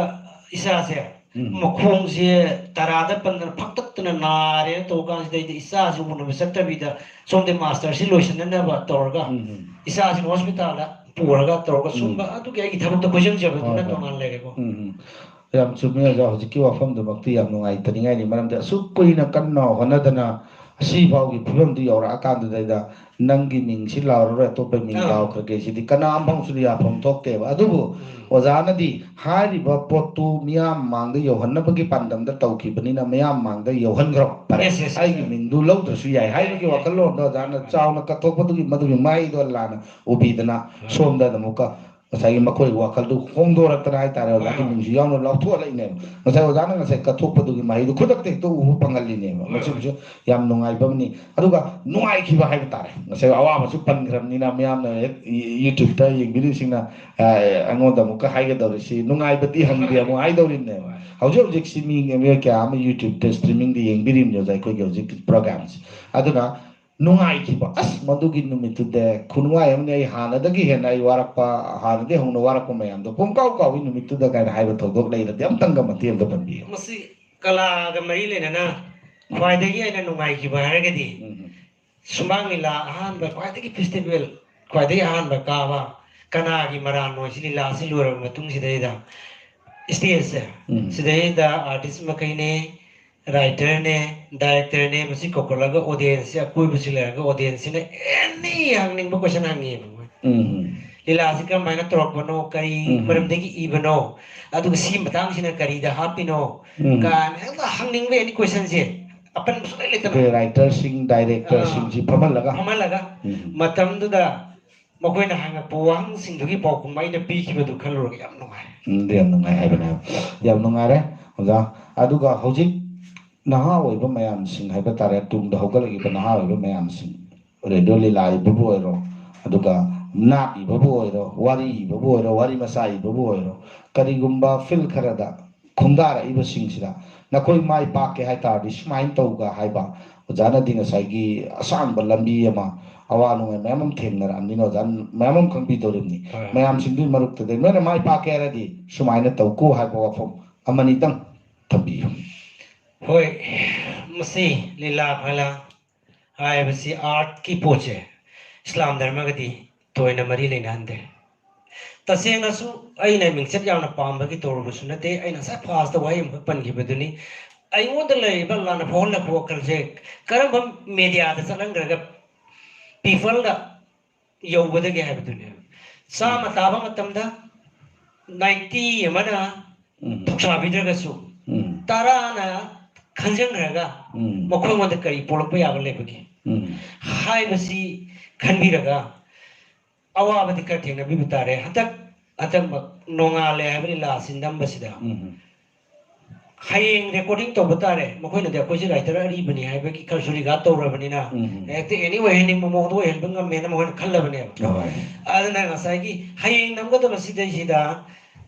ꯏꯆꯥꯁꯦ, ꯎꯝ꯫ ꯃꯈꯣꯡꯁꯦ ꯇꯔꯥꯗ ꯄꯟꯗꯅ ꯐꯛꯇꯛꯇꯅ ꯅꯥꯔꯦꯅ ꯇꯧꯕ ꯀꯥꯟꯁꯤꯗꯩꯗ ꯏꯆꯥꯁꯤ ꯎꯅꯕ ꯆꯠꯇꯕꯤꯗ ꯁꯣꯝꯗ masterꯁꯤ ꯂꯣꯏꯁꯤꯟꯅꯅꯕ ꯇꯧꯔꯒ ꯎꯝ, ꯎꯝ꯫ ꯏꯆꯥꯁꯤꯅ hospitalꯗ ꯄꯨꯔꯒ ꯇꯧꯔꯒ ꯁꯨꯝꯕ ꯎꯝ꯫ ꯑꯗꯨꯒꯤ ꯑꯩꯒꯤ ꯊꯕꯛꯇ ꯈꯣꯏꯖꯪꯖꯕꯗꯨꯅ ꯍꯣꯏ, ꯍꯣꯏ꯫ ꯇꯣꯉꯥꯟ ꯂꯩꯔꯦꯀꯣ꯫ ꯎꯝ, ꯎꯝ꯫ ꯌꯥꯝ ꯆꯨꯝꯃꯤ ꯑꯣꯖꯥ, ꯍꯧꯖꯤꯛꯀꯤ ꯋꯥꯐꯝꯗꯨꯃꯛꯇꯤ ꯌꯥꯝ ꯅꯨꯡꯉꯥꯏꯇꯅꯤꯡꯉꯥꯏꯅꯤ꯫ ꯃꯔꯝꯗꯤ ꯑꯁꯨꯛ ꯀꯨꯏꯅ ꯀꯟꯅ ꯍꯣꯠꯅꯗꯅ ꯑꯁꯤꯐꯥꯎꯒꯤ ꯐꯤꯕꯝꯗꯨ ꯌꯧꯔꯛꯑꯀꯥꯟꯗꯨꯗꯩꯗ ꯅꯪꯒꯤ ꯃꯤꯡꯁꯤ ꯂꯥꯎꯔꯔꯣꯏ, ꯑꯇꯣꯞꯄ ꯃꯤꯡ ꯑꯥ꯫ ꯂꯥꯎꯈ꯭ꯔꯒꯦ ꯁꯤꯗꯤ ꯀꯅꯥ ꯑꯃꯐꯥꯎꯁꯨ ꯌꯥꯐꯝ ꯊꯣꯛꯇꯦꯕ꯫ ꯑꯗꯨꯕꯨ ꯎꯝ꯫ ꯑꯣꯖꯥꯅꯗꯤ ꯍꯥꯏꯔꯤꯕ ꯄꯣꯠꯇꯨ ꯃꯤꯌꯥꯝ ꯃꯥꯡꯗ ꯌꯧꯍꯟꯅꯕꯒꯤ ꯄꯥꯟꯗꯝꯗ ꯇꯧꯈꯤꯕꯅꯤꯅ ꯃꯤꯌꯥꯝ ꯃꯥꯡꯗ ꯌꯧꯍꯟꯈ꯭ꯔꯣ꯫ ꯐꯔꯦ, yes, yes, yes, ꯑꯩꯒꯤ sir꯫ ꯃꯤꯡꯗꯨ ꯂꯧꯗ꯭ꯔꯁꯨ ꯌꯥꯏ ꯍꯥꯏꯕꯒꯤ ꯌꯥꯏ, ꯌꯥꯏ, ꯋꯥꯈꯜꯂꯣꯟꯗꯣ ꯑꯣꯖꯥꯅ ꯌꯥꯏ꯫ ꯆꯥꯎꯅ ꯀꯠꯊꯣꯛꯄꯗꯨꯒꯤ ꯃꯗꯨꯒꯤ ꯃꯍꯩꯗꯣ ꯂꯥꯟꯅ ꯎꯕꯤꯗꯅ ꯍꯣꯏ꯫ ꯁꯣꯝꯗ ꯑꯃꯨꯛꯀ ꯉꯁꯥꯏꯒꯤ ꯃꯈꯣꯏꯒꯤ ꯋꯥꯈꯜꯗꯨ ꯍꯣꯡꯗꯣꯔꯛꯇꯅ ꯍꯥꯏꯇꯥꯔꯦ, ꯑꯣꯖꯥꯒꯤ ꯍꯣꯏ꯫ ꯃꯤꯡꯁꯨ ꯌꯥꯎꯅ ꯂꯥꯎꯊꯣꯛꯍꯜꯂꯛꯏꯅꯦꯕ꯫ ꯉꯁꯥꯏ ꯑꯣꯖꯥꯅ ꯉꯁꯥꯏ ꯀꯠꯊꯣꯛꯄꯗꯨꯒꯤ ꯃꯍꯩꯗꯨ ꯈꯨꯗꯛꯇ ꯍꯦꯛꯇ ꯎꯕ ꯐꯪꯍꯜꯂꯤꯅꯦꯕ꯫ ꯍꯣꯏ, ꯍꯣꯏ꯫ ꯃꯁꯤꯕꯨꯁꯨ ꯌꯥꯝ ꯅꯨꯡꯉꯥꯏꯕ ꯑꯃꯅꯤ꯫ ꯑꯗꯨꯒ ꯅꯨꯡꯉꯥꯏꯈꯤꯕ ꯍꯥꯏꯕ ꯇꯥꯔꯦ, ꯉꯁꯥꯏ ꯑꯋꯥꯕꯁꯨ ꯄꯟꯈ꯭ꯔꯕꯅꯤꯅ ꯃꯤꯌꯥꯝꯅ ꯍꯦꯛ ꯌꯨ-, YouTube-ꯇ ꯌꯦꯡꯕꯤꯔꯤꯁꯤꯡꯅ, ꯑ, ꯑꯩꯉꯣꯟꯗ ꯑꯃꯨꯛꯀ ꯍꯥꯏꯒꯗꯧꯔꯤꯁꯤ ꯅꯨꯡꯉꯥꯏꯕꯗꯤ ꯍꯪꯗꯦ ꯑꯃꯨꯛ ꯍꯥꯏꯗꯧꯔꯤꯕꯅꯦꯕ꯫ ꯍꯧꯖꯤꯛ ꯍꯧꯖꯤꯛꯁꯤ ꯃꯤ, ꯃꯤꯑꯣꯏ ꯀꯌꯥ ꯑꯃ YouTube-ꯇ streaming-ꯗ ꯌꯦꯡꯕꯤꯔꯤꯕꯅꯤ ꯑꯣꯖꯥ ꯑꯩꯈꯣꯏꯒꯤ ꯍꯧꯖꯤꯛꯀꯤ program-ꯁꯦ꯫ ꯑꯗꯨꯅ ꯅꯨꯡꯉꯥꯏꯈꯤꯕ, ꯑꯁ, ꯃꯗꯨꯒꯤ ꯅꯨꯃꯤꯠꯇꯨꯗ ꯈꯨꯅꯨꯡꯉꯥꯏ ꯑꯃꯅꯤ꯫ ꯑꯩ ꯍꯥꯟꯅꯗꯒꯤ ꯍꯦꯟꯅ ꯑꯩ ꯋꯥꯔꯛꯄ, ꯍꯥꯟꯅꯗꯒꯤ ꯍꯧꯅ ꯋꯥꯔꯛꯄ ꯃꯌꯥꯝꯗꯣ ꯄꯨꯡꯀꯥꯎ ꯀꯥꯎꯏ ꯅꯨꯃꯤꯠꯇꯨꯗ ꯀꯥꯏꯅ ꯍꯥꯏꯕ ꯊꯧꯗꯣꯛ ꯂꯩꯔꯗꯤ ꯑꯝꯇꯪꯒ ꯃꯇꯦꯛ ꯑꯝꯇ ꯄꯟꯕꯤꯌꯨ꯫ ꯃꯁꯤ ꯀꯂꯥꯒ ꯃꯔꯤ ꯂꯩꯅꯅ ꯈ꯭ꯋꯥꯏꯗꯒꯤ ꯑꯩꯅ ꯅꯨꯡꯉꯥꯏꯈꯤꯕ ꯍꯥꯏꯔꯒꯗꯤ ꯎꯝ꯫ ꯁꯨꯃꯥꯡ ꯂꯤꯂꯥ ꯑꯍꯥꯟꯕ, ꯈ꯭ꯋꯥꯏꯗꯒꯤ festival, ꯈ꯭ꯋꯥꯏꯗꯒꯤ ꯑꯍꯥꯟꯕ ꯀꯥꯕ ꯀꯅꯥꯒꯤ ꯃꯔꯥꯜꯅꯣ ꯁꯤ ꯂꯤꯂꯥꯁꯤ ꯂꯣꯏꯔꯕ ꯃꯇꯨꯡꯁꯤꯗꯩꯗ stage-ꯁꯦ, ꯎꯝ꯫ ꯁꯤꯗꯩꯗ artist ꯃꯈꯩꯅꯦ, writer-ꯅꯦ, director-ꯅꯦ, ꯃꯁꯤ ꯀꯧꯈꯠꯂꯒ audience-ꯁꯦ ꯑꯀꯣꯏꯕꯁꯤ ꯂꯩꯔꯒ audience-ꯁꯤꯅ any ꯍꯪꯅꯤꯡꯕ question ꯍꯪꯉꯦꯕ ꯃꯣꯏ꯫ ꯎꯝ꯫ ꯂꯤꯂꯥꯁꯤ ꯀꯔꯝꯍꯥꯏꯅ ꯇꯧꯔꯛꯄꯅꯣ, ꯀꯔꯤ ꯎꯝ꯫ ꯃꯔꯝꯗꯒꯤ ꯏꯕꯅꯣ, ꯑꯗꯨꯒ ꯁꯤ ꯃꯇꯥꯡꯁꯤꯅ ꯀꯔꯤꯗ ꯍꯥꯞꯄꯤꯅꯣ, ꯎꯝ꯫ ꯀꯥꯏꯅ ꯍꯦꯛꯇ ꯍꯪꯅꯤꯡꯕ any question-ꯁꯦ ꯑꯄꯟꯕ ꯁꯨꯡꯂꯩ ꯂꯩꯇꯅ꯫ ꯑꯩꯈꯣꯏ writer-ꯁꯤꯡ, director-ꯁꯤꯡꯁꯤ ꯑꯥ꯫ ꯐꯝꯍꯜꯂꯒ꯫ ꯐꯝꯍꯜꯂꯒ ꯎꯝ꯫ ꯃꯇꯝꯗꯨꯗ ꯃꯈꯣꯏꯅ ꯍꯪꯉꯛꯄ ꯋꯥꯍꯪꯁꯤꯡꯗꯨꯒꯤ ꯄꯥꯎꯈꯨꯝ ꯑꯩꯅ ꯄꯤꯈꯤꯕꯗꯨ ꯈꯜꯂꯨꯔꯒ ꯌꯥꯝ ꯅꯨꯡꯉꯥꯏ꯫ ꯎꯝ, ꯌꯥꯝ ꯅꯨꯡꯉꯥꯏ ꯍꯥꯏꯕꯅꯦ꯫ ꯌꯥꯝ ꯅꯨꯡꯉꯥꯏꯔꯦ, ꯑꯣꯖꯥ꯫ ꯑꯗꯨꯒ ꯍꯧꯖꯤꯛ ꯅꯍꯥ ꯑꯣꯏꯕ ꯃꯌꯥꯝꯁꯤꯡ ꯍꯥꯏꯕ ꯇꯥꯔꯦ, ꯇꯨꯡꯗ ꯍꯧꯒꯠꯂꯛꯏꯕ ꯅꯍꯥ ꯑꯣꯏꯕ ꯃꯌꯥꯝꯁꯤꯡ, radio ꯂꯤꯂꯥ ꯏꯕꯕꯨ ꯑꯣꯏꯔꯣ, ꯑꯗꯨꯒ ꯅꯥꯠ ꯏꯕꯕꯨ ꯑꯣꯏꯔꯣ, ꯋꯥꯔꯤ ꯏꯕꯕꯨ ꯑꯣꯏꯔꯣ, ꯋꯥꯔꯤ ꯃꯆꯥ ꯏꯕꯕꯨ ꯑꯣꯏꯔꯣ, ꯀꯔꯤꯒꯨꯝꯕ field ꯈꯔꯗ ꯈꯣꯡꯗꯥꯔꯛꯏꯕꯁꯤꯡꯁꯤꯗ ꯅꯈꯣꯏ ꯃꯥꯏ ꯄꯥꯛꯀꯦ ꯍꯥꯏ ꯇꯥꯔꯗꯤ ꯁꯨꯃꯥꯏꯅ ꯇꯧꯒ ꯍꯥꯏꯕ, ꯑꯣꯖꯥꯅꯗꯤ ꯉꯁꯥꯏꯒꯤ ꯑꯁꯥꯡꯕ ꯂꯝꯕꯤ ꯑꯃ, ꯑꯋꯥ ꯅꯨꯡꯉꯥꯏ ꯃꯌꯥꯝ ꯑꯃ ꯊꯦꯡꯅꯔꯛꯑꯕꯅꯤꯅ ꯑꯣꯖꯥ ꯃꯌꯥꯝ ꯑꯃ ꯈꯪꯕꯤꯗꯧꯔꯤꯕꯅꯤ꯫ ꯍꯣꯏ꯫ ꯃꯌꯥꯝꯁꯤꯡꯗꯨꯒꯤ ꯃꯔꯛꯇꯗꯤ ꯅꯣꯏꯅ ꯃꯥꯏ ꯄꯥꯛꯀꯦ ꯍꯥꯏꯔꯗꯤ ꯁꯨꯃꯥꯏꯅ ꯇꯧꯀꯣ ꯍꯥꯏꯕ ꯋꯥꯐꯝ ꯑꯃꯅꯤꯇꯪ ꯊꯝꯕꯤꯌꯨ꯫ ꯍꯣꯏ, ꯃꯁꯤ ꯂꯤꯂꯥ ꯐꯂꯥ ꯍꯥꯏꯕꯁꯤ art-ꯀꯤ ꯄꯣꯠꯁꯦ ꯏꯁꯂꯥꯝ ꯙꯔꯃꯒꯗꯤ ꯊꯣꯏꯅ ꯃꯔꯤ ꯂꯩꯅꯍꯟꯗꯦ꯫ ꯇꯁꯦꯡꯅꯁꯨ ꯑꯩꯅ ꯃꯤꯡꯆꯠ ꯌꯥꯝꯅ ꯄꯥꯝꯕꯒꯤ ꯇꯧꯔꯨꯕꯁꯨ ꯅꯠꯇꯦ꯫ ꯑꯩꯅ ꯉꯁꯥꯏ first-ꯇ ꯋꯥꯍꯩ ꯑꯃꯈꯛ ꯄꯟꯈꯤꯕꯗꯨꯅꯤ, ꯑꯩꯉꯣꯟꯗ ꯂꯩꯔꯤꯕ ꯂꯥꯟꯅ ꯐꯥꯎꯍꯜꯂꯛꯄ ꯋꯥꯈꯜꯁꯦ ꯀꯔꯝꯕ ꯃꯦꯗꯤꯌꯥꯗ ꯆꯠꯍꯟꯈ꯭ꯔꯒ ꯄꯤꯄꯜꯗ ꯌꯧꯒꯗꯒꯦ ꯍꯥꯏꯕꯗꯨꯅꯦꯕ꯫ ꯆꯥꯝꯃ ꯇꯥꯕ ꯃꯇꯝꯗ ꯅꯥꯏꯟꯇꯤ ꯑꯃꯅ ꯎꯝ꯫ ꯊꯧꯁꯥꯕꯤꯗ꯭ꯔꯒꯁꯨ ꯎꯝ꯫ ꯇꯔꯥꯅ ꯈꯟꯖꯟꯈ꯭ꯔꯒ ꯎꯝ꯫ ꯃꯈꯣꯏꯉꯣꯟꯗ ꯀꯔꯤ ꯄꯣꯛꯂꯛꯄ ꯌꯥꯕ ꯂꯩꯕꯒꯦ ꯎꯝ꯫ ꯍꯥꯏꯕꯁꯤ ꯈꯟꯕꯤꯔꯒ ꯑꯋꯥꯕꯗꯤ ꯈꯔ ꯊꯦꯡꯅꯕꯤꯕ ꯇꯥꯔꯦ꯫ ꯍꯟꯗꯛ ꯍꯟꯗꯛꯃꯛ ꯅꯣꯡꯉꯥꯜꯂꯦ ꯍꯥꯏꯕ ꯂꯤꯂꯥ ꯑꯁꯤ ꯅꯝꯕꯁꯤꯗ ꯎꯝ꯫ ꯍꯌꯦꯡ ꯔꯦꯀꯣꯔꯗꯤꯡ ꯇꯧꯕ ꯇꯥꯔꯦ, ꯃꯈꯣꯏꯅꯗꯤ ꯑꯩꯈꯣꯏꯁꯦ ꯔꯥꯏꯇꯔ ꯑꯔꯤꯕꯅꯤ ꯍꯥꯏꯕꯒꯤ ꯈꯔꯁꯨ ꯔꯤꯒꯥꯔꯗ ꯇꯧꯔꯕꯅꯤꯅ ꯎꯝ꯫ ꯍꯦꯛꯇ ꯑꯦꯅꯤ ꯑꯣꯏꯍꯟꯅꯤꯡꯕ ꯃꯑꯣꯡꯗ ꯑꯣꯏꯍꯟꯕ ꯉꯝꯃꯦꯅ ꯃꯈꯣꯏꯅ ꯈꯜꯂꯕꯅꯦꯕ꯫ ꯍꯣꯏ꯫ ꯑꯗꯨꯅ ꯉꯁꯥꯏꯒꯤ ꯍꯌꯦꯡ ꯅꯝꯒꯗꯕꯁꯤꯗꯩꯁꯤꯗ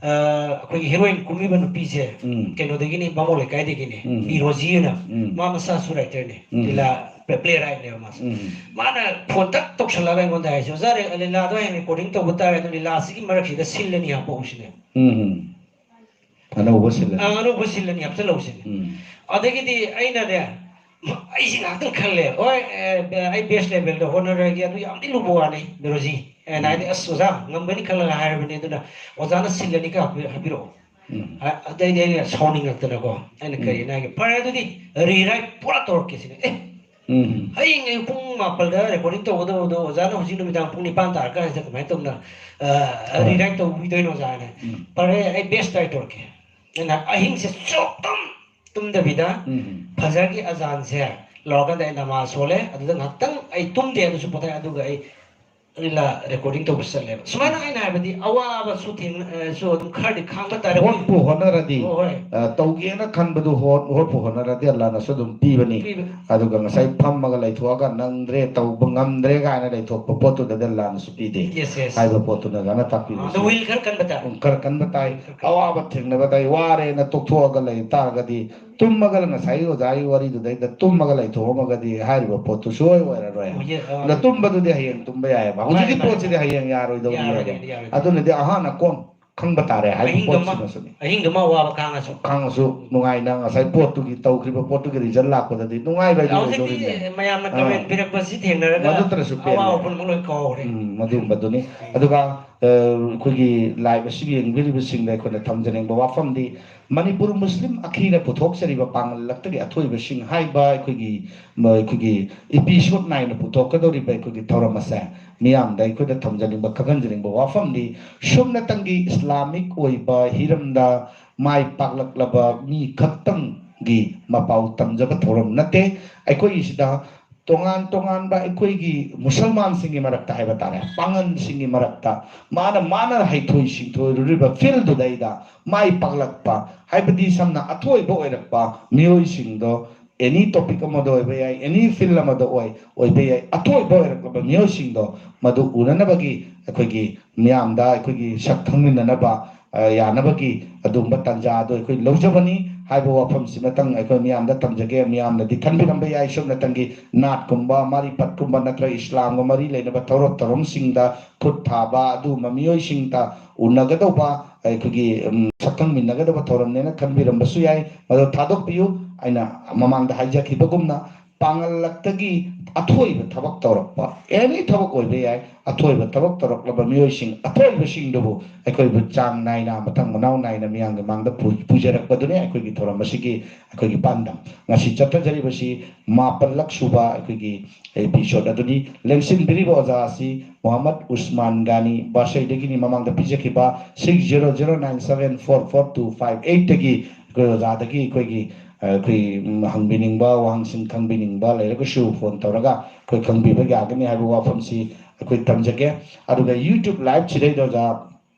ꯑ, ꯑꯩꯈꯣꯏꯒꯤ ꯍꯦꯔꯣꯏꯟ ꯀꯨꯝꯃꯤꯕ ꯅꯨꯄꯤꯁꯦ ꯎꯝ꯫ ꯀꯩꯅꯣꯗꯒꯤꯅꯤ, ꯕꯥꯃꯣꯟ ꯂꯩꯀꯥꯏꯗꯒꯤꯅꯤ, ꯎꯝ꯫ ꯕꯤ ꯔꯣꯖꯤ ꯑꯅ꯫ ꯎꯝ꯫ ꯃꯥ ꯃꯁꯥꯁꯨ ꯔꯥꯏꯇꯔꯅꯤ, ꯎꯝ꯫ ꯂꯤꯂꯥ ꯄ꯭ꯂꯦ ꯔꯥꯏꯠꯅꯦꯕ ꯃꯥꯁꯦ꯫ ꯎꯝ꯫ ꯃꯥꯅ ꯐꯣꯟ ꯇꯛ ꯇꯧꯁꯜꯂꯒ ꯑꯩꯉꯣꯟꯗ ꯍꯥꯏꯁꯦ, "ꯑꯣꯖꯥ, ꯔꯦ-, ꯂꯤꯂꯥꯗꯣ ꯍꯌꯦꯡ ꯔꯦꯀꯣꯔꯗꯤꯡ ꯇꯧꯕ ꯇꯥꯔꯦ, ꯑꯗꯣ ꯂꯤꯂꯥꯁꯤꯒꯤ ꯃꯔꯛꯁꯤꯗ ꯁꯤꯜ ꯑꯅꯤ ꯍꯥꯞꯄꯛꯎ" ꯁꯤꯅꯦ꯫ ꯎꯝ꯫ ꯑꯅꯧꯕ ꯁꯤꯜ ꯑꯅꯤ꯫ ꯑ, ꯑꯅꯧꯕ ꯁꯤꯜ ꯑꯅꯤ ꯍꯥꯞꯆꯜꯂꯛꯎ ꯁꯤꯅꯦ꯫ ꯎꯝ꯫ ꯑꯗꯒꯤꯗꯤ ꯑꯩꯅꯅꯦ, ꯑꯩꯁꯤ ꯉꯥꯏꯍꯥꯛꯇꯪ ꯈꯜꯂꯦ, ꯍꯣꯏ, ꯑꯦ, ꯑꯩ ꯕꯦꯁ ꯂꯦꯚꯦꯜꯗ ꯍꯣꯠꯅꯔꯒꯦ, ꯑꯗꯨ ꯌꯥꯝꯗꯤ ꯂꯨꯕ ꯋꯥꯅꯤ, ꯕꯤ ꯔꯣꯖꯤ꯫ ꯑꯩꯅ ꯍꯥꯏꯗꯤ, ꯎꯝ꯫ "ꯑꯁ, ꯑꯣꯖꯥ, ꯉꯝꯒꯅꯤ" ꯈꯜꯂꯒ ꯍꯥꯏꯔꯕꯅꯤ, ꯑꯗꯨꯅ ꯑꯣꯖꯥꯅ ꯁꯤꯜ ꯑꯅꯤꯈꯛ ꯍꯥꯞꯄꯤ-, ꯍꯥꯞꯄꯤꯔꯛꯑꯣ꯫ ꯎꯝ꯫ ꯑ-, ꯑꯗꯩꯗꯤ ꯑꯩꯅ ꯁꯥꯎꯅꯤꯡꯉꯛꯇꯅꯀꯣ, ꯑꯩꯅ ꯎꯝ꯫ ꯀꯔꯤꯅꯣ ꯍꯥꯏꯒꯦ, "ꯐꯔꯦ, ꯑꯗꯨꯗꯤ ꯔꯤꯔꯥꯏꯠ ꯄꯨꯔꯥ ꯇꯧꯔꯛꯀꯦ" ꯁꯤꯅꯦ꯫ ꯑꯦ, ꯎꯝ꯫ ꯍꯌꯦꯡ ꯑꯌꯨꯛ ꯄꯨꯡ ꯃꯥꯄꯟꯗ ꯔꯦꯀꯣꯔꯗꯤꯡ ꯇꯧꯒꯗꯕꯗꯣ ꯑꯣꯖꯥꯅ ꯍꯧꯖꯤꯛ ꯅꯨꯃꯤꯗꯥꯡ ꯄꯨꯡ ꯅꯤꯄꯥꯟ ꯇꯥꯔꯀꯥꯟꯁꯤꯗ ꯀꯃꯥꯏꯅ ꯇꯧꯅ, ꯑ, ꯍꯣꯏ꯫ ꯔꯤꯔꯥꯏꯠ ꯇꯧꯕꯤꯗꯣꯏꯅꯣ ꯑꯣꯖꯥ ꯍꯥꯏꯅ꯫ ꯎꯝ꯫ "ꯐꯔꯦ, ꯑꯩ ꯕꯦꯁ ꯇ꯭ꯔꯥꯏ ꯇꯧꯔꯛꯀꯦ" ꯍꯥꯏꯅ ꯑꯍꯤꯡꯁꯦ ꯁꯨꯛꯇꯨꯝ ꯇꯨꯝꯗꯕꯤꯗ ꯎꯝ꯫ ꯐꯖꯔꯒꯤ ꯑꯖꯥꯟꯁꯦ ꯂꯧꯔꯀꯥꯟꯗ ꯑꯩ ꯅꯃꯥꯖ ꯁꯣꯜꯂꯦ꯫ ꯑꯗꯨꯗ ꯉꯥꯏꯍꯥꯛꯇꯪ ꯑꯩ ꯇꯨꯝꯗꯦ, ꯑꯗꯨꯁꯨ ꯄꯣꯊꯥꯏ꯫ ꯑꯗꯨꯒ ꯑꯩ ꯂꯤꯂꯥ ꯔꯦꯀꯣꯔꯗꯤꯡ ꯇꯧꯕ ꯆꯠꯂꯦꯕ꯫ ꯁꯨꯃꯥꯏꯅ ꯑꯩꯅ ꯍꯥꯏꯕꯗꯤ ꯑꯋꯥꯕꯁꯨ ꯊꯦꯡꯅ-, ꯑ, ꯁꯨ ꯑꯗꯨꯝ ꯈꯔꯗꯤ ꯈꯥꯡꯕ ꯇꯥꯔꯦ꯫ ꯍꯣꯠꯄꯨ ꯍꯣꯠꯅꯔꯗꯤ, ꯍꯣꯏ, ꯍꯣꯏ꯫ ꯑ, ꯇꯧꯒꯦꯅ ꯈꯟꯕꯗꯨ ꯍꯣꯠ-, ꯍꯣꯠꯄꯨ ꯍꯣꯠꯅꯔꯗꯤ ꯑꯜꯂꯥꯅꯁꯨ ꯑꯗꯨꯝ ꯄꯤꯕꯅꯤ꯫ ꯄꯤꯕ꯫ ꯑꯗꯨꯒ ꯉꯁꯥꯏ ꯐꯝꯃꯒ ꯂꯩꯊꯣꯛꯑꯒ ꯅꯪꯗ꯭ꯔꯦ, ꯇꯧꯕ ꯉꯝꯗ꯭ꯔꯦ ꯀꯥꯏꯅ ꯂꯩꯊꯣꯛꯄ ꯄꯣꯠꯇꯨꯗꯗꯤ ꯑꯜꯂꯥꯅꯁꯨ ꯄꯤꯗꯦ Yes, yes. ꯍꯥꯏꯕ ꯄꯣꯠꯇꯨꯅ ꯑꯣꯖꯥꯅ ꯇꯥꯛꯄꯤꯕꯁꯤ ꯑꯗꯣ will ꯈꯔ ꯀꯟꯕ ꯇꯥꯔꯦ꯫ ꯎꯝ, ꯈꯔ ꯀꯟꯕ ꯇꯥꯏ꯫ Will ꯈꯔ ꯀꯟꯕ꯫ ꯑꯋꯥꯕ ꯊꯦꯡꯅꯕ ꯇꯥꯏ, ꯋꯥꯔꯦꯅ ꯇꯣꯛꯊꯣꯛꯑꯒ ꯂꯩ ꯇꯥꯔꯒꯗꯤ ꯇꯨꯝꯃꯒ ꯉꯁꯥꯏꯒꯤ ꯑꯣꯖꯥꯒꯤ ꯋꯥꯔꯤꯗꯨꯗꯩꯗ ꯇꯨꯝꯃꯒ ꯂꯩꯊꯣꯛꯑꯝꯃꯒꯗꯤ ꯍꯥꯏꯔꯤꯕ ꯄꯣꯠꯇꯨ ꯁꯨꯡꯑꯣꯏ ꯑꯣꯏꯔꯔꯣꯏ꯫ ꯑꯣ, ꯌꯦ-, ꯑ, ꯑꯗ ꯇꯨꯝꯕꯗꯨꯗꯤ ꯍꯌꯦꯡ ꯇꯨꯝꯕ ꯌꯥꯏꯑꯕ꯫ ꯍꯧꯖꯤꯛꯀꯤ ꯃꯥꯅꯦ, ꯃꯥꯅꯦ, ꯄꯣꯠꯁꯤꯗꯤ ꯃꯥꯅꯦ꯫ ꯍꯌꯦꯡ ꯌꯥꯔꯣꯏꯗꯧꯅꯦꯕ꯫ ꯌꯥꯔꯣꯏꯗꯣꯏꯅꯤ, ꯌꯥꯔꯣꯏꯗꯣꯏꯅꯤ꯫ ꯑꯗꯨꯅꯗꯤ ꯑꯍꯥꯟꯅ ꯀꯣꯟ ꯈꯪꯕ ꯇꯥꯔꯦ ꯍꯥꯏꯕ ꯑꯍꯤꯡꯗꯨꯃ ꯄꯣꯠꯁꯤꯃꯁꯨꯅꯤ꯫ ꯑꯍꯤꯡꯗꯨꯃ ꯑꯋꯥꯕ ꯈꯥꯡꯉꯁꯨ꯫ ꯈꯥꯡꯉꯁꯨ ꯅꯨꯡꯉꯥꯏꯅ ꯉꯁꯥꯏ ꯄꯣꯠꯇꯨꯒꯤ ꯇꯧꯈ꯭ꯔꯤꯕ ꯄꯣꯠꯇꯨꯒꯤ ꯔꯤꯖꯜ ꯂꯥꯛꯄꯗꯗꯤ ꯅꯨꯡꯉꯥꯏꯕ ꯍꯥꯏꯗꯨ ꯑꯣꯏꯗꯧꯔꯤꯅꯦ꯫ ꯍꯧꯖꯤꯛꯇꯤ ꯃꯌꯥꯝꯅ ꯑꯥ꯫ ꯀꯃꯦꯟ ꯄꯤꯔꯛꯄꯁꯤ ꯊꯦꯡꯅꯔꯒ ꯃꯗꯨꯇꯅꯁꯨ ꯄꯦꯟꯕ꯫ ꯑꯋꯥꯕ ꯄꯨꯝꯅꯃꯛ ꯂꯣꯏ ꯀꯥꯎꯈ꯭ꯔꯦ꯫ ꯎꯝ, ꯃꯗꯨꯒꯨꯝꯕꯗꯨꯅꯤ꯫ ꯑꯗꯨꯒ ꯑ, ꯑꯩꯈꯣꯏꯒꯤ ꯂꯥꯏꯚ ꯑꯁꯤꯕꯨ ꯌꯦꯡꯕꯤꯔꯤꯕꯁꯤꯡꯗ ꯑꯩꯈꯣꯏꯅ ꯊꯝꯖꯅꯤꯡꯕ ꯋꯥꯐꯝꯗꯤ, ꯃꯅꯤꯄꯨꯔ ꯃꯨꯁꯂꯤꯝ ꯑꯈꯤꯅ ꯄꯨꯊꯣꯛꯆꯔꯤꯕ ꯄꯥꯡꯒꯜꯂꯛꯇꯒꯤ ꯑꯊꯣꯏꯕꯁꯤꯡ ꯍꯥꯏꯕ ꯑꯩꯈꯣꯏꯒꯤ ꯃ-, ꯑꯩꯈꯣꯏꯒꯤ ꯏꯄꯤꯁꯣꯠ ꯅꯥꯏꯅ ꯄꯨꯊꯣꯛꯀꯗꯧꯔꯤꯕ ꯑꯩꯈꯣꯏꯒꯤ ꯊꯧꯔꯝ ꯑꯁꯦ ꯃꯤꯌꯥꯝꯗ ꯑꯩꯈꯣꯏꯅ ꯊꯝꯖꯅꯤꯡꯕ, ꯈꯪꯍꯟꯖꯅꯤꯡꯕ ꯋꯥꯐꯝꯗꯤ, ꯁꯨꯞꯅꯇꯪꯒꯤ ꯏꯁꯂꯥꯃꯤꯛ ꯑꯣꯏꯕ ꯍꯤꯔꯝꯗ ꯃꯥꯏ ꯄꯥꯛꯂꯛꯂꯕ ꯃꯤ ꯈꯛꯇꯪꯒꯤ ꯃꯄꯥꯎ ꯇꯝꯖꯕ ꯊꯧꯔꯝ ꯅꯠꯇꯦ꯫ ꯑꯩꯈꯣꯏꯒꯤꯁꯤꯗ ꯇꯣꯉꯥꯟ ꯇꯣꯉꯥꯟꯕ ꯑꯩꯈꯣꯏꯒꯤ ꯃꯨꯁꯜꯃꯥꯟꯁꯤꯡꯒꯤ ꯃꯔꯛꯇ ꯍꯥꯏꯕ ꯇꯥꯔꯦ, ꯄꯥꯉꯜꯁꯤꯡꯒꯤ ꯃꯔꯛꯇ ꯃꯥꯅ, ꯃꯥꯅ ꯍꯩꯊꯣꯏ ꯁꯤꯡꯊꯣꯏꯔꯨꯔꯤꯕ ꯐꯤꯜꯗꯨꯗꯩꯗ ꯃꯥꯏ ꯄꯥꯛꯂꯛꯄ, ꯍꯥꯏꯕꯗꯤ ꯁꯝꯅ ꯑꯊꯣꯏꯕ ꯑꯣꯏꯔꯛꯄ ꯃꯤꯑꯣꯏꯁꯤꯡꯗꯣ, ꯑꯦꯅꯤ ꯇꯣꯄꯤꯛ ꯑꯃꯗ ꯑꯣꯏꯕ ꯌꯥꯏ, ꯑꯦꯅꯤ ꯐꯤꯜ ꯑꯃꯗ ꯑꯣꯏ, ꯑꯣꯏꯕ ꯌꯥꯏ, ꯑꯊꯣꯏꯕ ꯑꯣꯏꯔꯛꯂꯕ ꯃꯤꯑꯣꯏꯁꯤꯡꯗꯣ ꯃꯗꯨ ꯎꯅꯅꯕꯒꯤ ꯑꯩꯈꯣꯏꯒꯤ ꯃꯤꯌꯥꯝꯗ ꯑꯩꯈꯣꯏꯒꯤ ꯁꯛ ꯈꯪꯃꯤꯟꯅꯅꯕ, ꯑ, ꯌꯥꯅꯕꯒꯤ ꯑꯗꯨꯒꯨꯝꯕ ꯇꯥꯟꯖꯥ ꯑꯗꯨ ꯑꯩꯈꯣꯏ ꯂꯧꯖꯕꯅꯤ ꯍꯥꯏꯕ ꯋꯥꯐꯝꯁꯤꯃꯇꯪ ꯑꯩꯈꯣꯏ ꯃꯤꯌꯥꯝꯗ ꯊꯝꯖꯒꯦ꯫ ꯃꯤꯌꯥꯝꯅꯗꯤ ꯈꯟꯕꯤꯔꯝꯕ ꯌꯥꯏ, ꯁꯨꯞꯅꯇꯪꯒꯤ ꯅꯥꯠꯀꯨꯝꯕ, ꯃꯥꯔꯤꯐꯠꯀꯨꯝꯕ ꯅꯠꯇ꯭ꯔꯒ ꯏꯁꯂꯥꯝꯒ ꯃꯔꯤ ꯂꯩꯅꯕ ꯊꯧꯔꯝ ꯊꯧꯔꯝꯁꯤꯡꯗ ꯈꯨꯠ ꯊꯥꯕ ꯑꯗꯨꯒꯨꯝꯕ ꯃꯤꯑꯣꯏꯁꯤꯡꯗ ꯎꯅꯒꯗꯧꯕ, ꯑꯩꯈꯣꯏꯒꯤ, ꯎꯝ, ꯁꯛꯈꯪꯃꯤꯟꯅꯒꯗꯧꯕ ꯊꯧꯔꯝꯅꯦꯅ ꯈꯟꯕꯤꯔꯝꯕꯁꯨ ꯌꯥꯏ꯫ ꯃꯗꯨ ꯊꯥꯗꯣꯛꯄꯤꯌꯨ꯫ ꯑꯩꯅ ꯃꯃꯥꯡꯗ ꯍꯥꯏꯖꯈꯤꯕꯒꯨꯝꯅ, ꯄꯥꯡꯒꯜꯂꯛꯇꯒꯤ ꯑꯊꯣꯏꯕ ꯊꯕꯛ ꯇꯧꯔꯛꯄ, ꯑꯦꯅꯤ ꯊꯕꯛ ꯑꯣꯏꯕ ꯌꯥꯏ, ꯑꯊꯣꯏꯕ ꯊꯕꯛ ꯇꯧꯔꯛꯂꯕ ꯃꯤꯑꯣꯏꯁꯤꯡ, ꯑꯊꯣꯏꯕꯁꯤꯡꯗꯨꯕꯨ ꯑꯩꯈꯣꯏꯕꯨ ꯆꯥꯡ ꯅꯥꯏꯅ, ꯃꯊꯪ ꯃꯅꯥꯎ ꯅꯥꯏꯅ ꯃꯤꯌꯥꯝꯒꯤ ꯃꯥꯡꯗ ꯄꯨ-, ꯄꯨꯖꯔꯛꯄꯗꯨꯅꯤ ꯑꯩꯈꯣꯏꯒꯤ ꯊꯧꯔꯝ ꯑꯁꯤꯒꯤ ꯑꯩꯈꯣꯏꯒꯤ ꯄꯥꯟꯗꯝ꯫ ꯉꯁꯤ ꯆꯠꯊꯖꯔꯤꯕꯁꯤ ꯃꯥꯄꯜꯂꯛ ꯁꯨꯕ ꯑꯩꯈꯣꯏꯒꯤ ꯑꯦꯄꯤꯁꯣꯠ ꯑꯗꯨꯅꯤ꯫ ꯂꯦꯡꯁꯤꯟꯕꯤꯔꯤꯕ ꯑꯣꯖꯥ ꯑꯁꯤ ꯃꯣꯍꯝꯃꯗ ꯎꯁꯃꯥꯟ ꯒꯥꯅꯤ ꯕꯥꯁꯩꯗꯒꯤꯅꯤ꯫ ꯃꯃꯥꯡꯗ ꯄꯤꯖꯈꯤꯕ six zero zero nine seven four four two five eight ꯇꯒꯤ ꯑꯩꯈꯣꯏ ꯑꯣꯖꯥꯗꯒꯤ ꯑꯩꯈꯣꯏꯒꯤ, ꯑ, ꯑꯩꯈꯣꯏ, ꯎꯝ, ꯍꯪꯕꯤꯅꯤꯡꯕ ꯋꯥꯍꯪꯁꯤꯡ ꯈꯪꯕꯤꯅꯤꯡꯕ ꯂꯩꯔꯒꯁꯨ ꯐꯣꯟ ꯇꯧꯔꯒ ꯑꯩꯈꯣꯏ ꯈꯪꯕꯤꯕ ꯌꯥꯒꯅꯤ ꯍꯥꯏꯕ ꯋꯥꯐꯝꯁꯤ ꯑꯩꯈꯣꯏ ꯊꯝꯖꯒꯦ꯫ ꯑꯗꯨꯒ YouTube live ꯁꯤꯗꯩꯗ ꯑꯣꯖꯥ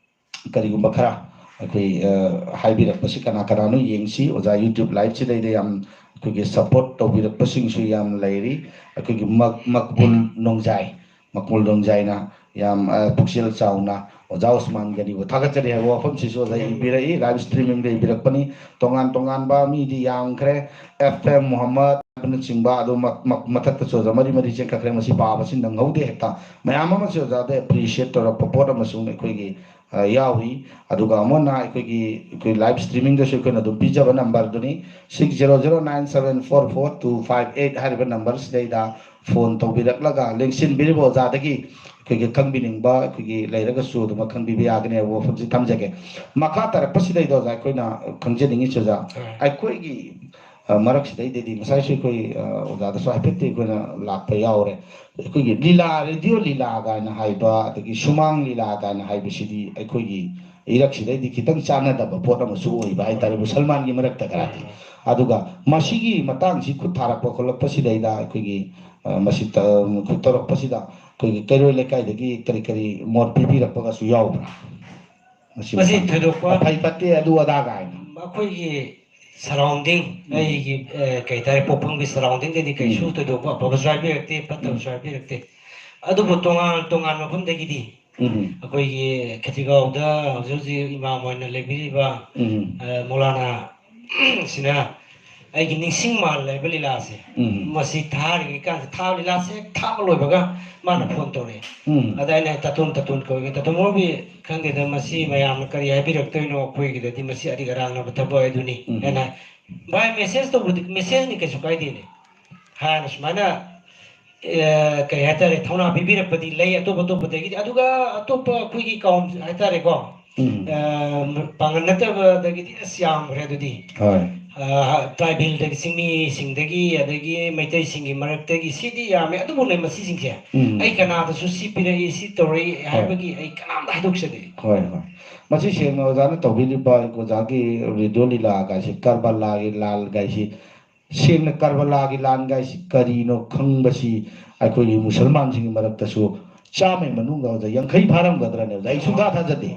ꯀꯔꯤꯒꯨꯝꯕ ꯈꯔ ꯑꯩꯈꯣꯏ, ꯑ, ꯍꯥꯏꯕꯤꯔꯛꯄꯁꯤ ꯀꯅꯥ ꯀꯅꯥꯅꯣ ꯌꯦꯡꯁꯤ꯫ ꯑꯣꯖꯥ YouTube live ꯁꯤꯗꯩꯗ ꯌꯥꯝ ꯑꯩꯈꯣꯏꯒꯤ support ꯇꯧꯕꯤꯔꯛꯄꯁꯤꯡꯁꯨ ꯌꯥꯝ ꯂꯩꯔꯤ꯫ ꯑꯩꯈꯣꯏꯒꯤ ꯃꯛ-, ꯃꯛꯕꯨꯜ ꯅꯣꯡꯖꯥꯏ, ꯃꯛꯕꯨꯜ ꯅꯣꯡꯖꯥꯏꯅ ꯌꯥꯝ, ꯑ, ꯄꯨꯛꯆꯦꯜ ꯆꯥꯎꯅ ꯑꯣꯖꯥ ꯎꯁꯃꯥꯟ ꯒꯅꯤꯕꯨ ꯊꯥꯒꯠꯆꯔꯤ ꯍꯥꯏꯕ ꯋꯥꯐꯝꯁꯤꯁꯨ ꯑꯣꯖꯥ ꯏꯕꯤꯔꯛꯏ, live streaming ꯗ ꯏꯕꯤꯔꯛꯄꯅꯤ꯫ ꯇꯣꯉꯥꯟ ꯇꯣꯉꯥꯟꯕ ꯃꯤꯗꯤ ꯌꯥꯝꯈ꯭ꯔꯦ, F M ꯃꯨꯍꯝꯃꯗ ꯍꯥꯏꯕꯅꯆꯤꯡꯕ, ꯑꯗꯨ ꯃ-, ꯃ-, ꯃꯊꯛꯇꯁꯨ ꯑꯣꯖꯥ ꯃꯔꯤ ꯃꯔꯤ ꯆꯦꯟꯈꯠꯈ꯭ꯔꯦ꯫ ꯃꯁꯤ ꯄꯥꯕꯁꯤ ꯅꯪꯍꯧꯗꯦ ꯍꯦꯛꯇ꯫ ꯃꯌꯥꯝ ꯑꯃꯁꯨ ꯑꯣꯖꯥꯗ appreciate ꯇꯧꯔꯛꯄ ꯄꯣꯠ ꯑꯃꯁꯨꯡ ꯑꯩꯈꯣꯏꯒꯤ ꯑ, ꯌꯥꯎꯔꯤ꯫ ꯑꯗꯨꯒ ꯑꯃꯨꯛ ꯍꯟꯅ ꯑꯩꯈꯣꯏꯒꯤ, ꯑꯩꯈꯣꯏ ꯂꯥꯏꯚ ꯁ꯭ꯇ꯭ꯔꯤꯃꯤꯡꯗꯁꯨ ꯑꯩꯈꯣꯏꯅ ꯑꯗꯨꯝ ꯄꯤꯖꯕ ꯅꯝꯕꯔꯗꯨꯅꯤ, six zero zero nine seven four four two five eight ꯍꯥꯏꯔꯤꯕ ꯅꯝꯕꯔꯁꯤꯗꯩꯗ ꯐꯣꯟ ꯇꯧꯕꯤꯔꯛꯂꯒ ꯂꯦꯡꯁꯤꯟꯕꯤꯔꯤꯕ ꯑꯣꯖꯥꯗꯒꯤ ꯑꯩꯈꯣꯏꯒꯤ ꯈꯪꯕꯤꯅꯤꯡꯕ ꯑꯩꯈꯣꯏꯒꯤ ꯂꯩꯔꯒꯁꯨ ꯑꯗꯨꯃꯛ ꯈꯪꯕꯤꯕ ꯌꯥꯒꯅꯤ ꯍꯥꯏꯕ ꯋꯥꯐꯝꯁꯤ ꯊꯝꯖꯒꯦ꯫ ꯃꯈꯥ ꯇꯥꯔꯛꯄꯁꯤꯗꯩꯗ ꯑꯣꯖꯥ ꯑꯩꯈꯣꯏꯅ ꯈꯪꯖꯅꯤꯡꯉꯤꯁꯤ ꯑꯣꯖꯥ, ꯍꯣꯏ꯫ ꯑꯩꯈꯣꯏꯒꯤ, ꯑ, ꯃꯔꯛꯁꯤꯗꯩꯗꯗꯤ ꯉꯁꯥꯏꯁꯨ ꯑꯩꯈꯣꯏ, ꯑ, ꯑꯣꯖꯥꯗꯁꯨ ꯍꯥꯏꯐꯦꯠꯇꯤ ꯑꯩꯈꯣꯏꯅ ꯂꯥꯛꯄ ꯌꯥꯎꯔꯦ꯫ ꯑꯩꯈꯣꯏꯒꯤ ꯂꯤꯂꯥ, ꯔꯦꯗꯤꯑꯣ ꯂꯤꯂꯥ ꯀꯥꯏꯅ ꯍꯥꯏꯕ, ꯑꯗꯒꯤ ꯁꯨꯃꯥꯡ ꯂꯤꯂꯥ ꯀꯥꯏꯅ ꯍꯥꯏꯕꯁꯤꯗꯤ ꯑꯩꯈꯣꯏꯒꯤ ꯏꯔꯛꯁꯤꯗꯩꯗꯤ ꯈꯤꯇꯪ ꯆꯥꯟꯅꯗꯕ ꯄꯣꯠ ꯑꯃꯁꯨ ꯑꯣꯏꯕ ꯍꯥꯏꯇꯥꯔꯦ, ꯃꯨꯁꯜꯃꯥꯟꯒꯤ ꯃꯔꯛꯇ ꯈꯔꯗꯤ꯫ ꯑꯗꯨꯒ ꯃꯁꯤꯒꯤ ꯃꯇꯥꯡꯁꯤ ꯈꯨꯠ ꯊꯥꯔꯛꯄ ꯈꯣꯠꯂꯛꯄꯁꯤꯗꯩꯗ ꯑꯩꯈꯣꯏꯒꯤ, ꯑ, ꯃꯁꯤ ꯇ-, ꯈꯨꯠ ꯇꯧꯔꯛꯄꯁꯤꯗ ꯑꯩꯈꯣꯏꯒꯤ ꯀꯩꯔꯣꯏ ꯂꯩꯀꯥꯏꯗꯒꯤ ꯀꯔꯤ ꯀꯔꯤ ꯃꯣꯠ ꯄꯤꯕꯤꯔꯛꯄꯒꯁꯨ ꯌꯥꯎꯕ꯭ꯔꯥ? ꯃꯁꯤ ꯃꯁꯤ ꯃꯇꯥꯡꯗ ꯊꯣꯏꯗꯣꯛꯄ ꯐꯩ ꯐꯠꯇꯦ ꯑꯗꯨ ꯑꯗꯥ ꯀꯥꯏꯅ꯫ ꯑꯩꯈꯣꯏꯒꯤ surrounding, ꯎꯝ꯫ ꯑꯩꯒꯤ, ꯑ, ꯀꯩ ꯍꯥꯏꯇꯥꯔꯦ, ꯄꯣꯛꯐꯝꯒꯤ surroundingꯗꯗꯤ ꯀꯩꯁꯨ ꯎꯝ꯫ ꯊꯣꯏꯗꯣꯛꯄ ꯑꯐꯕꯁꯨ ꯍꯥꯏꯕꯤꯔꯛꯇꯦ, ꯐꯠꯇꯕꯁꯨ ꯎꯝ꯫ ꯍꯥꯏꯕꯤꯔꯛꯇꯦ꯫ ꯑꯗꯨꯕꯨ ꯇꯣꯉꯥꯟ ꯇꯣꯉꯥꯟꯕ ꯃꯐꯝꯗꯒꯤꯗꯤ ꯎꯝ꯫ ꯑꯩꯈꯣꯏꯒꯤ ꯈꯦꯇ꯭ꯔꯤꯒꯥꯎꯗ ꯍꯧꯖꯤꯛ ꯍꯧꯖꯤꯛ ꯏꯃꯥꯝ ꯑꯣꯏꯅ ꯂꯩꯕꯤꯔꯤꯕ, ꯎꯝ꯫ ꯑ, ꯃꯧꯂꯥꯅꯥ ꯁꯤꯅ ꯑꯩꯒꯤ ꯅꯤꯡꯁꯤꯡ ꯃꯥꯟ ꯂꯩꯕ ꯂꯤꯂꯥꯁꯦ, ꯎꯝ꯫ ꯃꯁꯤ ꯊꯥꯔꯤꯉꯩ ꯀꯥꯟꯗ ꯊꯥꯕ ꯂꯤꯂꯥꯁꯦ ꯍꯦꯛ ꯊꯥꯕ ꯂꯣꯏꯕꯒ ꯃꯥꯅ ꯎꯝ꯫ ꯐꯣꯟ ꯇꯧꯔꯛꯑꯦ꯫ ꯎꯝ꯫ ꯑꯗ ꯑꯩꯅ, "ꯇꯥꯇꯣꯟ, ꯇꯥꯇꯣꯟ" ꯀꯧꯏ꯫ "ꯇꯥꯇꯣꯟ ꯃꯧꯔꯨꯕꯤ, ꯈꯪꯗꯦꯗ, ꯃꯁꯤ ꯃꯌꯥꯝꯅ ꯀꯔꯤ ꯍꯥꯏꯕꯤꯔꯛꯇꯣꯏꯅꯣ, ꯑꯩꯈꯣꯏꯒꯤꯗꯗꯤ ꯃꯁꯤ ꯑꯔꯤꯛ ꯑꯔꯥꯛꯅꯕ ꯊꯕꯛ ꯑꯗꯨꯅꯤ" ꯎꯝ꯫ ꯍꯥꯏꯅ꯫ "ꯚꯥꯏ, ꯃꯦꯁꯦꯖ ꯇꯧꯕꯗꯤ ꯃꯦꯁꯦꯖꯅꯤ, ꯀꯩꯁꯨ ꯀꯥꯏꯗꯦꯅꯦ" ꯍꯥꯏꯅ ꯁꯨꯃꯥꯏꯅ, ꯑꯦ, ꯀꯩ ꯍꯥꯏꯇꯥꯔꯦ, ꯊꯧꯅꯥ ꯄꯤꯕꯤꯔꯛꯄꯗꯤ ꯂꯩ ꯑꯇꯣꯞ ꯑꯇꯣꯞꯄꯗꯒꯤꯗꯤ꯫ ꯑꯗꯨꯒ ꯑꯇꯣꯞꯄ ꯑꯩꯈꯣꯏꯒꯤ ꯀꯥꯎꯟ ꯍꯥꯏꯇꯥꯔꯦꯀꯣ, ꯎꯝ꯫ ꯑ, ꯄꯥꯡꯒꯜ ꯅꯠꯇꯕꯗꯒꯤꯗꯤ ꯑꯁ ꯌꯥꯝꯈ꯭ꯔꯦ ꯑꯗꯨꯗꯤ꯫ ꯍꯣꯏ꯫ ꯑ, ꯇ꯭ꯔꯥꯏꯕꯦꯜꯗꯒꯤ, ꯆꯤꯡꯃꯤꯁꯤꯡꯗꯒꯤ, ꯑꯗꯒꯤ ꯃꯩꯇꯩꯁꯤꯡꯒꯤ ꯃꯔꯛꯇꯒꯤ ꯁꯤꯗꯤ ꯌꯥꯝꯃꯦ꯫ ꯑꯗꯨꯕꯨꯅꯦ ꯃꯁꯤꯁꯤꯡꯁꯦ ꯎꯝ꯫ ꯑꯩ ꯀꯅꯥꯗꯁꯨ ꯁꯤ ꯄꯤꯔꯛꯏ, ꯁꯤ ꯇꯧꯔꯛꯏ ꯍꯣꯏ꯫ ꯍꯥꯏꯕꯒꯤ ꯑꯩ ꯀꯅꯥꯝꯇ ꯍꯥꯏꯗꯣꯛꯆꯗꯦ꯫ ꯍꯣꯏ, ꯍꯣꯏ꯫ ꯃꯁꯤ ꯁꯦꯡꯅ ꯑꯣꯖꯥꯅ ꯇꯧꯕꯤꯔꯤꯕ ꯑꯣꯖꯥꯒꯤ ꯔꯦꯗꯤꯑꯣ ꯂꯤꯂꯥꯒꯥꯏꯁꯦ ꯀꯔꯕꯂꯥꯒꯤ ꯂꯥꯜꯒꯥꯏꯁꯤ ꯁꯦꯡꯅ ꯀꯔꯕꯂꯥꯒꯤ ꯂꯥꯟꯒꯥꯏꯁꯤ ꯀꯔꯤꯅꯣ ꯈꯪꯕꯁꯤ ꯑꯩꯈꯣꯏꯒꯤ ꯃꯨꯁꯜꯃꯥꯟꯁꯤꯡꯒꯤ ꯃꯔꯛꯇꯁꯨ ꯆꯥꯝꯃꯩ ꯃꯅꯨꯡꯗ ꯑꯣꯖꯥ ꯌꯥꯡꯈꯩ ꯐꯥꯔꯝꯒꯗ꯭ꯔꯅꯦ ꯑꯣꯖꯥ? ꯑꯩ ꯁꯨꯡꯊꯥ ꯊꯥꯖꯗꯦ꯫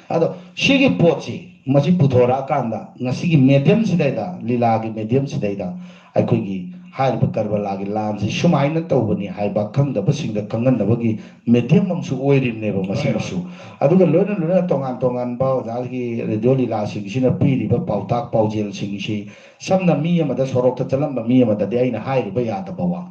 ꯑꯗꯣ ꯁꯤꯒꯤ ꯄꯣꯠꯁꯤ ꯃꯁꯤ ꯄꯨꯊꯣꯔꯛꯑꯀꯥꯟꯗ ꯉꯁꯤꯒꯤ ꯃꯦꯗꯤꯌꯝꯁꯤꯗꯩꯗ, ꯂꯤꯂꯥꯒꯤ ꯃꯦꯗꯤꯌꯝꯁꯤꯗꯩꯗ ꯑꯩꯈꯣꯏꯒꯤ ꯍꯥꯏꯔꯤꯕ ꯀꯔꯕꯂꯥꯒꯤ ꯂꯥꯟꯁꯤ ꯁꯨꯃꯥꯏꯅ ꯇꯧꯕꯅꯤ ꯍꯥꯏꯕ ꯈꯪꯗꯕꯁꯤꯡꯗ ꯈꯪꯍꯟꯅꯕꯒꯤ ꯃꯦꯗꯤꯌꯝ ꯑꯃꯁꯨ ꯑꯣꯏꯔꯤꯕꯅꯦꯕ ꯃꯁꯤꯃꯁꯨ꯫ ꯑꯗꯨꯒ ꯂꯣꯏꯅ ꯂꯣꯏꯅꯅ ꯇꯣꯉꯥꯟ ꯇꯣꯉꯥꯟꯕ ꯑꯣꯖꯥꯒꯤ ꯔꯦꯗꯤꯑꯣ ꯂꯤꯂꯥꯁꯤꯡꯁꯤꯅ ꯄꯤꯔꯤꯕ ꯄꯥꯎꯇꯥꯛ ꯄꯥꯎꯖꯦꯜꯁꯤꯡꯁꯤ ꯁꯝꯅ ꯃꯤ ꯑꯃꯗ, ꯁꯣꯔꯣꯛꯇ ꯆꯠꯂꯝꯕ ꯃꯤ ꯑꯃꯗꯗꯤ ꯑꯩꯅ ꯍꯥꯏꯔꯨꯕ ꯌꯥꯗꯕ ꯋꯥ,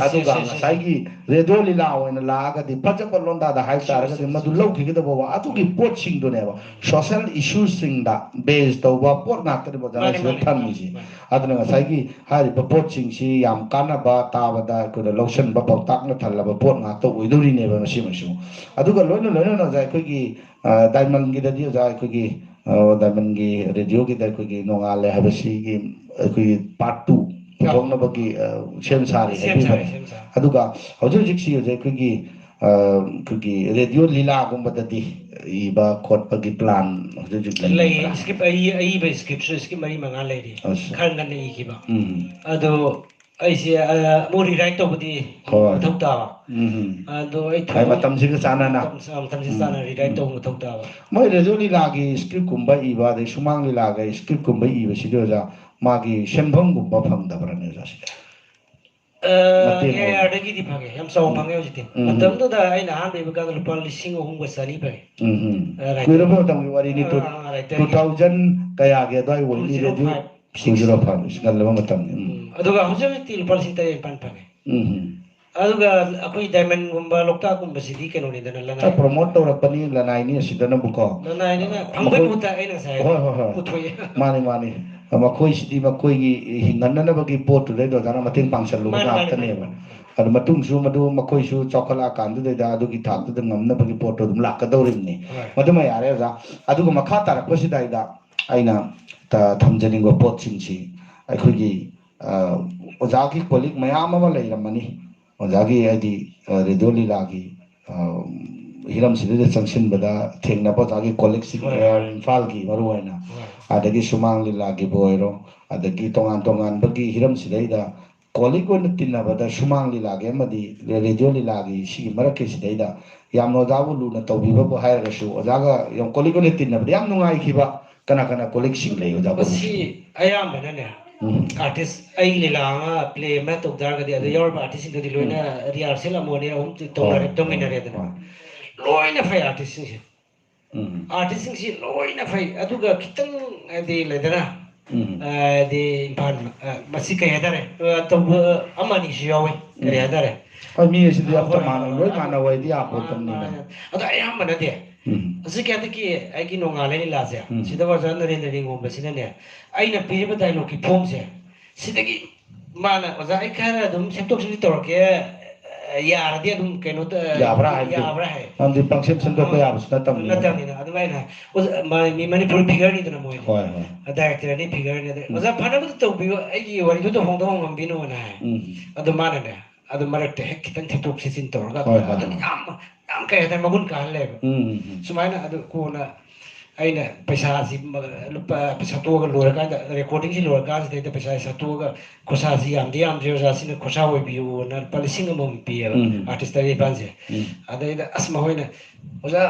ꯑꯗꯨꯒ ꯉꯁꯥꯏꯒꯤ ꯔꯦꯗꯤꯑꯣ ꯂꯤꯂꯥ ꯑꯣꯏꯅ ꯂꯥꯛꯑꯒꯗꯤ, ꯐꯖꯕ ꯂꯣꯟꯗꯥꯗ ꯍꯥꯏꯇꯥꯔꯒꯗꯤ, ꯃꯗꯨ ꯂꯧꯈꯤꯒꯗꯕ ꯋꯥ ꯑꯗꯨꯒꯤ ꯄꯣꯠꯁꯤꯡꯗꯨꯅꯦꯕ, ꯁꯣꯁꯦꯜ ꯏꯁꯨꯁꯤꯡꯗ ꯕꯦꯖ ꯇꯧꯕ ꯄꯣꯠ ꯉꯥꯛꯇꯅꯦꯕ ꯑꯣꯖꯥꯅ ꯁꯤꯗ ꯊꯝꯃꯤꯁꯦ꯫ ꯑꯗꯨꯅ ꯉꯁꯥꯏꯒꯤ ꯍꯥꯏꯔꯤꯕ ꯄꯣꯠꯁꯤꯡꯁꯤ ꯌꯥꯝ ꯀꯥꯟꯅꯕ, ꯇꯥꯕꯗ ꯑꯩꯈꯣꯏꯅ ꯂꯧꯁꯤꯟꯕ ꯄꯥꯎꯇꯥꯛꯅ ꯊꯜꯂꯕ ꯄꯣꯠ ꯉꯥꯛꯇ ꯑꯣꯏꯗꯧꯔꯤꯅꯦꯕ ꯃꯁꯤꯃꯁꯨ꯫ ꯑꯗꯨꯒ ꯂꯣꯏꯅ ꯂꯣꯏꯅꯅ ꯑꯣꯖꯥ, ꯑꯩꯈꯣꯏꯒꯤ ꯗꯥꯏꯃꯟꯒꯤꯗꯗꯤ ꯑꯣꯖꯥ, ꯑꯩꯈꯣꯏꯒꯤ ꯗꯥꯏꯃꯟꯒꯤ ꯔꯦꯗꯤꯑꯣꯒꯤꯗ ꯑꯩꯈꯣꯏꯒꯤ ꯅꯣꯡꯉꯥꯜꯂꯦ ꯍꯥꯏꯕꯁꯤꯒꯤ ꯑꯩꯈꯣꯏꯒꯤ ꯄꯥꯔꯠ ꯇꯨ ꯄꯨꯊꯣꯛꯅꯕꯒꯤ ꯁꯦꯝ ꯁꯥꯔꯤ ꯍꯥꯏꯕꯤꯕꯅꯤ꯫ ꯑꯗꯨꯒ ꯍꯧꯖꯤꯛ ꯍꯧꯖꯤꯛꯁꯤ ꯍꯧꯖꯤꯛ ꯑꯩꯈꯣꯏꯒꯤ ꯑꯩꯈꯣꯏꯒꯤ ꯔꯦꯗꯤꯑꯣ ꯂꯤꯂꯥꯒꯨꯝꯕꯗꯗꯤ ꯏꯕ ꯈꯣꯠꯄꯒꯤ ꯄ꯭ꯂꯥꯟ ꯍꯧꯖꯤꯛ ꯍꯧꯖꯤꯛ ꯂꯩ꯫ ꯂꯩꯕ꯭ꯔꯥ? ꯁ꯭ꯀ꯭ꯔꯤꯞ ꯑꯏ-, ꯑꯏꯕ ꯁ꯭ꯀ꯭ꯔꯤꯞꯁꯨ ꯁ꯭ꯀ꯭ꯔꯤꯞ ꯃꯔꯤ ꯃꯉꯥ ꯂꯩꯔꯤ꯫ ꯑꯁ꯫ ꯈꯔ ꯉꯟꯅ ꯏꯈꯤꯕ꯫ ꯎꯝ꯫ ꯑꯗꯣ ꯑꯩꯁꯦ, ꯑ, ꯑꯃꯨꯛ ꯔꯤꯔꯥꯏꯠ ꯇꯧꯕꯗꯤ ꯍꯣꯏ꯫ ꯃꯊꯧ ꯇꯥꯕ꯫ ꯎꯝ꯫ ꯑꯗꯣ ꯑꯩ ꯍꯥꯏ ꯊꯣꯏꯗꯣꯛ-, ꯃꯇꯝꯁꯤꯒ ꯆꯥꯟꯅꯅ꯫ ꯃꯇꯝ-, ꯑ, ꯃꯇꯝꯁꯤ ꯎꯝ꯫ ꯆꯥꯟꯅ ꯔꯤꯔꯥꯏꯠ ꯎꯝ꯫ ꯇꯧꯕ ꯃꯊꯧ ꯇꯥꯕ꯫ ꯃꯣꯏ ꯔꯦꯗꯤꯑꯣ ꯂꯤꯂꯥꯒꯤ ꯁ꯭ꯀ꯭ꯔꯤꯞꯀꯨꯝꯕ ꯏꯕ, ꯑꯗꯩ ꯁꯨꯃꯥꯡ ꯂꯤꯂꯥꯒꯤ ꯁ꯭ꯀ꯭ꯔꯤꯞꯀꯨꯝꯕ ꯏꯕꯁꯤꯗꯤ ꯑꯣꯖꯥ, ꯃꯥꯒꯤ ꯁꯦꯟꯐꯝꯒꯨꯝꯕ ꯐꯪꯗꯕ꯭ꯔꯅꯦ ꯑꯣꯖꯥ ꯁꯤꯗ? ꯑ, ꯃꯇꯦꯡ ꯑꯣꯏꯅ꯫ ꯑꯦ ꯑꯥꯔꯗꯒꯤꯗꯤ ꯐꯪꯉꯦ, ꯌꯥꯝ ꯆꯥꯎꯅ ꯎꯝ꯫ ꯐꯪꯉꯦ ꯍꯧꯖꯤꯛꯇꯤ꯫ ꯎꯝ꯫ ꯃꯇꯝꯗꯨꯗ ꯑꯩꯅ ꯑꯍꯥꯟꯕ ꯏꯕ ꯀꯥꯟꯗ ꯂꯨꯄꯥ ꯂꯤꯁꯤꯡ ꯑꯍꯨꯝꯒ ꯆꯅꯤ ꯐꯪꯉꯦ꯫ ꯎꯝ, ꯎꯝ꯫ ꯑ, ꯔꯥꯏꯇꯔ꯫ ꯀꯨꯏꯔꯕ ꯃꯇꯝꯒꯤ ꯋꯥꯔꯤꯅꯤ, ꯑ, ꯇꯨ-, ꯑ, ꯔꯥꯏꯇꯔꯒꯤ꯫ Two thousand ꯀꯌꯥꯒꯤ ꯑꯗꯨꯋꯥꯏ ꯑꯣꯏꯅꯤ, two zero five, radio? Six꯫ Two zero five, ꯉꯜꯂꯕ ꯃꯇꯝꯅꯤ꯫ ꯎꯝ꯫ ꯎꯝ, ꯑꯗꯨꯒ ꯍꯧꯖꯤꯛ ꯍꯧꯖꯤꯛꯇꯤ ꯂꯨꯄꯥ ꯂꯤꯁꯤꯡ ꯇꯔꯦꯠ ꯅꯤꯄꯥꯜ ꯐꯪꯉꯦ꯫ ꯎꯝ, ꯎꯝ꯫ ꯑꯗꯨꯒ ꯑꯩꯈꯣꯏ ꯗꯥꯏꯃꯟꯒꯨꯝꯕ ꯂꯣꯛꯇꯥꯛꯀꯨꯝꯕꯁꯤꯗꯤ ꯀꯩꯅꯣꯅꯤꯗꯅ, ꯂꯅꯥꯏ꯫ ꯑ, ꯄ꯭ꯔꯣꯃꯣꯠ ꯇꯧꯔꯛꯄꯅꯤ, ꯂꯅꯥꯏꯅꯤ ꯑꯁꯤꯗꯅꯕꯨꯀꯣ꯫ ꯂꯅꯥꯏꯅꯤꯅ ꯐꯪꯕꯩ ꯃꯈꯣꯏ-, ꯃꯍꯨꯠꯇ ꯑꯩꯅ ꯉꯁꯥꯏ ꯍꯣꯏ, ꯍꯣꯏ, ꯍꯣꯏ꯫ ꯄꯨꯊꯣꯛꯑꯦ꯫ ꯃꯥꯅꯤ, ꯃꯥꯅꯤ꯫ ꯃꯈꯣꯏꯁꯤꯗꯤ ꯃꯈꯣꯏꯒꯤ ꯍꯤꯡꯍꯟꯅꯅꯕꯒꯤ ꯄꯣꯠꯇꯨꯗꯩꯗ ꯑꯣꯖꯥꯅ ꯃꯇꯦꯡ ꯄꯥꯡꯁꯜꯂꯨꯕ ꯃꯥꯅꯤ, ꯃꯥꯅꯤ, ꯉꯥꯛꯇꯅꯦꯕ꯫ ꯃꯥꯅꯤ, ꯃꯥꯅꯤ꯫ ꯑꯗꯨ ꯃꯇꯨꯡꯁꯨ ꯃꯗꯨ ꯃꯈꯣꯏꯁꯨ ꯆꯥꯎꯈꯠꯂꯛꯑꯀꯥꯟꯗꯨꯗꯩꯗ ꯑꯗꯨꯒꯤ ꯊꯥꯛꯇꯨꯗ ꯉꯝꯅꯕꯒꯤ ꯄꯣꯠꯇꯣ ꯑꯗꯨꯝ ꯂꯥꯛꯀꯗꯧꯔꯤꯕꯅꯤ꯫ ꯍꯣꯏ꯫ ꯃꯗꯨꯃ ꯌꯥꯔꯦ ꯑꯣꯖꯥ꯫ ꯑꯗꯨꯒ ꯃꯈꯥ ꯇꯥꯔꯛꯄꯁꯤꯗꯩꯗ ꯑꯩꯅ ꯊ-, ꯊꯝꯖꯅꯤꯡꯕ ꯄꯣꯠꯁꯤꯡꯁꯤ ꯑꯩꯈꯣꯏꯒꯤ, ꯑ, ꯑꯣꯖꯥꯒꯤ ꯀꯣꯂꯤꯛ ꯃꯌꯥꯝ ꯑꯃ ꯂꯩꯔꯝꯃꯅꯤ꯫ ꯑꯣꯖꯥꯒꯤ ꯍꯥꯏꯗꯤ, ꯑ, ꯔꯦꯗꯤꯑꯣ ꯂꯤꯂꯥꯒꯤ, ꯑ, ꯍꯤꯔꯝꯁꯤꯗꯩꯗ ꯆꯪꯁꯤꯟꯕꯗ ꯊꯦꯡꯅꯕ ꯑꯣꯖꯥꯒꯤ ꯀꯣꯂꯤꯛꯁꯤꯡ, ꯍꯣꯏ꯫ ꯑꯦ ꯑꯥꯔ ꯏꯝꯐꯥꯜꯒꯤ ꯃꯔꯨ ꯑꯣꯏꯅ, ꯍꯣꯏ꯫ ꯑꯗꯒꯤ ꯁꯨꯃꯥꯡ ꯂꯤꯂꯥꯒꯤꯕꯨ ꯑꯣꯏꯔꯣ, ꯑꯗꯒꯤ ꯇꯣꯉꯥꯟ ꯇꯣꯉꯥꯟꯕꯒꯤ ꯍꯤꯔꯝꯁꯤꯗꯩꯗ ꯀꯣꯂꯤꯛ ꯑꯣꯏꯅ ꯇꯤꯟꯅꯕꯗ ꯁꯨꯃꯥꯡ ꯂꯤꯂꯥꯒꯤ ꯑꯃꯗꯤ ꯔꯦꯗꯤꯑꯣ ꯂꯤꯂꯥꯒꯤ ꯁꯤꯒꯤ ꯃꯔꯛꯀꯤꯁꯤꯗꯩꯗ ꯌꯥꯝꯅ ꯑꯣꯖꯥꯕꯨ ꯂꯨꯅ ꯇꯧꯕꯤꯕꯕꯨ ꯍꯥꯏꯔꯒꯁꯨ, ꯑꯣꯖꯥꯒ ꯌꯥꯝ ꯀꯣꯂꯤꯛ ꯑꯣꯏꯅ ꯇꯤꯟꯅꯕꯗ ꯌꯥꯝ ꯅꯨꯡꯉꯥꯏꯈꯤꯕ ꯀꯅꯥ ꯀꯅꯥ ꯀꯣꯂꯤꯛꯁꯤꯡ ꯂꯩ ꯑꯣꯖꯥ ꯃꯁꯤ ꯀꯣꯂꯤꯛꯁꯤꯡ? ꯑꯌꯥꯝꯕꯅꯅꯦ, ꯎꯝ꯫ ꯑꯥꯔꯇꯤꯁ, ꯑꯩ ꯂꯤꯂꯥ ꯑꯃ, ꯄ꯭ꯂꯦ ꯑꯃ ꯇꯧ ꯇꯥꯔꯒꯗꯤ ꯑꯗ ꯎꯝ꯫ ꯌꯥꯎꯔꯤꯕ ꯑꯥꯔꯇꯤꯁꯁꯤꯡꯗꯨꯗꯤ ꯂꯣꯏꯅ ꯎꯝ꯫ ꯔꯤꯍꯥꯔꯁꯦꯜ ꯑꯃ ꯑꯅꯤꯔ ꯑꯍꯨꯝ ꯇꯧꯅꯔꯦ-, ꯍꯣꯏ, ꯇꯧꯃꯤꯟꯅꯔꯦꯗꯅ꯫ ꯍꯣꯏ꯫ ꯂꯣꯏꯅ ꯐꯩ ꯑꯥꯔꯇꯤꯁꯁꯤꯡꯁꯦ꯫ ꯎꯝ꯫ ꯑꯥꯔꯇꯤꯁꯁꯤꯡꯁꯤ ꯂꯣꯏꯅ ꯐꯩ꯫ ꯑꯗꯨꯒ ꯈꯤꯇꯪ ꯍꯥꯏꯗꯤ ꯂꯩꯗꯅ, ꯎꯝ꯫ ꯍꯥꯏꯗꯤ ꯏꯝꯐꯥꯜ, ꯑ, ꯃꯁꯤ ꯀꯩ ꯍꯥꯏꯇꯥꯔꯦ, ꯑ, ꯇꯧꯕ ꯑꯃ ꯑꯅꯤꯁꯨ ꯌꯥꯎꯋꯤ꯫ ꯀꯔꯤ ꯎꯝ꯫ ꯍꯥꯏꯇꯥꯔꯦ? ꯍꯣꯏ, ꯃꯤ ꯑꯁꯤꯗꯤ ꯑꯝꯇ ꯍꯣꯏ, ꯃꯥꯟꯅ-, ꯍꯣꯏ, ꯂꯣꯏ ꯍꯣꯏ꯫ ꯃꯥꯟꯅꯧ ꯍꯥꯏꯗꯤ ꯌꯥꯄꯣꯠꯇꯕꯅꯤꯅ꯫ ꯃꯥ-, ꯃꯥ-, ꯑꯗꯣ ꯑꯌꯥꯝꯕꯅꯗꯤ ꯎꯝ꯫ ꯍꯧꯖꯤꯛꯀꯤ ꯍꯟꯗꯛꯀꯤ ꯑꯩꯒꯤ ꯅꯣꯡꯉꯥꯜꯂꯦ ꯂꯤꯂꯥꯁꯦ, ꯎꯝ꯫ ꯁꯤꯗ ꯑꯣꯖꯥ ꯅꯔꯦꯟꯗ꯭ꯔ ꯅꯤꯡꯒꯣꯝꯕꯁꯤꯅꯅꯦ, ꯑꯩꯅ ꯄꯤꯔꯤꯕ ꯗꯥꯏꯂꯣꯛꯀꯤ ꯐꯣꯝꯁꯦ, ꯁꯤꯗꯒꯤ ꯃꯥꯅ, "ꯑꯣꯖꯥ, ꯑꯩ ꯈꯔ ꯑꯗꯨꯝ ꯁꯦꯝꯗꯣꯛ ꯁꯦꯝꯖꯤꯟ ꯇꯧꯔꯛꯀꯦ, ꯌꯥꯔꯗꯤ ꯑꯗꯨꯝ ꯀꯩꯅꯣ ꯇ-, ꯌꯥꯕ꯭ꯔꯥ ꯍꯥꯏꯕꯗꯤ? ꯌꯥꯕ꯭ꯔꯥ?" ꯍꯥꯏ꯫ ꯃꯔꯝꯗꯤ ꯄꯪꯁꯦꯝ ꯁꯦꯝꯗꯣꯛꯄ ꯑꯥ, ꯌꯥꯕꯁꯨ ꯅꯠꯇꯕꯅꯤꯅ꯫ ꯅꯠꯇꯕꯅꯤꯅ꯫ ꯑꯗꯨꯃꯥꯏꯅ ꯍꯥꯏ꯫ ꯑꯣꯖꯥ, ꯃꯥ-, ꯃꯤ ꯃꯅꯤꯄꯨꯔꯤ figure ꯅꯤꯗꯅ ꯃꯣꯏꯗꯤ꯫ ꯍꯣꯏ, ꯍꯣꯏ꯫ ꯗꯥꯏꯔꯦꯛꯇꯔꯅꯤ, figure ꯅꯤ꯫ ꯑꯗꯩ, ꯎꯝ꯫ "ꯑꯣꯖꯥ, ꯐꯅꯕꯗꯨ ꯇꯧꯕꯤꯌꯨ, ꯑꯩꯒꯤ ꯋꯥꯔꯤꯗꯨꯗ ꯍꯣꯡꯗꯣꯛ ꯍꯣꯡꯍꯟꯕꯤꯅꯣꯅ" ꯍꯥꯏ꯫ ꯎꯝ꯫ ꯑꯗꯨ ꯃꯥꯅꯅꯦ, ꯑꯗꯨ ꯃꯔꯛꯇ ꯍꯦꯛ ꯈꯤꯇꯪ ꯊꯦꯠꯇꯣꯛ ꯊꯦꯠꯆꯤꯟ ꯇꯧꯔꯒ ꯍꯣꯏ, ꯍꯣꯏ, ꯑꯗꯨꯝ ꯍꯣꯏ꯫ ꯌꯥꯝ, ꯌꯥꯝ ꯀꯩ ꯍꯥꯏꯇꯥꯔꯦ, ꯃꯒꯨꯟ ꯀꯥꯍꯜꯂꯦꯕ꯫ ꯎꯝ, ꯎꯝ, ꯎꯝ꯫ ꯁꯨꯃꯥꯏꯅ ꯑꯗꯨ ꯀꯣꯟꯅ ꯑꯩꯅ ꯄꯩꯁꯥꯁꯤ, ꯃ-, ꯂꯨꯄꯥ, ꯄꯩꯁꯥ ꯇꯣꯛꯑꯒ ꯂꯣꯏꯔꯀꯥꯟꯗ, recording ꯁꯤ ꯂꯣꯏꯔꯀꯥꯟꯁꯤꯗꯩꯗ ꯄꯩꯁꯥꯁꯤ ꯁꯠꯇꯣꯛꯑꯒ, "ꯈꯣꯔꯁꯥꯁꯤ ꯌꯥꯝꯗꯤ ꯌꯥꯝꯗ꯭ꯔꯦ ꯑꯣꯖꯥ, ꯁꯤꯅ ꯈꯣꯔꯁꯥ ꯑꯣꯏꯕꯤꯌꯨꯅ" ꯂꯨꯄꯥ ꯂꯤꯁꯤꯡ ꯑꯃꯃꯝ ꯄꯤꯌꯦꯕ, ꯎꯝ, ꯎꯝ꯫ Artist ꯇꯔꯦꯠ ꯅꯤꯄꯥꯜꯁꯦ꯫ ꯎꯝ꯫ ꯑꯗꯩꯗ ꯑꯁ ꯃꯈꯣꯏꯅ, "ꯑꯣꯖꯥ,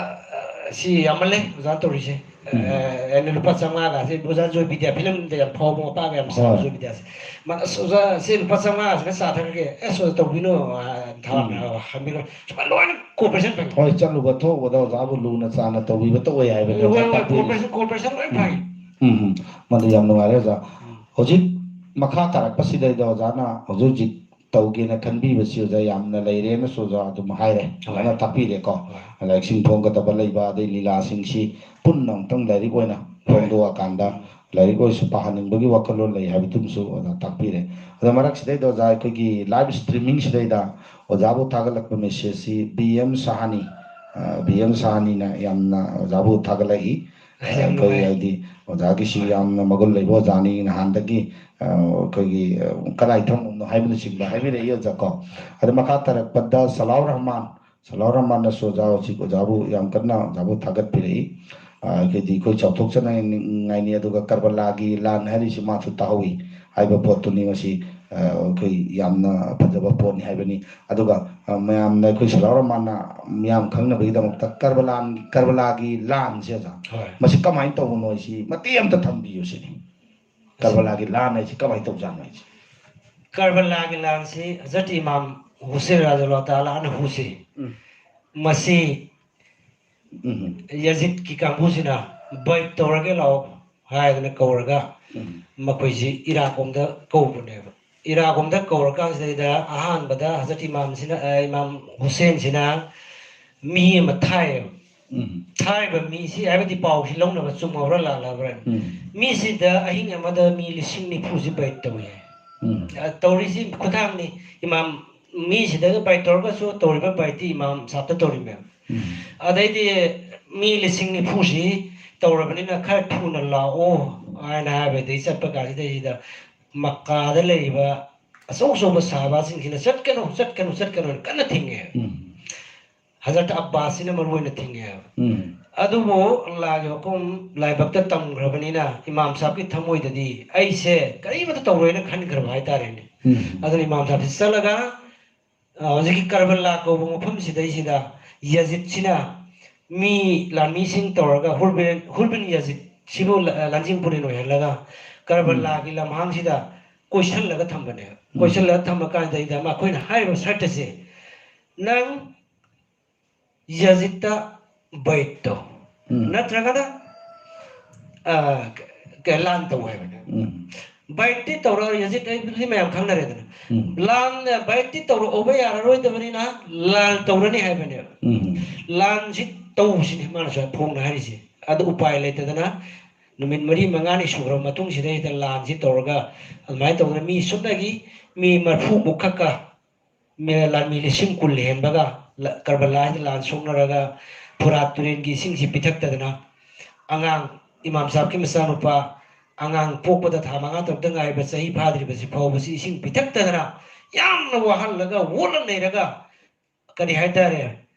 ꯑ, ꯁꯤ ꯌꯥꯝꯃꯜꯂꯦ ꯑꯣꯖꯥ ꯇꯧꯔꯤꯁꯦ"꯫ ꯎꯝ꯫ ꯑ, ꯑꯩꯅ ꯂꯨꯄꯥ ꯆꯥꯝꯃꯉꯥꯒꯁꯦ, ꯑꯣꯖꯥ ꯖꯣꯏ ꯕꯤꯗ꯭ꯌꯥ ꯐꯤꯂꯝꯗ ꯌꯥꯝ ꯐꯥꯎꯕ ꯃꯄꯥꯒ ꯌꯥꯝ ꯁꯥꯕ ꯍꯣꯏ꯫ ꯖꯣꯏ ꯕꯤꯗ꯭ꯌꯥꯁꯦ꯫ ꯃꯥꯅ, "ꯑꯁ ꯑꯣꯖꯥ, ꯁꯤ ꯂꯨꯄꯥ ꯆꯥꯝꯃꯉꯥꯁꯤꯒ ꯆꯥ ꯊꯛꯑꯒꯦ, ꯑꯦꯁ ꯑꯣꯖꯥ ꯇꯧꯕꯤꯅꯨ", ꯑ, ꯊꯥ-, ꯎꯝ꯫ ꯑ, ꯍꯟꯕꯤꯈ꯭ꯔꯣ꯫ ꯁꯨꯃꯥꯏꯅ ꯂꯣꯏꯅ cooperation ꯐꯪꯉꯤ꯫ ꯍꯣꯏ, ꯆꯠꯂꯨꯕ ꯊꯣꯛꯎꯕꯗ ꯑꯣꯖꯥꯕꯨ ꯂꯨꯅ ꯆꯥꯟꯅ ꯇꯧꯕꯤꯕꯇ ꯑꯣꯏ ꯍꯥꯏꯕꯅꯤ ꯍꯣꯏ, ꯑꯣꯖꯥ ꯍꯣꯏ, ꯇꯥꯛꯄꯤꯔꯤꯁꯦ꯫ Cooperation, cooperation ꯂꯣꯏ ꯎꯝ꯫ ꯐꯪꯉꯤ꯫ ꯎꯝ, ꯎꯝ꯫ ꯃꯗꯨ ꯌꯥꯝ ꯅꯨꯡꯉꯥꯏꯔꯦ ꯑꯣꯖꯥ꯫ ꯎꯝ꯫ ꯍꯧꯖꯤꯛ ꯃꯈꯥ ꯇꯥꯔꯛꯄꯁꯤꯗꯩꯗ ꯑꯣꯖꯥꯅ ꯍꯧꯖꯤꯛ ꯍꯧꯖꯤꯛ ꯇꯧꯒꯦꯅ ꯈꯟꯕꯤꯕꯁꯤ ꯑꯣꯖꯥ ꯌꯥꯝꯅ ꯂꯩꯔꯦꯅꯁꯨ ꯑꯣꯖꯥ ꯑꯗꯨꯝ ꯍꯥꯏꯔꯦ꯫ ꯍꯣꯏ꯫ ꯑꯣꯖꯥꯅ ꯇꯥꯛꯄꯤꯔꯦꯀꯣ꯫ ꯍꯣꯏ꯫ ꯂꯥꯏꯔꯤꯛꯁꯤꯡ ꯐꯣꯡꯒꯗꯕ ꯂꯩꯕ, ꯑꯗꯩ ꯂꯤꯂꯥꯁꯤꯡꯁꯤ ꯄꯨꯟꯅ ꯑꯃꯨꯛꯇꯪ ꯂꯥꯏꯔꯤꯛ ꯑꯣꯏꯅ ꯍꯣꯏ꯫ ꯐꯣꯡꯗꯣꯛꯑꯀꯥꯟꯗ ꯎꯝ꯫ ꯂꯥꯏꯔꯤꯛ ꯑꯣꯏꯁꯨ ꯄꯥꯍꯟꯅꯤꯡꯕꯒꯤ ꯋꯥꯈꯜꯂꯣꯟ ꯂꯩ ꯍꯥꯏꯕꯗꯨꯃꯁꯨ ꯑꯣꯖꯥ ꯇꯥꯛꯄꯤꯔꯦ꯫ ꯑꯗꯣ ꯃꯔꯛꯁꯤꯗꯩꯗ ꯑꯣꯖꯥ ꯑꯩꯈꯣꯏꯒꯤ live streaming ꯁꯤꯗꯩꯗ ꯑꯣꯖꯥꯕꯨ ꯊꯥꯒꯠꯂꯛꯄ message ꯁꯤ ꯕꯤ ꯑꯦꯝ ꯁꯍꯥꯅꯤ, ꯑ, ꯕꯤ ꯑꯦꯝ ꯁꯍꯥꯅꯤꯅ ꯌꯥꯝꯅ ꯑꯣꯖꯥꯕꯨ ꯊꯥꯒꯠꯂꯛꯏ꯫ ꯌꯥꯝ ꯑꯩꯈꯣꯏ ꯅꯨꯡꯉꯥꯏ꯫ ꯍꯥꯏꯗꯤ ꯑꯣꯖꯥꯒꯤꯁꯤ ꯍꯣꯏ꯫ ꯌꯥꯝꯅ ꯃꯒꯨꯟ ꯂꯩꯕ ꯑꯣꯖꯥꯅꯤ, ꯅꯍꯥꯟꯗꯒꯤ, ꯑ, ꯑꯩꯈꯣꯏꯒꯤ, ꯑ, ꯀꯗꯥꯏ ꯊꯝꯃꯝꯅꯣ ꯍꯥꯏꯕꯅꯆꯤꯡꯕ ꯍꯥꯏꯕꯤꯔꯛꯏ ꯑꯣꯖꯥꯀꯣ꯫ ꯑꯗ ꯃꯈꯥ ꯇꯥꯔꯛꯄꯗ ꯁꯂꯥꯎ ꯔꯍꯃꯥꯟ, ꯁꯂꯥꯎ ꯔꯍꯃꯥꯟꯅꯁꯨ ꯑꯣꯖꯥ ꯍꯧꯖꯤꯛ ꯑꯣꯖꯥꯕꯨ ꯌꯥꯝ ꯀꯟꯅ ꯑꯣꯖꯥꯕꯨ ꯊꯥꯒꯠꯄꯤꯔꯛꯏ꯫ ꯑ, ꯑꯩꯈꯣꯏꯗꯤ ꯑꯩꯈꯣꯏ ꯆꯥꯎꯊꯣꯛꯆꯅꯤꯡꯉꯥꯏꯅꯤ, ꯑꯗꯨꯒ ꯀꯔꯕꯂꯥꯒꯤ ꯂꯥꯟ ꯍꯥꯏꯔꯤꯁꯤ ꯃꯥꯁꯨ ꯇꯥꯍꯧꯏ ꯍꯥꯏꯕ ꯄꯣꯠꯇꯨꯅꯤ ꯃꯁꯤ, ꯑ, ꯑꯩꯈꯣꯏ ꯌꯥꯝꯅ ꯐꯖꯕ ꯄꯣꯠꯅꯤ ꯍꯥꯏꯕꯅꯤ꯫ ꯑꯗꯨꯒ, ꯑ, ꯃꯌꯥꯝꯅ ꯑꯩꯈꯣꯏ ꯁꯂꯥꯎ ꯔꯍꯃꯥꯟꯅ ꯃꯤꯌꯥꯝ ꯈꯪꯅꯕꯒꯤꯗꯃꯛꯇ ꯀꯔꯕꯂꯥꯟ-, ꯀꯔꯕꯂꯥꯒꯤ ꯂꯥꯟꯁꯦ ꯑꯣꯖꯥ, ꯍꯣꯏ꯫ ꯃꯁꯤ ꯀꯃꯥꯏꯅ ꯇꯧꯕꯅꯣ ꯍꯥꯏꯁꯤ ꯃꯇꯦꯛ ꯑꯃꯇ ꯊꯝꯕꯤꯌꯨ ꯁꯤꯅꯤ꯫ ꯀꯔꯕꯂꯥꯒꯤ ꯂꯥꯟ ꯍꯥꯏꯁꯤ ꯀꯃꯥꯏꯅ ꯇꯧꯖꯥꯠꯅꯣ ꯍꯥꯏꯁꯤ? ꯀꯔꯕꯂꯥꯒꯤ ꯂꯥꯟꯁꯤ ꯍꯖꯔꯠ ꯏꯃꯥꯝ ꯍꯨꯁꯦꯟ ꯔꯥꯖꯜꯂꯥꯍꯨ ꯇꯥꯂꯥ ꯑꯟꯍꯨꯁꯤ ꯎꯝ꯫ ꯃꯁꯤ ꯎꯝ꯫ ꯌꯖꯤꯠꯀꯤ ꯀꯥꯡꯕꯨꯁꯤꯅ ꯕꯩꯠ ꯇꯧꯔꯒꯦ ꯂꯥꯛꯑꯣ ꯍꯥꯏꯗꯅ ꯀꯧꯔꯒ ꯎꯝ꯫ ꯃꯈꯣꯏꯁꯤ ꯏꯔꯥꯛ ꯂꯣꯝꯗ ꯀꯧꯕꯅꯦꯕ꯫ ꯏꯔꯥꯒꯨꯝꯗ ꯀꯧꯔꯀꯥꯟꯁꯤꯗꯩꯗ ꯑꯍꯥꯟꯕꯗ ꯍꯖꯔꯠ ꯏꯃꯥꯝꯁꯤꯅ, ꯑ, ꯏꯃꯥꯝ ꯍꯨꯁꯦꯟꯁꯤꯅ ꯃꯤ ꯑꯃ ꯊꯥꯏꯌꯦꯕ꯫ ꯎꯝ꯫ ꯊꯥꯔꯤꯕ ꯃꯤꯁꯤ ꯍꯥꯏꯕꯗꯤ ꯄꯥꯎꯁꯤ ꯂꯧꯅꯕ ꯆꯨꯝꯃꯕ꯭ꯔꯥ ꯂꯥꯜꯂꯕ꯭ꯔꯥ? ꯎꯝ꯫ ꯃꯤꯁꯤꯗ ꯑꯍꯤꯡ ꯑꯃꯗ ꯃꯤ ꯂꯤꯁꯤꯡ ꯅꯤꯐꯨꯁꯤ ꯕꯥꯏꯠ ꯇꯧꯏ꯫ ꯎꯝ꯫ ꯑ, ꯇꯧꯔꯤꯁꯤ ꯈꯨꯊꯥꯡꯅꯤ꯫ ꯏꯃꯥꯝ ꯃꯤꯁꯤꯗ ꯕꯥꯏꯠ ꯇꯧꯔꯒꯁꯨ ꯇꯧꯔꯤꯕ ꯕꯥꯏꯠꯇꯤ ꯏꯃꯥꯝ ꯁꯥꯞꯇ ꯇꯧꯔꯤꯃꯦꯕ꯫ ꯎꯝ꯫ ꯑꯗꯩꯗꯤ ꯃꯤ ꯂꯤꯁꯤꯡ ꯅꯤꯐꯨꯁꯤ ꯇꯧꯔꯕꯅꯤꯅ ꯈꯔ ꯊꯨꯅ ꯂꯥꯛꯑꯣ ꯍꯥꯏꯅ ꯍꯥꯏꯕꯗꯒꯤ ꯆꯠꯄ ꯀꯥꯟꯁꯤꯗꯩꯁꯤꯗ ꯃꯛꯀꯥꯗ ꯂꯩꯔꯤꯕ ꯑꯆꯧ ꯑꯆꯧꯕ ꯁꯍꯥꯕꯥꯁꯤꯡꯁꯤꯅ "ꯆꯠꯀꯅꯨ, ꯆꯠꯀꯅꯨ, ꯆꯠꯀꯅꯨ" ꯍꯥꯏꯅ ꯀꯟꯅ ꯊꯤꯡꯉꯦ꯫ ꯎꯝ꯫ ꯍꯖꯔꯠ ꯑꯕꯥꯁꯁꯤꯅ ꯃꯔꯨ ꯑꯣꯏꯅ ꯊꯤꯡꯉꯦꯕ꯫ ꯎꯝ꯫ ꯑꯗꯨꯕꯨ ꯑꯜꯂꯥꯍꯒꯤ ꯍꯨꯀꯨꯝ ꯂꯥꯏꯕꯛꯇ ꯇꯝꯈ꯭ꯔꯕꯅꯤꯅ ꯏꯃꯥꯝ ꯁꯥꯍꯕꯀꯤ ꯊꯃꯣꯏꯗꯗꯤ ꯑꯩꯁꯦ ꯀꯔꯤꯃꯠꯇ ꯇꯧꯔꯣꯏꯅ ꯈꯟꯈ꯭ꯔꯕ ꯍꯥꯏꯇꯥꯔꯦꯅꯦ꯫ ꯎꯝ꯫ ꯑꯗꯨꯅ ꯏꯃꯥꯝ ꯁꯥꯍꯕꯁꯤ ꯆꯠꯂꯒ, ꯑ, ꯍꯧꯖꯤꯛꯀꯤ ꯀꯔꯕꯂꯥ ꯀꯧꯕ ꯃꯐꯝꯁꯤꯗꯩꯁꯤꯗ ꯌꯖꯤꯠꯁꯤꯅ ꯃꯤ ꯂꯥꯟꯃꯤꯁꯤꯡ ꯇꯧꯔꯒ ꯍꯨꯔꯕꯤꯟ, ꯍꯨꯔꯕꯤꯟ ꯌꯖꯤꯠꯁꯤꯕꯨ ꯂ-, ꯂꯥꯟꯖꯤꯡ ꯄꯨꯔꯦꯟ ꯑꯣꯏꯍꯜꯂꯒ ꯀꯔꯕꯂꯥꯒꯤ ꯎꯝ꯫ ꯂꯝꯍꯥꯡꯁꯤꯗ ꯀꯣꯏꯁꯜꯂꯒ ꯊꯝꯕꯅꯦꯕ꯫ ꯎꯝ꯫ ꯀꯣꯏꯁꯜꯂꯒ ꯊꯝꯕ ꯀꯥꯟꯗꯩꯗ ꯃꯈꯣꯏꯅ ꯍꯥꯏꯔꯤꯕ ꯁꯔꯠ ꯑꯁꯦ, ꯅꯪ ꯌꯖꯤꯠꯇ ꯕꯥꯏꯠ ꯇꯧ, ꯎꯝ꯫ ꯅꯠꯇ꯭ꯔꯒꯅ, ꯑ, ꯀ-, ꯀ-, ꯂꯥꯟ ꯇꯧ ꯍꯥꯏꯕꯅꯦ꯫ ꯎꯝ꯫ ꯕꯥꯏꯠꯇꯤ ꯇꯧꯔꯛꯑꯣ, ꯌꯖꯤꯠ ꯑꯩꯕꯨꯗꯤ ꯃꯌꯥꯝ ꯈꯪꯅꯔꯦꯗꯅ꯫ ꯎꯝ꯫ ꯂꯥꯟ, ꯕꯥꯏꯠꯇꯤ ꯇꯧꯔꯛꯑꯣꯕ ꯌꯥꯔꯔꯣꯏꯗꯕꯅꯤꯅ ꯂꯥꯟ ꯇꯧꯔꯅꯤ ꯍꯥꯏꯕꯅꯦꯕ꯫ ꯎꯝ꯫ ꯂꯥꯟꯁꯤ ꯇꯧꯁꯤꯅꯤ ꯃꯥꯅꯁꯨ ꯐꯣꯡꯅ ꯍꯥꯏꯔꯤꯁꯦ꯫ ꯑꯗꯨ ꯎꯄꯥꯏ ꯂꯩꯇꯗꯅ ꯅꯨꯃꯤꯠ ꯃꯔꯤ ꯃꯉꯥꯅꯤ ꯁꯨꯈ꯭ꯔꯕ ꯃꯇꯨꯡꯁꯤꯗꯩꯗ ꯂꯥꯟꯁꯤ ꯇꯧꯔꯒ ꯑꯗꯨꯃꯥꯏꯅ ꯇꯧꯗꯅ ꯃꯤ ꯁꯨꯞꯅꯒꯤ ꯃꯤ ꯃꯔꯐꯨꯃꯨꯛ ꯈꯛꯀ ꯃꯦ-, ꯂꯥꯟꯃꯤ ꯂꯤꯁꯤꯡ ꯀꯨꯟ ꯍꯦꯟꯕꯒ ꯂ-, ꯀꯔꯕꯂꯥꯁꯤꯗ ꯂꯥꯟ ꯁꯣꯛꯅꯔꯒ ꯐꯨꯔꯥꯠ ꯇꯨꯔꯦꯜꯒꯤ ꯏꯁꯤꯡꯁꯤ ꯄꯤꯊꯛꯇꯗꯅ ꯑꯉꯥꯡ ꯏꯃꯥꯝ ꯁꯥꯍꯕꯀꯤ ꯃꯆꯥꯅꯨꯄꯥ ꯑꯉꯥꯡ ꯄꯣꯛꯄꯗ ꯊꯥ ꯃꯉꯥ ꯇꯔꯨꯛꯇ ꯉꯥꯏꯔꯤꯕ ꯆꯍꯤ ꯐꯥꯗ꯭ꯔꯤꯕꯁꯤ ꯐꯥꯎꯕꯁꯤ ꯏꯁꯤꯡ ꯄꯤꯊꯛꯇꯗꯅ ꯌꯥꯝꯅ ꯋꯥꯍꯜꯂꯒ ꯋꯣꯠꯂ ꯅꯩꯔꯒ ꯀꯔꯤ ꯍꯥꯏꯇꯥꯔꯦ,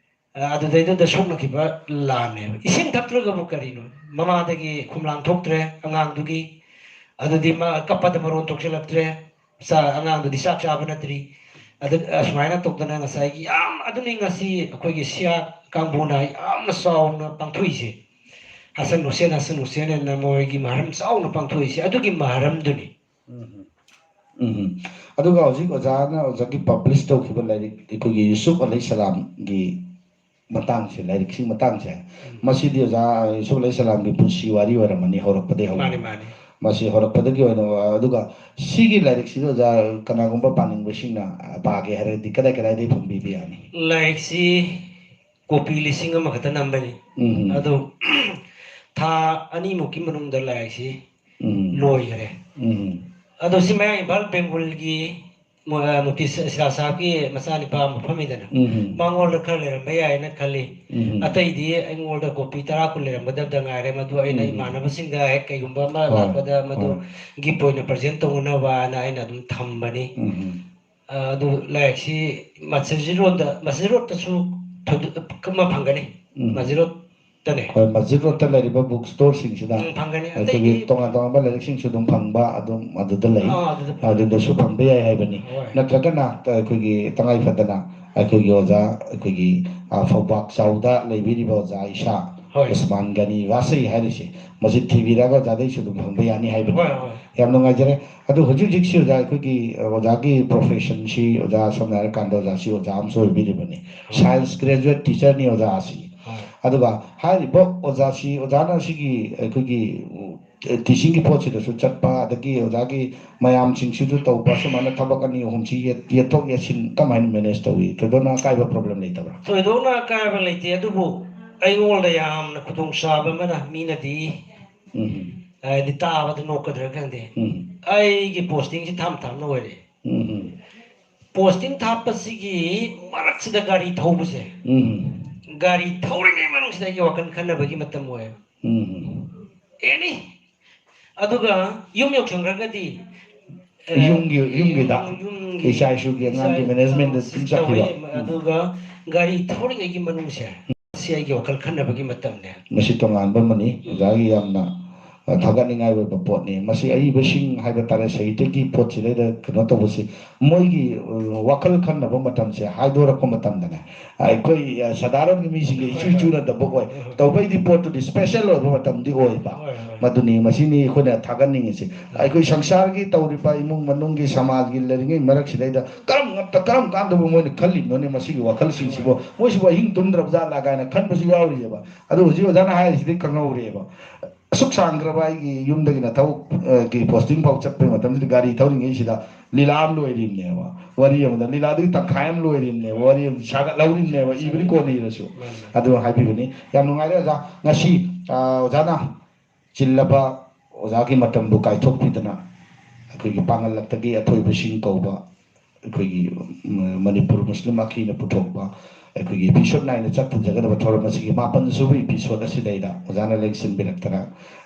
ꯑ, ꯑꯗꯨꯗꯩꯗꯨꯗ ꯁꯣꯛꯅꯈꯤꯕ ꯂꯥꯟꯅꯦꯕ꯫ ꯏꯁꯤꯡ ꯊꯛꯇ꯭ꯔꯒꯕꯨ ꯀꯔꯤꯅꯣ? ꯃꯃꯥꯗꯒꯤ ꯈꯨꯝꯂꯥꯡ ꯊꯣꯛꯇ꯭ꯔꯦ ꯑꯉꯥꯡꯗꯨꯒꯤ, ꯑꯗꯨꯗꯤ ꯃꯥ ꯀꯞꯄꯗ ꯃꯔꯣꯟ ꯊꯣꯛꯆꯤꯜꯂꯛꯇ꯭ꯔꯦ꯫ ꯆꯥ-, ꯑꯉꯥꯡꯗꯨꯗꯤ ꯆꯥꯛ ꯆꯥꯕ ꯅꯠꯇ꯭ꯔꯤ꯫ ꯑꯗꯨ, ꯑꯁꯨꯃꯥꯏꯅ ꯇꯧꯗꯅ ꯉꯁꯥꯏꯒꯤ ꯌꯥꯝ, ꯑꯗꯨꯅꯤ ꯉꯁꯤ ꯑꯩꯈꯣꯏꯒꯤ ꯁꯤꯌꯥ ꯀꯥꯡꯕꯨꯅ ꯌꯥꯝꯅ ꯆꯥꯎꯅ ꯄꯥꯡꯊꯣꯛꯏꯁꯦ꯫ ꯍꯁꯟ ꯍꯨꯁꯦꯟ, ꯍꯁꯟ ꯍꯨꯁꯦꯟ ꯍꯥꯏꯅ ꯃꯣꯏꯒꯤ ꯃꯍꯔꯝ ꯆꯥꯎꯅ ꯄꯥꯡꯊꯣꯛꯏꯁꯦ꯫ ꯑꯗꯨꯒꯤ ꯃꯍꯔꯝꯗꯨꯅꯤ꯫ ꯎꯝ꯫ ꯎꯝ꯫ ꯑꯗꯨꯒ ꯍꯧꯖꯤꯛ ꯑꯣꯖꯥꯅ, ꯑꯣꯖꯥꯒꯤ ꯄꯕ꯭ꯂꯤꯁ ꯇꯧꯈꯤꯕ ꯂꯥꯏꯔꯤꯛ, ꯑꯩꯈꯣꯏꯒꯤ ꯌꯨꯁꯨꯞ ꯑꯂꯩꯍꯤ ꯁꯂꯥꯝꯒꯤ ꯃꯇꯥꯡꯁꯦ, ꯂꯥꯏꯔꯤꯛꯁꯤꯒꯤ ꯃꯇꯥꯡꯁꯦ, ꯎꯝ꯫ ꯃꯁꯤꯗꯤ ꯑꯣꯖꯥ ꯌꯨꯁꯨꯞ ꯑꯂꯩꯍꯤ ꯁꯂꯥꯝꯒꯤ ꯄꯨꯟꯁꯤ ꯋꯥꯔꯤ ꯑꯣꯏꯔꯝꯃꯅꯤ, ꯍꯧꯔꯛꯄꯗꯒꯤ ꯍꯧꯅ꯫ ꯃꯥꯅꯤ, ꯃꯥꯅꯤ꯫ ꯃꯁꯤ ꯍꯧꯔꯛꯄꯗꯒꯤ ꯑꯣꯏꯅ, ꯑꯗꯨꯒ ꯁꯤꯒꯤ ꯂꯥꯏꯔꯤꯛꯁꯤꯗ ꯑꯣꯖꯥ ꯀꯅꯥꯒꯨꯝꯕ ꯄꯥꯅꯤꯡꯕꯁꯤꯡꯅ ꯄꯥꯒꯦ ꯍꯥꯏꯔꯒꯗꯤ ꯀꯗꯥꯏ ꯀꯗꯥꯏꯗꯒꯤ ꯐꯪꯕꯤꯕ ꯌꯥꯅꯤ? ꯂꯥꯏꯔꯤꯛꯁꯤ ꯀꯣꯄꯤ ꯂꯤꯁꯤꯡ ꯑꯃꯈꯛꯇ ꯅꯝꯕꯅꯤ꯫ ꯎꯝ꯫ ꯑꯗꯣ ꯊꯥ ꯑꯅꯤꯃꯨꯛꯀꯤ ꯃꯅꯨꯡꯗ ꯂꯥꯏꯔꯤꯛꯁꯤ ꯎꯝ꯫ ꯂꯣꯏꯈꯔꯦ꯫ ꯎꯝ꯫ ꯑꯗꯣ ꯁꯤ ꯃꯌꯥꯡ ꯏꯝꯐꯥꯜ ꯕꯦꯡꯒꯣꯜꯒꯤ ꯃ-, ꯃꯨꯐꯇꯤ ꯁ-, ꯁꯤꯔꯥꯖ ꯁꯥꯍꯕꯀꯤ ꯃꯆꯥꯅꯤꯄꯥ ꯑꯃ ꯐꯝꯃꯤꯗꯅ, ꯎꯝ꯫ ꯃꯉꯣꯟꯗ ꯈꯔ ꯂꯩꯔꯝꯕ ꯌꯥꯏꯅ ꯈꯜꯂꯤ꯫ ꯎꯝ꯫ ꯑꯇꯩꯗꯤ ꯑꯩꯉꯣꯟꯗ ꯀꯣꯄꯤ ꯇꯔꯥ ꯀꯨꯟ ꯂꯩꯔꯝꯒꯗꯕꯗ ꯉꯥꯏꯔꯦ, ꯃꯗꯨ ꯑꯩꯅ ꯎꯝ꯫ ꯏꯃꯥꯟꯅꯕꯁꯤꯡꯗ ꯍꯦꯛ ꯀꯩꯒꯨꯝꯕ ꯑꯃ ꯍꯣꯏ꯫ ꯂꯥꯛꯄꯗ ꯃꯗꯨ ꯍꯣꯏ꯫ ꯒꯤꯐ ꯑꯣꯏꯅ ꯄ꯭ꯔꯖꯦꯟ ꯇꯧꯅꯅꯕꯅ ꯑꯩꯅ ꯑꯗꯨꯝ ꯊꯝꯕꯅꯤ꯫ ꯎꯝ꯫ ꯑ, ꯑꯗꯨ ꯂꯥꯏꯔꯤꯛꯁꯤ ꯃꯁꯖꯤꯗ ꯔꯣꯗ, ꯃꯁꯖꯤꯗ ꯔꯣꯗꯇꯁꯨ ꯊꯧꯗꯣꯛ ꯑꯃ ꯐꯪꯒꯅꯤ꯫ ꯎꯝ꯫ ꯃꯁꯖꯤꯗ ꯔꯣꯗꯇꯅꯦ꯫ ꯍꯣꯏ, ꯃꯁꯖꯤꯗ ꯔꯣꯗꯇ ꯂꯩꯔꯤꯕ ꯕꯨꯛ ꯁ꯭ꯇꯣꯔꯁꯤꯡꯁꯤꯗ ꯎꯝ, ꯐꯪꯒꯅꯤ꯫ ꯑꯩꯈꯣꯏꯒꯤ ꯑꯇꯩꯗꯤ ꯇꯣꯉꯥꯟ ꯇꯣꯉꯥꯟꯕ ꯂꯥꯏꯔꯤꯛꯁꯤꯡꯁꯨ ꯑꯗꯨꯝ ꯐꯪꯕ ꯑꯗꯨꯝ ꯑꯗꯨꯗ ꯂꯩ꯫ ꯑꯥ, ꯑꯗꯨꯗ ꯐꯪꯒꯅꯤ꯫ ꯑꯗꯨꯗꯁꯨ ꯐꯪꯕ ꯌꯥꯏ ꯍꯥꯏꯕꯅꯤ꯫ ꯍꯣꯏ꯫ ꯅꯠꯇ꯭ꯔꯒꯅ ꯑꯩꯈꯣꯏꯒꯤ ꯇꯉꯥꯏ ꯐꯗꯅ ꯑꯩꯈꯣꯏꯒꯤ ꯑꯣꯖꯥ, ꯑꯩꯈꯣꯏꯒꯤ, ꯑ, ꯐꯧꯕꯥꯛ ꯆꯥꯎꯗ ꯂꯩꯕꯤꯔꯤꯕ ꯑꯣꯖꯥ ꯏꯁꯥ ꯍꯣꯏ꯫ ꯎꯁꯃꯥꯟ ꯒꯅꯤ ꯋꯥꯁꯩ ꯍꯥꯏꯔꯤꯁꯦ, ꯃꯁꯤ ꯊꯤꯕꯤꯔꯒ ꯑꯣꯖꯥꯗꯩꯁꯨ ꯑꯗꯨꯝ ꯐꯪꯕ ꯌꯥꯅꯤ ꯍꯥꯏꯕꯅꯤ꯫ ꯍꯣꯏ, ꯍꯣꯏ꯫ ꯌꯥꯝ ꯅꯨꯡꯉꯥꯏꯖꯔꯦ꯫ ꯑꯗꯨ ꯍꯧꯖꯤꯛ ꯍꯧꯖꯤꯛꯁꯤ ꯑꯣꯖꯥ, ꯑꯩꯈꯣꯏꯒꯤ ꯑꯣꯖꯥꯒꯤ ꯄ꯭ꯔꯣꯐꯦꯁꯟꯁꯤ, ꯑꯣꯖꯥ ꯁꯝꯅ ꯍꯥꯏꯔꯀꯥꯟꯗ ꯑꯣꯖꯥꯁꯤ ꯑꯣꯖꯥ ꯑꯃꯁꯨ ꯑꯣꯏꯕꯤꯔꯤꯕꯅꯤ꯫ ꯍꯣꯏ꯫ ꯁꯥꯏꯟꯁ ꯒ꯭ꯔꯦꯖꯨꯋꯦꯠ ꯇꯤꯆꯔꯅꯤ ꯑꯣꯖꯥꯁꯤ꯫ ꯍꯣꯏ꯫ ꯑꯗꯨꯒ ꯍꯥꯏꯔꯤꯕ ꯑꯣꯖꯥꯁꯤ, ꯑꯣꯖꯥꯅ ꯁꯤꯒꯤ ꯑꯩꯈꯣꯏꯒꯤ, ꯎ, ꯇꯤꯆꯤꯡꯒꯤ ꯄꯣꯠꯁꯤꯗꯁꯨ ꯆꯠꯄ, ꯑꯗꯒꯤ ꯑꯣꯖꯥꯒꯤ ꯃꯌꯥꯝꯁꯤꯡꯁꯤꯁꯨ ꯇꯧꯕ, ꯁꯨꯃꯥꯏꯅ ꯊꯕꯛ ꯑꯅꯤ ꯑꯍꯨꯝꯁꯤ ꯌꯦꯠ-, ꯌꯦꯠꯊꯣꯛ ꯌꯦꯠꯁꯤꯟ ꯀꯃꯥꯏꯅ ꯃꯦꯅꯦꯖ ꯇꯧꯏ? ꯊꯣꯏꯗꯣꯛꯅ ꯑꯀꯥꯏꯕ ꯄ꯭ꯔꯣꯕ꯭ꯂꯦꯝ ꯂꯩꯇꯕ꯭ꯔꯥ? ꯊꯣꯏꯗꯣꯛꯅ ꯑꯀꯥꯏꯕ ꯂꯩꯇꯦ, ꯑꯗꯨꯕꯨ ꯑꯩꯉꯣꯟꯗ ꯌꯥꯝꯅ ꯈꯨꯗꯣꯡꯆꯥꯕ ꯑꯃꯅ ꯃꯤꯅꯗꯤ, ꯎꯝ꯫ ꯍꯥꯏꯗꯤ, ꯇꯥꯕꯗ ꯅꯣꯛꯀꯗ꯭ꯔꯥ ꯈꯪꯗꯦ꯫ ꯎꯝ꯫ ꯑꯩꯒꯤ ꯄꯣꯁꯇꯤꯡꯁꯤ ꯊꯥꯝ ꯊꯥꯝꯅ ꯑꯣꯏꯔꯦ꯫ ꯎꯝ꯫ ꯄꯣꯁꯇꯤꯡ ꯊꯥꯞꯄꯁꯤꯒꯤ ꯃꯔꯛꯁꯤꯗ ꯒꯥꯔꯤ ꯊꯧꯕꯁꯦ, ꯎꯝ꯫ ꯒꯥꯔꯤ ꯊꯧꯔꯤꯉꯩ ꯃꯅꯨꯡꯁꯤꯗ ꯑꯩꯒꯤ ꯋꯥꯈꯜ ꯈꯟꯅꯕꯒꯤ ꯃꯇꯝ ꯑꯣꯏ꯫ ꯎꯝ꯫ ꯑꯦꯅꯤ꯫ ꯑꯗꯨꯒ ꯌꯨꯝ ꯌꯧꯁꯟꯈ꯭ꯔꯒꯗꯤ, ꯑꯦ, ꯌꯨꯝꯒꯤ, ꯌꯨꯝꯒꯤꯗ, ꯌꯨꯝꯒꯤ ꯏꯆꯥ ꯏꯁꯨꯒꯤ ꯑꯉꯥꯡꯒꯤ ꯏꯆꯥ ꯃꯦꯅꯦꯖꯃꯦꯟꯗ ꯑꯗꯨꯝ ꯇꯧꯋꯤ꯫ ꯆꯠꯈꯤꯕ꯫ ꯎꯝ꯫ ꯑꯗꯨꯒ ꯒꯥꯔꯤ ꯊꯧꯔꯤꯉꯩꯒꯤ ꯃꯅꯨꯡꯁꯦ, ꯁꯤ ꯑꯩꯒꯤ ꯋꯥꯈꯜ ꯈꯟꯅꯕꯒꯤ ꯃꯇꯝꯅꯦ꯫ ꯃꯁꯤ ꯇꯣꯉꯥꯟꯕ ꯑꯃꯅꯤ꯫ ꯑꯣꯖꯥꯒꯤ ꯌꯥꯝꯅ, ꯑ, ꯊꯥꯒꯠꯅꯤꯡꯉꯥꯏ ꯑꯣꯏꯕ ꯄꯣꯠꯅꯤ꯫ ꯃꯁꯤ ꯑꯏꯕꯁꯤꯡ ꯍꯥꯏꯕ ꯇꯥꯔꯦ, ꯁꯥꯍꯤꯇ꯭ꯌꯒꯤ ꯄꯣꯠꯁꯤꯗꯩꯗ ꯀꯩꯅꯣ ꯇꯧꯕꯁꯤ, ꯃꯣꯏꯒꯤ, ꯑ, ꯋꯥꯈꯜ ꯈꯟꯅꯕ ꯃꯇꯝꯁꯦ ꯍꯥꯏꯗꯣꯔꯛꯄ ꯃꯇꯝꯗꯅꯦ, ꯑꯩꯈꯣꯏ, ꯑ, ꯁꯗꯥꯔꯟꯒꯤ ꯃꯤꯁꯤꯡꯒ ꯏꯆꯨ ꯏꯆꯨꯅꯗꯕ ꯑꯣꯏ꯫ ꯇꯧꯕꯩꯗꯤ ꯄꯣꯠꯇꯨꯗꯤ ꯁ꯭ꯄꯦꯁꯦꯜ ꯑꯣꯏꯕ ꯃꯇꯝꯗꯤ ꯑꯣꯏꯕ꯫ ꯍꯣꯏ, ꯍꯣꯏ꯫ ꯃꯗꯨꯅꯤ, ꯃꯁꯤꯅꯤ ꯑꯩꯈꯣꯏꯅ ꯊꯥꯒꯠꯅꯤꯡꯉꯤꯁꯤ꯫ ꯑꯩꯈꯣꯏ ꯁꯪꯁꯥꯔꯒꯤ ꯇꯧꯔꯤꯕ ꯏꯃꯨꯡ ꯃꯅꯨꯡꯒꯤ ꯁꯃꯥꯖꯒꯤ ꯂꯩꯔꯤꯉꯩ ꯃꯔꯛꯁꯤꯗꯩꯗ ꯀꯔꯝ ꯉꯝꯇ-, ꯀꯔꯝ ꯀꯥꯟꯗꯕꯨ ꯃꯣꯏꯅ ꯈꯜꯂꯤꯕꯅꯣꯅꯦ ꯃꯁꯤꯒꯤ ꯋꯥꯈꯜꯁꯤꯡꯁꯤꯕꯨ? ꯃꯣꯏꯁꯤꯕꯨ ꯑꯍꯤꯡ ꯇꯨꯝꯗ꯭ꯔꯕ ꯖꯥꯠꯂ ꯀꯥꯏꯅ ꯈꯟꯕꯁꯨ ꯌꯥꯎꯔꯤꯑꯕ꯫ ꯑꯗꯨ ꯍꯧꯖꯤꯛ ꯑꯣꯖꯥꯅ ꯍꯥꯏꯔꯤꯁꯤꯗꯤ ꯈꯪꯍꯧꯔꯦꯕ꯫ ꯑꯁꯨꯛ ꯁꯥꯡꯈ꯭ꯔꯕ ꯑꯩꯒꯤ ꯌꯨꯝꯗꯒꯤꯅ ꯊꯕꯛ, ꯑ, ꯒꯤ posting ꯐꯥꯎ ꯆꯠꯄꯒꯤ ꯃꯇꯝꯁꯤꯗ ꯒꯥꯔꯤ ꯊꯧꯔꯤꯉꯩꯁꯤꯗ ꯂꯤꯂꯥ ꯑꯃ ꯂꯣꯏꯔꯤꯕꯅꯦꯕ, ꯋꯥꯔꯤ ꯑꯃꯗ ꯂꯤꯂꯥꯗꯨꯒꯤ ꯇꯪꯈꯥꯏ ꯑꯃ ꯂꯣꯏꯔꯤꯕꯅꯦꯕ, ꯋꯥꯔꯤ ꯑꯃ ꯁꯥꯒꯠꯍꯧꯔꯤꯕꯅꯦꯕ, ꯏꯕꯗꯤ ꯀꯣꯟꯅ ꯏꯔꯁꯨ꯫ ꯑꯗꯨ ꯍꯥꯏꯕꯤꯕꯅꯤ꯫ ꯌꯥꯝ ꯅꯨꯡꯉꯥꯏꯔꯦ ꯑꯣꯖꯥ꯫ ꯉꯁꯤ, ꯑ, ꯑꯣꯖꯥꯅ ꯆꯤꯜꯂꯕ ꯑꯣꯖꯥꯒꯤ ꯃꯇꯝꯕꯨ ꯀꯥꯏꯊꯣꯛꯄꯤꯗꯅ ꯑꯩꯈꯣꯏꯒꯤ ꯄꯥꯡꯒꯜꯂꯛꯇꯒꯤ ꯑꯊꯣꯏꯕꯁꯤꯡ ꯀꯧꯕ ꯑꯩꯈꯣꯏꯒꯤ, ꯎꯝ, ꯃꯅꯤꯄꯨꯔ ꯃꯨꯁꯂꯤꯝ ꯑꯈꯤꯅ ꯄꯨꯊꯣꯛꯄ ꯑꯩꯈꯣꯏꯒꯤ episode nine ꯆꯠꯊꯖꯒꯗꯕ ꯊꯧꯔꯝ ꯑꯁꯤꯒꯤ ꯃꯥꯄꯟ ꯁꯨꯕ episode ꯑꯁꯤꯗꯩꯗ ꯑꯣꯖꯥꯅ ꯂꯦꯡꯁꯤꯟꯕꯤꯔꯛꯇꯅ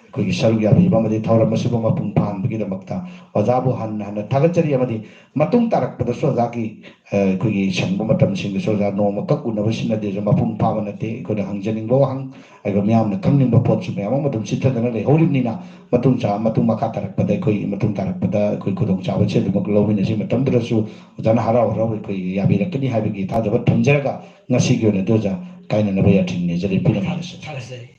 ꯑꯩꯈꯣꯏꯒꯤ ꯁꯔꯨꯛ ꯌꯥꯕꯤꯕ ꯑꯃꯗꯤ ꯊꯧꯔꯝ ꯑꯁꯤꯕꯨ ꯃꯄꯨꯡ ꯐꯥꯍꯟꯕꯒꯤꯗꯃꯛꯇ ꯑꯣꯖꯥꯕꯨ ꯍꯟꯅ ꯍꯟꯅ ꯊꯥꯒꯠꯆꯔꯤ꯫ ꯑꯃꯗꯤ ꯃꯇꯨꯡ ꯇꯥꯔꯛꯄꯗꯁꯨ ꯑꯣꯖꯥꯒꯤ, ꯑ, ꯑꯩꯈꯣꯏꯒꯤ ꯁꯪꯕ ꯃꯇꯝꯁꯤꯡꯗꯁꯨ ꯑꯣꯖꯥ ꯅꯣꯡꯃꯈꯛ ꯎꯅꯕ ꯁꯤꯟꯅꯗꯦꯁꯨ ꯃꯄꯨꯡ ꯐꯥꯕ ꯅꯠꯇꯦ꯫ ꯑꯩꯈꯣꯏꯅ ꯍꯪꯖꯅꯤꯡꯕ ꯋꯥꯍꯪ, ꯑꯩꯈꯣꯏ ꯃꯤꯌꯥꯝꯅ ꯈꯪꯅꯤꯡꯕ ꯄꯣꯠꯁꯨ ꯃꯌꯥꯝ ꯑꯃ ꯑꯗꯨꯝ ꯆꯤꯊꯗꯅ ꯂꯩꯍꯧꯔꯤꯕꯅꯤꯅ, ꯃꯇꯨꯡ ꯆꯥ-, ꯃꯇꯨꯡ ꯃꯈꯥ ꯇꯥꯔꯛꯄꯗ ꯑꯩꯈꯣꯏ, ꯃꯇꯨꯡ ꯇꯥꯔꯛꯄꯗ ꯑꯩꯈꯣꯏ ꯈꯨꯗꯣꯡꯆꯥꯕꯁꯦ ꯑꯗꯨꯃꯛ ꯂꯧꯃꯤꯟꯅꯁꯤ꯫ ꯃꯇꯝꯗꯨꯗꯁꯨ ꯑꯣꯖꯥꯅ ꯍꯔꯥꯎ ꯍꯔꯥꯎ ꯑꯩꯈꯣꯏ ꯌꯥꯕꯤꯔꯛꯀꯅꯤ ꯍꯥꯏꯕꯒꯤ ꯊꯥꯖꯕ ꯊꯝꯖꯔꯒ, ꯉꯁꯤꯒꯤ ꯑꯣꯏꯅꯗꯤ ꯑꯣꯖꯥ ꯀꯥꯏꯅꯅꯕ ꯌꯥꯊꯪ ꯅꯤꯖꯔꯤ꯫ ꯄꯤꯔꯝꯕ ꯑꯁꯤ꯫ ꯊꯥꯒꯠꯆꯔꯤ꯫